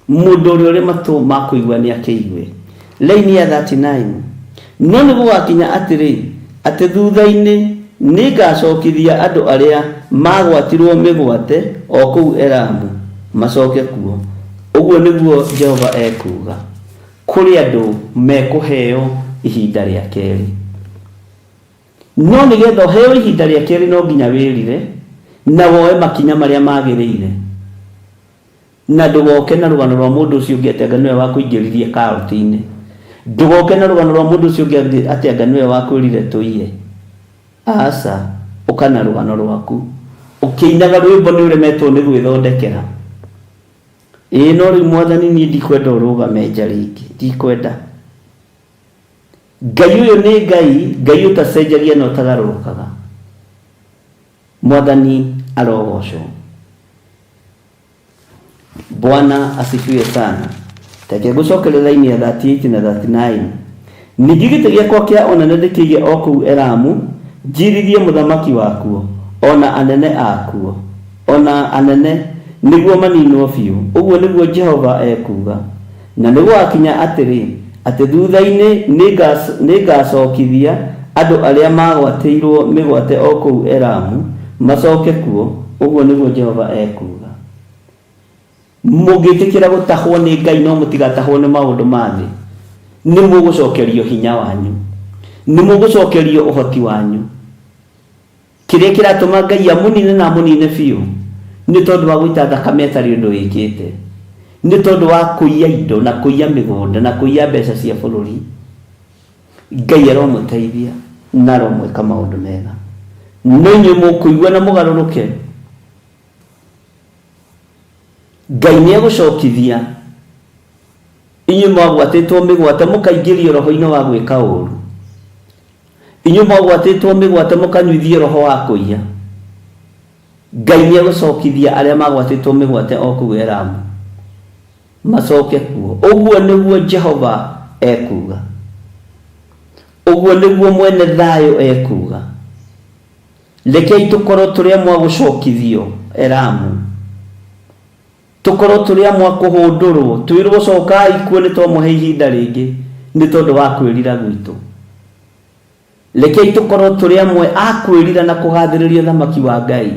Mũndũ ũrĩa ũrĩ matũ ma kũigua nĩ akĩigue. Raini ya 39. No nĩ gũgakinya atĩrĩ, atĩ thutha-inĩ nĩngacokithia andũ arĩa maagwatirũo mĩgwate o kũu Elamu, macoke kuo. Ũguo nĩguo Jehova ekuuga. Kũrĩ andũ mekũheo ihinda rĩa kerĩ. No nĩgetha ũheo ihinda rĩa kerĩ no nginya wĩrire na woe makinya marĩa magĩrĩire. Na ndũgoke na rũgano rwa mũndũ ũcio ũngĩ atĩ anga nĩwe wakũingĩririe cult-inĩ. Ndũgoke na rũgano rwa mũndũ ũcio ũngĩ atĩ anga nĩwe wakwĩrire tũiye. Aca, ũka na rũgano rwaku. Ũkĩinaga rwĩmbo nĩ ũremetwo nĩ gwĩthondekera. Ĩĩ no rĩu mwathani niĩ ndikwenda ũrũgame nja rĩngĩ, ndikwenda. Ngai ũyũ nĩ Ngai, Ngai ũtacenjagia na ũtagarũrũkaga. Mwathani arogocwo. Bwana asifiwe sana. Reke ngũcokerie raini ya 38 na 39. Ningĩ gĩtĩ gĩakwa kĩa ũnene ndĩkĩige o kũu Elamu, njirithie mũthamaki wakuo, o na anene akuo, o na anene, nĩguo maninwo biũ, ũguo nĩguo Jehova ekuuga. Na nĩgũgakinya atĩrĩ, atĩ thutha-inĩ nĩngacokithia andũ arĩa maagwatĩirũo mĩgwate o kũu Elamu, macoke kuo, ũguo nĩguo Jehova ekuuga. Mũngĩtĩkĩra gũtahwo nĩ Ngai no mũtigatahwo nĩ maũndũ ma thĩ, nĩ mũgũcokerio hinya wanyu, nĩ mũgũcokerio ũhoti wanyu. Kĩrĩa kĩratũma Ngai amũnine na amũnine biũ nĩ tondũ wa gũita thakame atarĩ ũndũ wĩkĩte, nĩ tondũ wa kũiya indo na kũiya mĩgũnda na kũiya mbeca cia bũrũri. Ngai aromũteithia na aromwĩka maũndũ mega. No inyuĩ mũkũigua na mũgarũrũke, Ngai nĩ egũcokithia inyuĩ mwagwatĩtwo mĩgwate mũkaingĩrio roho-inĩ wa gwĩka ũũru. Inyuĩ mwagwatĩtwo mĩgwate mũkanyuithio roho wa kũiya. Ngai nĩegũcokithia arĩa magwatĩtwo mĩgwate o kũu Elamu, macoke kuo. Ũguo nĩguo Jehova ekuuga. Ũguo nĩguo mwene thayũ ekuuga. Rekei tũkorwo tũrĩ amwe a gũcokithio Elamu. Tũkorwo tũrĩ amwe a kũhũndũrwo, twĩrwo cokai kuo nĩ twamũhe ihinda rĩngĩ nĩ tondũ wa kwĩrira gwitũ. Rekei tũkorwo tũrĩ amwe a kwĩrira na kũgathĩrĩria ũthamaki wa Ngai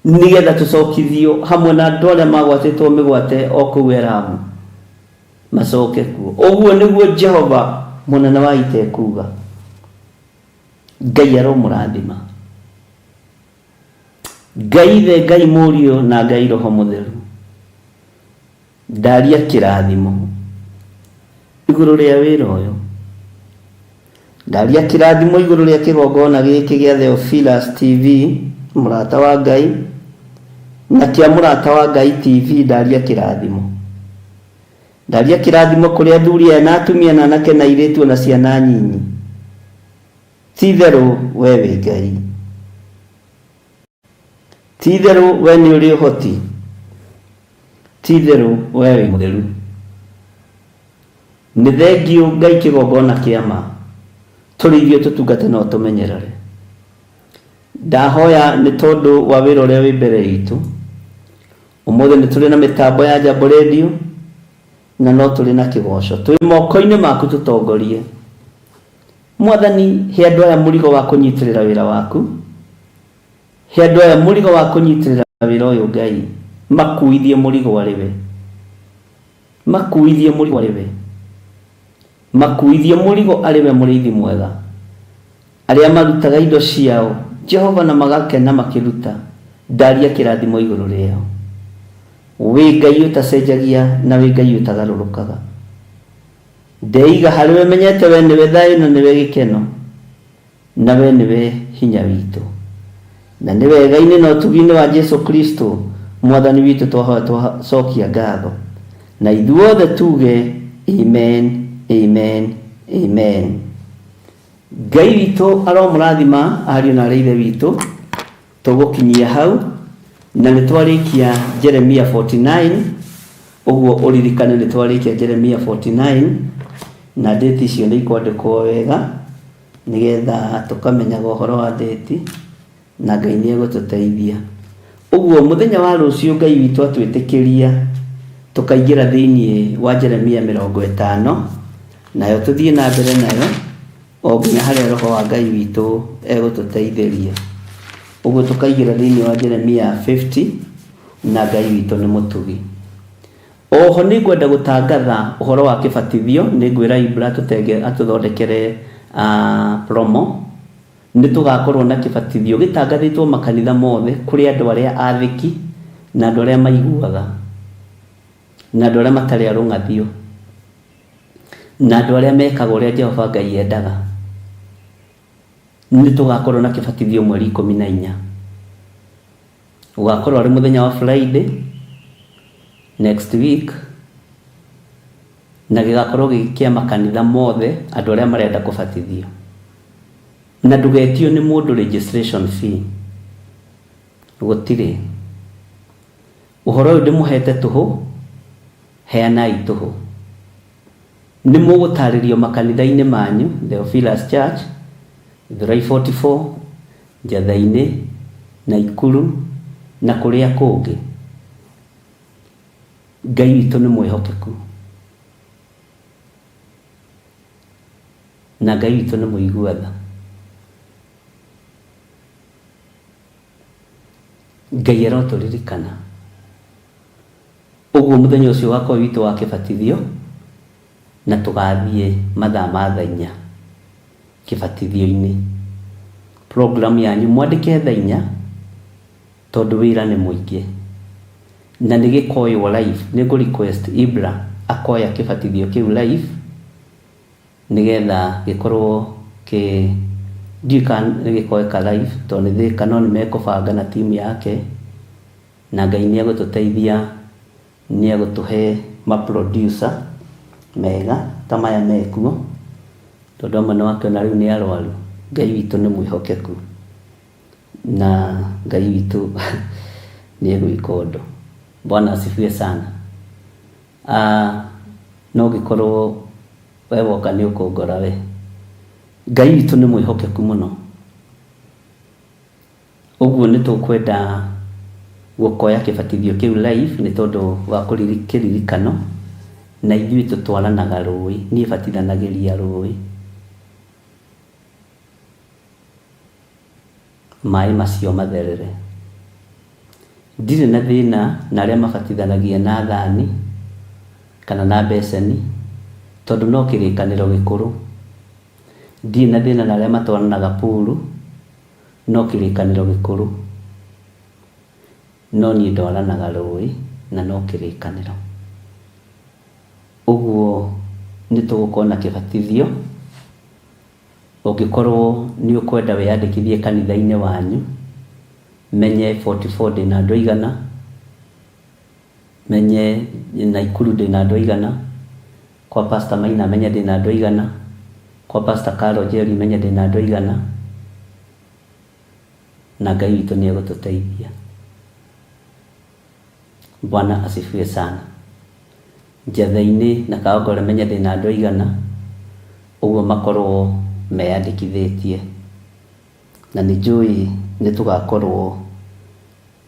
nĩgetha tũcokithio hamwe na andũ arĩa magwatĩtwo mĩgwate o kũu Elamu macoke kuo. Ũguo nĩguo Jehova mũnene wa ita ekuuga. Ngai aromũrathima. Ngai Ithe, Ngai Mũriũ na Ngai Roho Mũtheru, ndaria kĩrathimo igũrũ rĩa wĩra ũyũ. Ndaria kĩrathimo igũrũ rĩa kĩgongona gĩkĩ gĩa Theophilus TV, mũrata wa Ngai, na kĩa mũrata wa Ngai TV, ndaria kĩrathimo. Ndaria kĩrathimo kũrĩ athuri aya na atumia na anake na airĩtu ona ciana nyinyi. Ti-itherũ wee wĩ Ngai. Ti-itherũ wee nĩ ũrĩ ũhoti. Ti-itherũ wee wĩ mũtheru. Nĩ thengiũ Ngai kĩgongona kĩa ma. Tũrĩithie ũtũtungate na ũtũmenyerere. Ndahoya nĩ tondũ wa wĩra ũrĩa wĩ mbere itũ. Ũmũthĩ nĩ tũrĩ na mĩtambo ya Jambo Radio na no tũrĩ na kĩgoco. Twĩ moko-inĩ maku tũtongorie. Mwathani, he andũ aya mũrigo wa kũnyitĩrĩra wĩra waku. He andũ aya mũrigo wa kũnyitĩrĩra wĩra ũyũ Ngai. Makuithie mũrigo arĩ we. Makuithie mũrigo arĩ we. Makuithie mũrigo arĩ we mũrĩithi mwega. Arĩa marutaga indo ciao, Jehova na magakena makĩruta, ndaria kĩrathimo igũrũ rĩao. Wĩ Ngai ũtacenjagia na wĩ Ngai ũtagarũrũkaga. Ndeiga harĩ we menyete we nĩwe thayũ na nĩwe gĩkeno, na we nĩwe hinya witũ. Na nĩ wega-inĩ na ũtugi-inĩ wa Jesu Kristo Mwathani witũ twahoya twacokia ngatho. Na ithuothe tuge amen, amen, amen. Ngai witũ aromũrathima ariũ na aarĩ a Ithe witũ. Tũgũkinyia hau na nĩ twarĩkia Jeremia 49 ũguo ũririkane nĩ twarĩkia Jeremia 49 na date icio nĩ ikwandĩkwo wega nĩgetha tũkamenyaga ũhoro wa date na Ngai nĩ egũtũteithia. Ũguo mũthenya wa rũciũ Ngai witũ atwĩtĩkĩria tũkaingĩra thĩinĩ wa Jeremia 50 nayo tũthiĩ na mbere nayo o nginya harĩa Roho wa Ngai witũ egũtũteithĩria. Ũguo tũkaingĩra thĩinĩ wa Jeremia 50 na Ngai witũ nĩ mũtugi. Oho nĩ ngwenda gũtangatha ũhoro wa kĩbatithio, nĩ ngwĩra Ibra atũthondekere promo. Nĩ tũgakorwo na kĩbatithio gĩtangathĩtwo makanitha mothe kũrĩ andũ arĩa athĩki na andũ arĩa maiguaga na andũ arĩa matarĩ a rũng'athio. Na andũ arĩa mekaga ũrĩa Jehova Ngai endaga. Nĩ tũgakorwo na kĩbatithio mweri 14. Ũgakorwo arĩ mũthenya wa Friday next week. Na gĩgakorwo gĩ kĩa makanitha mothe andũ arĩa marenda kũbatithio. Na ndũgetio nĩ mũndũ registration fee. Gũtirĩ. Ũhoro ũyũ ndĩmũhete tũhũ, heanai tũhũ. Nĩ mũgũtarĩrio makanitha-inĩ manyu, Theophilus Church, Githurai 44, Njatha-inĩ, Naikuru na kũrĩa kũngĩ. Ngai witũ nĩ mwĩhokeku. Na Ngai witũ nĩ mũigua tha. Ngai arotũririkana. Ũguo mũthenya ũcio ũgakorwo witũ wa kĩbatithio, na tũgathiĩ mathaa ma thaa inya kĩbatithio-inĩ. Program yanyu mwandĩke thaa inya tondũ wĩra nĩ mũingĩ. Na nĩ gĩkoywo live, nĩ ngũ request Ibra akoya kĩbatithio kĩu live nĩgetha gĩkorwo kĩ, ndiũĩ kana nĩ gĩkoeka live tondũ nĩ Thika no nĩ mekũbanga na team yake. Na Ngai nĩ egũtũteithia, nĩ egũtũhe ma producer mega ta maya mekuo, tondũ amwe nĩ wakĩona rĩu nĩ arwaru. Ngai witũ nĩ mwĩhokeku, na Ngai witũ nĩ egwĩka ũndũ. Bwana asifiwe sana. Ah, no gĩkorwo we woka nĩ ũkũngora we. Ngai witũ nĩ mwĩhokeku mũno. Ũguo nĩ tũkwenda gũkoya kĩbatithio kĩu live nĩ tondũ wa kĩririkano, na ithuĩ tũtwaranaga rũĩ, niĩ batithanagĩria rũĩ. Maĩ macio matherere. Ndirĩ na thĩna na arĩa mabatithanagia na thani kana na mbeceni, tondũ no kĩrĩkanĩro gĩkũrũ. Ndirĩ na thĩna na arĩa matwaranaga pool, no kĩrĩkanĩro gĩkũrũ. No niĩ ndwaranaga rũĩ na no kĩrĩkanĩro. Ũguo nĩ tũgũkorwo na kĩbatithio, ũngĩkorwo nĩ ũkwenda wĩyandĩkithie kanitha-inĩ wanyu, menye 44 ndĩna andũ aigana, menye Naikuru ndĩna andũ aigana, kwa Pastor Maina menye ndĩna andũ aigana, kwa Pastor Carol Njeri menye ndĩna andũ aigana, na Ngai witũ nĩ egũtũteithia. Bwana asifiwe sana. Njatha-inĩ na Kaongore menye ndĩna andũ aigana, ũguo makorwo meyandĩkithĩtie. Na nĩ njũĩ nĩ tũgakorwo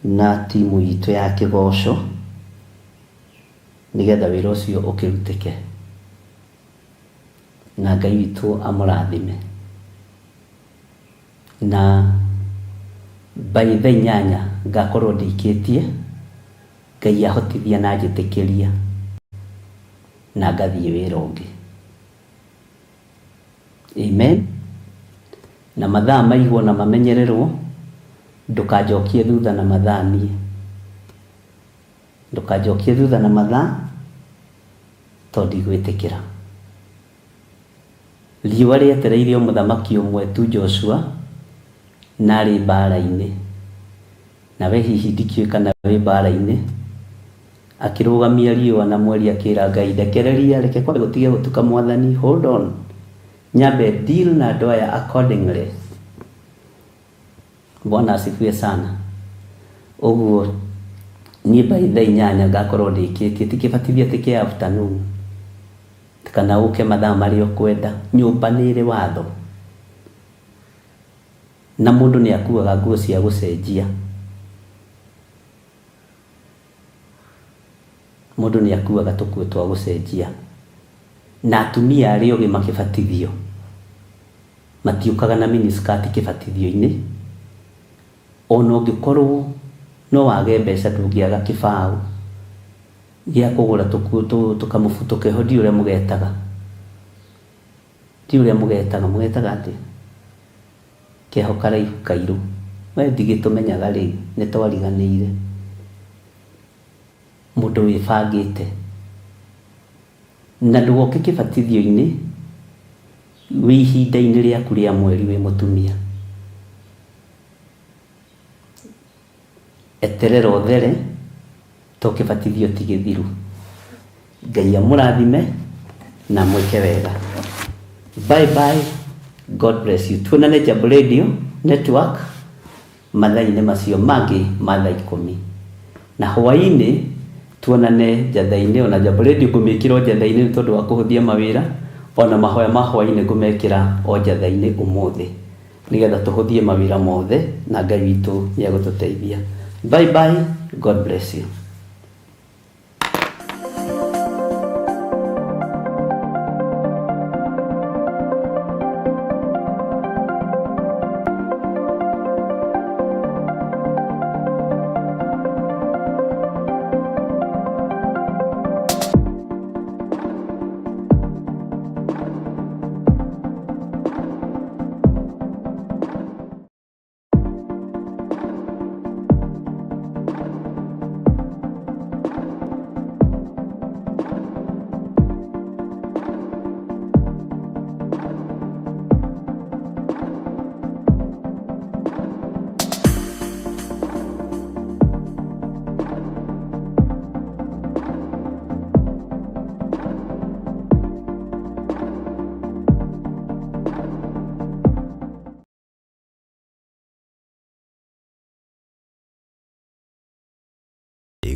na timu itũ ya kĩgoco, nĩgetha wĩra ũcio ũkĩrutĩke. Na Ngai witũ amũrathime. Na by thaa inyanya ngakorwo ndĩkĩtie, Ngai ahotithia na anjĩtĩkĩria, na ngathiĩ wĩra ũngĩ. Amen. Na mathaa maigwo na mamenyererwo, ndũkanjokie thutha na mathaa niĩ. Ndũkanjokie thutha na mathaa, tondũ ndigwĩtĩkĩra. Riũa rĩetereire o mũthamaki ũmwe tu Joshua, na arĩ mbaara-inĩ. Nawe hihi ndikĩũĩ kana wĩ mbaara-inĩ. Akĩrũgamia riũa na mweri akĩra Ngai, ndekereria, reke kwambe gũtige gũtuka Mwathani, hold on, nyambe deal na andũ aya accordingly. Bwana asifiwe sana. Ũguo niĩ by thaa inyanya ngakorwo ndĩkĩtie, ti kĩbatithio atĩ kĩa afternoon. Kana ũke mathaa marĩa ũkwenda. Nyũmba nĩ ĩrĩ watho. Na mũndũ nĩ akuaga nguo cia gũcenjia. Mũndũ nĩ akuaga tũkuo twa gũcenjia. Na atumia arĩa ogĩ makĩbatithio, matiũkaga na miniskirt kĩbatithio-inĩ. Ona ũngĩkorwo no wage mbeca ndũngĩaga kĩbaũ. Gĩa kũgũra tũkamũbuto keho ndiũĩ ũrĩa mũgetaga. Ndiũĩ ũrĩa mũgetaga, mũgetaga atĩa? Keho karaihu kairũ. We ndigĩtũmenyaga rĩu, nĩ twariganĩire. Mũndũ wĩbangĩte. Na ndũgoke kĩbatithio-inĩ wĩ ihinda-inĩ rĩaku rĩa mweri wĩ mũtumia. Eterera ũthere, to kĩbatithio ti gĩthiru. Ngai amũrathime. Na mwĩke wega. Bye bye, God bless you. Tuonane Jambo Radio Network mathaa-inĩ macio mangĩ ma thaa 10 na hwaĩ-inĩ, tuonane njatha-inĩ. Ona Jambo Radio ngũmĩkĩra o njatha-inĩ nĩ tondũ wa kũhũthia mawĩra. Ona mahoya ma hwaĩ-inĩ ngũmekĩra o njatha-inĩ ũmũthĩ nĩgetha tũhũthie mawĩra mothe, na Ngai witũ nĩ egũtũteithia. Bye bye, God bless you.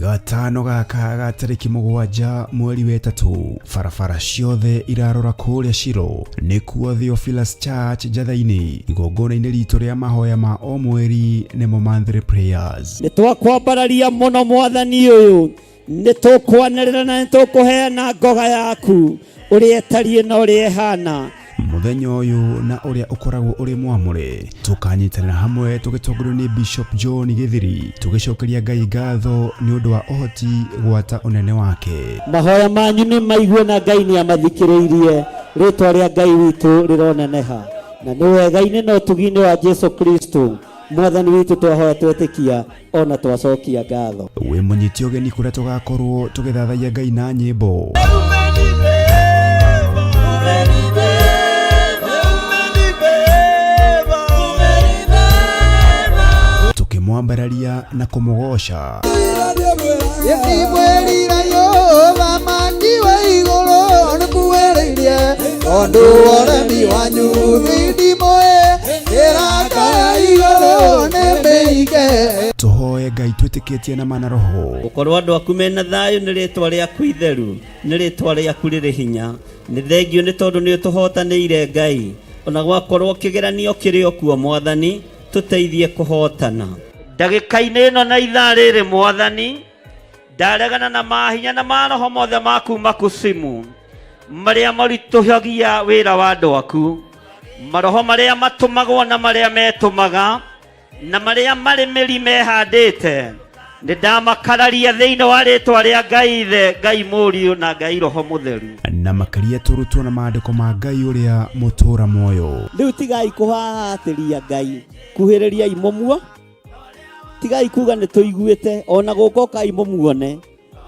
Gatano gaka ga tarĩki 7 mweri wa 3, barabara ciothe irarora kũrĩa Shilo nĩkuo Theophilus Church njatha-inĩ, igongona-inĩ ritũ rĩa mahoya ma o mweri nĩmo monthly prayers. Nĩ twakwambararia mũno Mwathani ũyũ, nĩ tũkwanĩrĩra na nĩ tũkũheana ngoga yaku ũrĩa ĩtariĩ na ũrĩa ĩhana. Mũthenya ũyũ na ũrĩa ũkoragwo ũrĩ mwamũre, tũkanyitanĩra hamwe tũgĩtongorio nĩ Bishop John Gĩthiri, tũgĩcokeria Ngai ngatho nĩ ũndũ wa ũhoti gwata ũnene wake. Mahoya manyu nĩ maigue na Ngai nĩ amathikĩrĩirie. Rĩtwa rĩa Ngai witũ rĩroneneha, na nĩ wega-inĩ na ũtugi-inĩ wa Jesu Kristo Mwathani witũ twahoya, twetĩkia ona twacokia ngatho. Wĩ mũnyiti ũgeni kũrĩa tũgakorwo tũgĩthathaiya Ngai na nyĩmbo, tũkĩmwambararia na kũmũgoca. Ndimwĩrire thamaki wa igũrũ nĩkuĩrĩirie tondũ ũremi wanyu thindimũĩ ĩrakaya igũrũ nĩ mĩige. Tũhoe Ngai twĩtĩkĩtie na mana roho. Gũkorwo andũ aku mena thayũ nĩ rĩtwa rĩaku itheru, nĩ rĩtwa rĩaku rĩrĩ hinya. Nĩ thengio nĩ tondũ nĩ ũtũhotanĩire Ngai. Ona gwakorwo kĩgeranio kĩrĩ o kuo, Mwathani, tũteithie kũhotana ndagĩka-inĩ ĩno na ithaa rĩrĩ. Mwathani, ndaregana na mahinya na maroho mothe ma kuma kusimu marĩa maritũhagia wĩra wa andũ aku, maroho marĩa matũmagwo na marĩa metũmaga na marĩa marĩ mĩri mehandĩte, nĩ ndamakararia thĩinĩ wa rĩtwa rĩa Ngai Ithe, Ngai Mũriũ na Ngai Roho Mũtheru. Na makĩria tũrutwo na maandĩko ma Ngai ũrĩa mũtũũra muoyo. Rĩu tigai kũhahatĩria Ngai, kuhĩrĩriai mũmuo, tigai kuga nĩ tũiguĩte. Ona gũka ũkai mũmuone,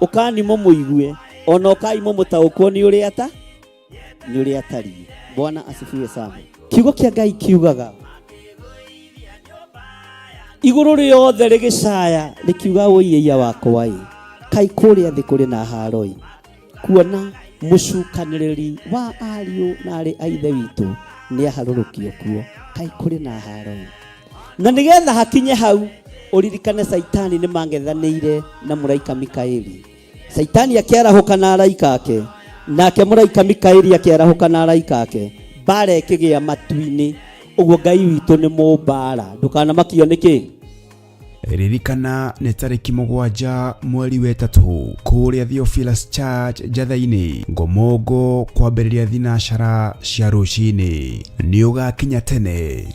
ũkani mũmũigue, ona ũkai mũmũtaũkwo nĩ ũrĩa ta nĩ ũrĩa atariĩ. Bwana asifiwe sana. Kiugo kĩa Ngai kiugaga igũrũ rĩothe rĩgĩcaya rĩkiuga ũiĩia wakwa ĩ, kai kũrĩa thĩ kũrĩ na haroi kuona mũcukanĩrĩri wa ariũ na arĩ a ithe witũ nĩ aharũrũkio kuo, kai kũrĩ na haroi. Na nĩgetha hakinye hau, ũririkane Saitani nĩ mangethanĩire na mũraika Mikaeli. Saitani akĩarahũka na araika ake, nake mũraika Mikaeli akĩarahũka na araika ake, mbara ĩkĩgĩa matu-inĩ. Ũguo Ngai witũ nĩ mũmbara, ndũkanamakio nĩkĩ. Ririkana nĩ tarĩki 7 mweri wa 3 kũrĩa Theophilus Church njatha-inĩ Ngomongo, kwambĩrĩria thinacara cia rũcinĩ. Nĩ ũgakinya tene.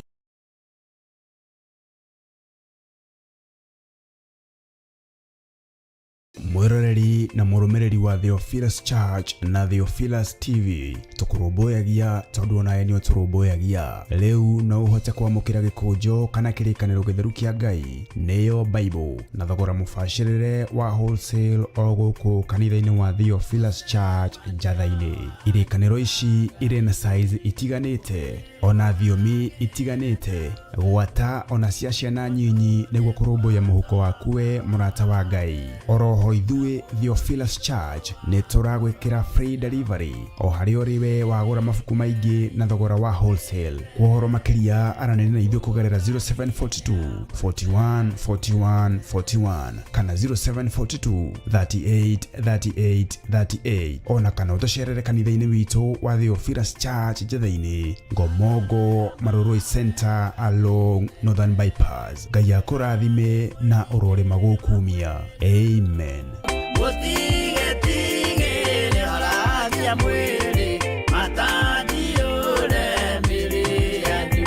Mwĩroreri na mũrũmĩrĩri wa Theophilus Church na Theophilus TV, tũkũrũmbũyagia tondũ onawe nĩ ũtũrũmbũyagia. Rĩu no ũhote kwamũkĩra gĩkũnjo kana kĩrĩkanĩro gĩtheru kĩa Ngai, nĩyo Bible, na thogora mũbacĩrĩre wa wholesale o gũkũ kanitha-inĩ wa Theophilus Church njatha-inĩ. Irĩkanĩro ici irĩ na size itiganĩte ona thiomi itiganĩte, gwata ona cia ciana nyinyi, nĩguo kũrũmbũiya mũhuko waku we mũrata wa Ngai. Oroho Oroho ithuĩ Theophilus Church nĩ tũragwĩkĩra free delivery o harĩa ũrĩ we wagũra mabuku maingĩ na thogora wa wholesale. Kwa ũhoro makĩria aranĩria na ithuĩ kũgerera 0742 41 41 41 kana 0742 38 38 38 ona kana ũtũcerere kanitha-inĩ witũ wa Theophilus Church Njetha-inĩ, Ngomongo, Marurui Center along Northern Bypass. Ngai akũrathime na ũrorĩma gũkumia. Amen. Mũtigetigĩre orathia mwĩrĩ matanjiũre mĩrĩ yanyu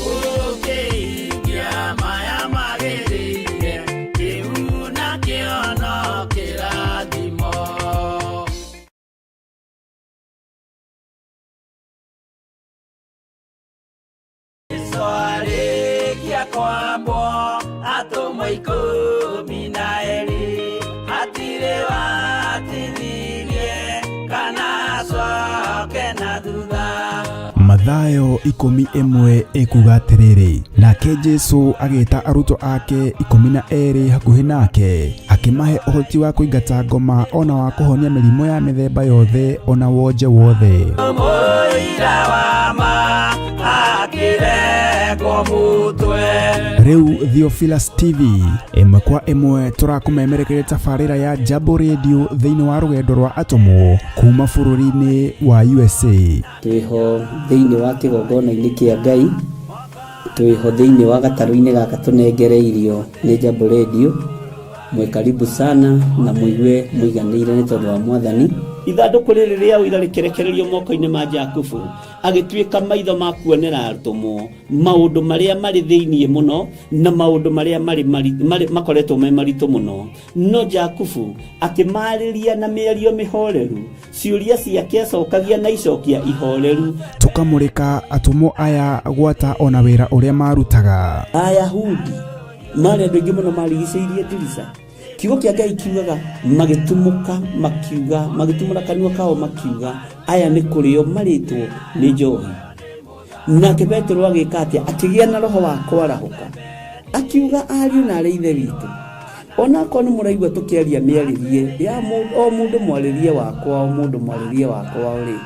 mũkĩhingia maya magĩrĩire kĩu nakĩo no kĩrathimo. Jesũ arĩkia kwambwo atũmwo 12 hatirĩ watithirie kana acoke na thutha. Mathayo 11 ĩkuga atĩrĩrĩ, nake Jesu agĩta arutwo ake 12 hakuhĩ nake, akĩmahe ũhoti wa kũingata ngoma ona wa kũhonia mĩrimũ ya mĩthemba yothe ona wonje wothe. Mũira wa ma akĩrengwo mũtwe. Rĩu Theophilus TV ĩmwe kwa ĩmwe tũrakũmemerekeria tabarĩra ya Jambo Radio thĩinĩ wa rũgendo rwa atũmwo kuma bũrũri-inĩ wa USA. Twĩho thĩinĩ wa kĩgongona-inĩ kĩa Ngai, twĩho thĩinĩ wa gatarũ-inĩ gaka tũnengereirio nĩ Jambo Radio. Mwĩ karibu sana na mũigue mũiganĩire nĩ tondũ wa Mwathani. Ithandũkũ rĩrĩ rĩa ũira rĩkĩrekererio moko-inĩ ma Jakubu, agĩtuĩka maitho ma kuonera atũmwo maũndũ marĩa marĩ thĩinĩ mũno na maũndũ marĩa marĩ makoretwo me maritũ mũno. No Jakubu akĩmarĩria na mĩario mĩhoreru, ciũria ciake acokagia na icokia ihoreru. Tũkamũrĩka atũmwo aya gwata ona wĩra ũrĩa marutaga. Ayahudi marĩ andũ aingĩ mũno marigicĩirie ndirica. Kiugo kĩa Ngai kiugaga magĩtumũka makiuga, magĩtumũra kanua kao makiuga, aya nĩ kũrĩo marĩtwo nĩ njohi. Nake Petero agĩka atĩa? Akĩgĩa na roho wa kwarahũka, akiuga ariũ na arĩ ithe witũ, onakorwo nĩ mũraigua tũkĩaria mĩarĩrie ya o mũndũ mwarĩrie wakwa, o mũndũ mwarĩrie wakwa rĩ,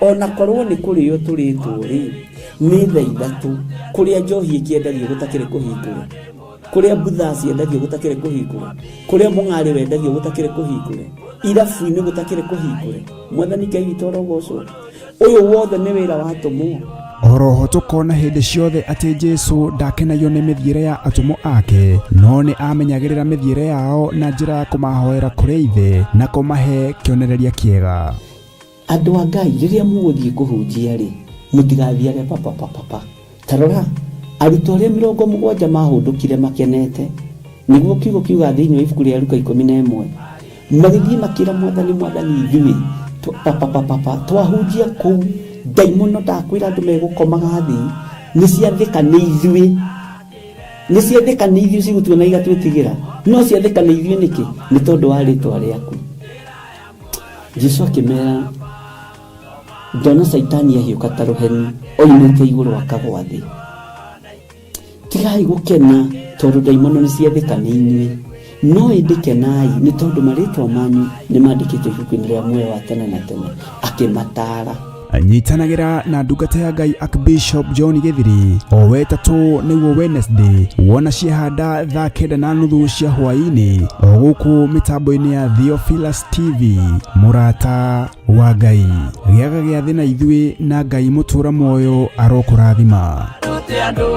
onakorwo nĩ kũrĩo tũrĩtwo rĩ, nĩ thaa ithatũ kũrĩa njohi ĩkĩendagio gũtakĩrĩ kũhingũre, kũrĩa mbutha ciendagio gũtakĩrĩ kũhingũre, kũrĩa mũng'arĩ wendagio gũtakĩrĩ kũhingũre, irabu-inĩ gũtakĩrĩ kũhingũre. Mwathani Ngai witũ arogocwo. Ũyũ wothe nĩ wĩra wa atũmwo. Oroho tũkona hĩndĩ ciothe atĩ Jesu ndakenagio nĩ mĩthiĩre ya atũmwo ake, no nĩ amenyagĩrĩra mĩthiĩre yao na njĩra ya kũmahoera kũrĩ Ithe na kũmahe kĩonereria kĩega. Andũ a Ngai rĩrĩa mũgũthiĩ kũhunjia rĩ, mũtigathiage papapapapa. Ta rora arutwo arĩa 70 mahũndũkire makenete, nĩguo kiugo kiuga thĩinĩ wa ibuku rĩa Luka 11, magĩthiĩ makĩra Mwathani, Mwathani ithuĩ papapapapa twahunjia kũu ndaimono ndakwĩra andũ megũkomaga thĩ, nĩ ciathĩka nĩ ithuĩ, nĩ ciathĩka nĩ ithuĩ cigũtuona igatwĩtigĩra, no ciathĩka nĩ ithuĩ nĩkĩ? Nĩ tondũ wa rĩtwa rĩaku. Jesu akĩmera, ndona Caitani ahiũka ta rũheni oimĩte igũrũ akagwa thĩ. Tigai gũkena tondũ ndaimono nĩ ciathĩka nĩ inyuĩ, no ĩndĩ kenai nĩ tondũ marĩtwa manyu nĩ mandĩkĩtwo ibuku-inĩ rĩa muoyo wa tene na tene. Akĩmataara. Nyitanagĩra na ndungata ya Ngai Archbishop John Gĩthiri o wetatũ nĩguo Wednesday wona ciahanda thaa 9:30 cia hwaĩ-inĩ o gũkũ mĩtambo-inĩ ya Theophilus TV. Mũrata wa Ngai, gĩaga gĩathĩ na ithuĩ na Ngai mũtũra muoyo arokũrathima. Rute andũ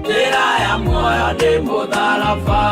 njĩra ya muoyo nĩ mũtharaba.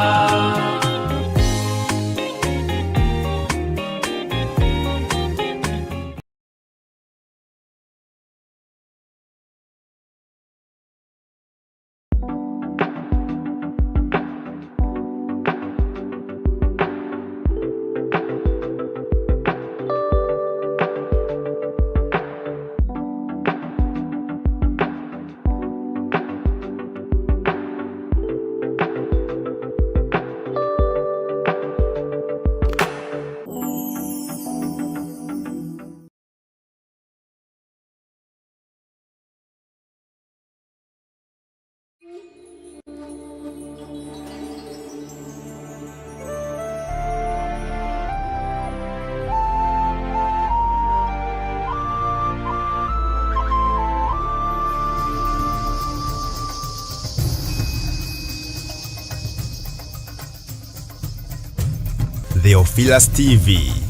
Theophilus TV.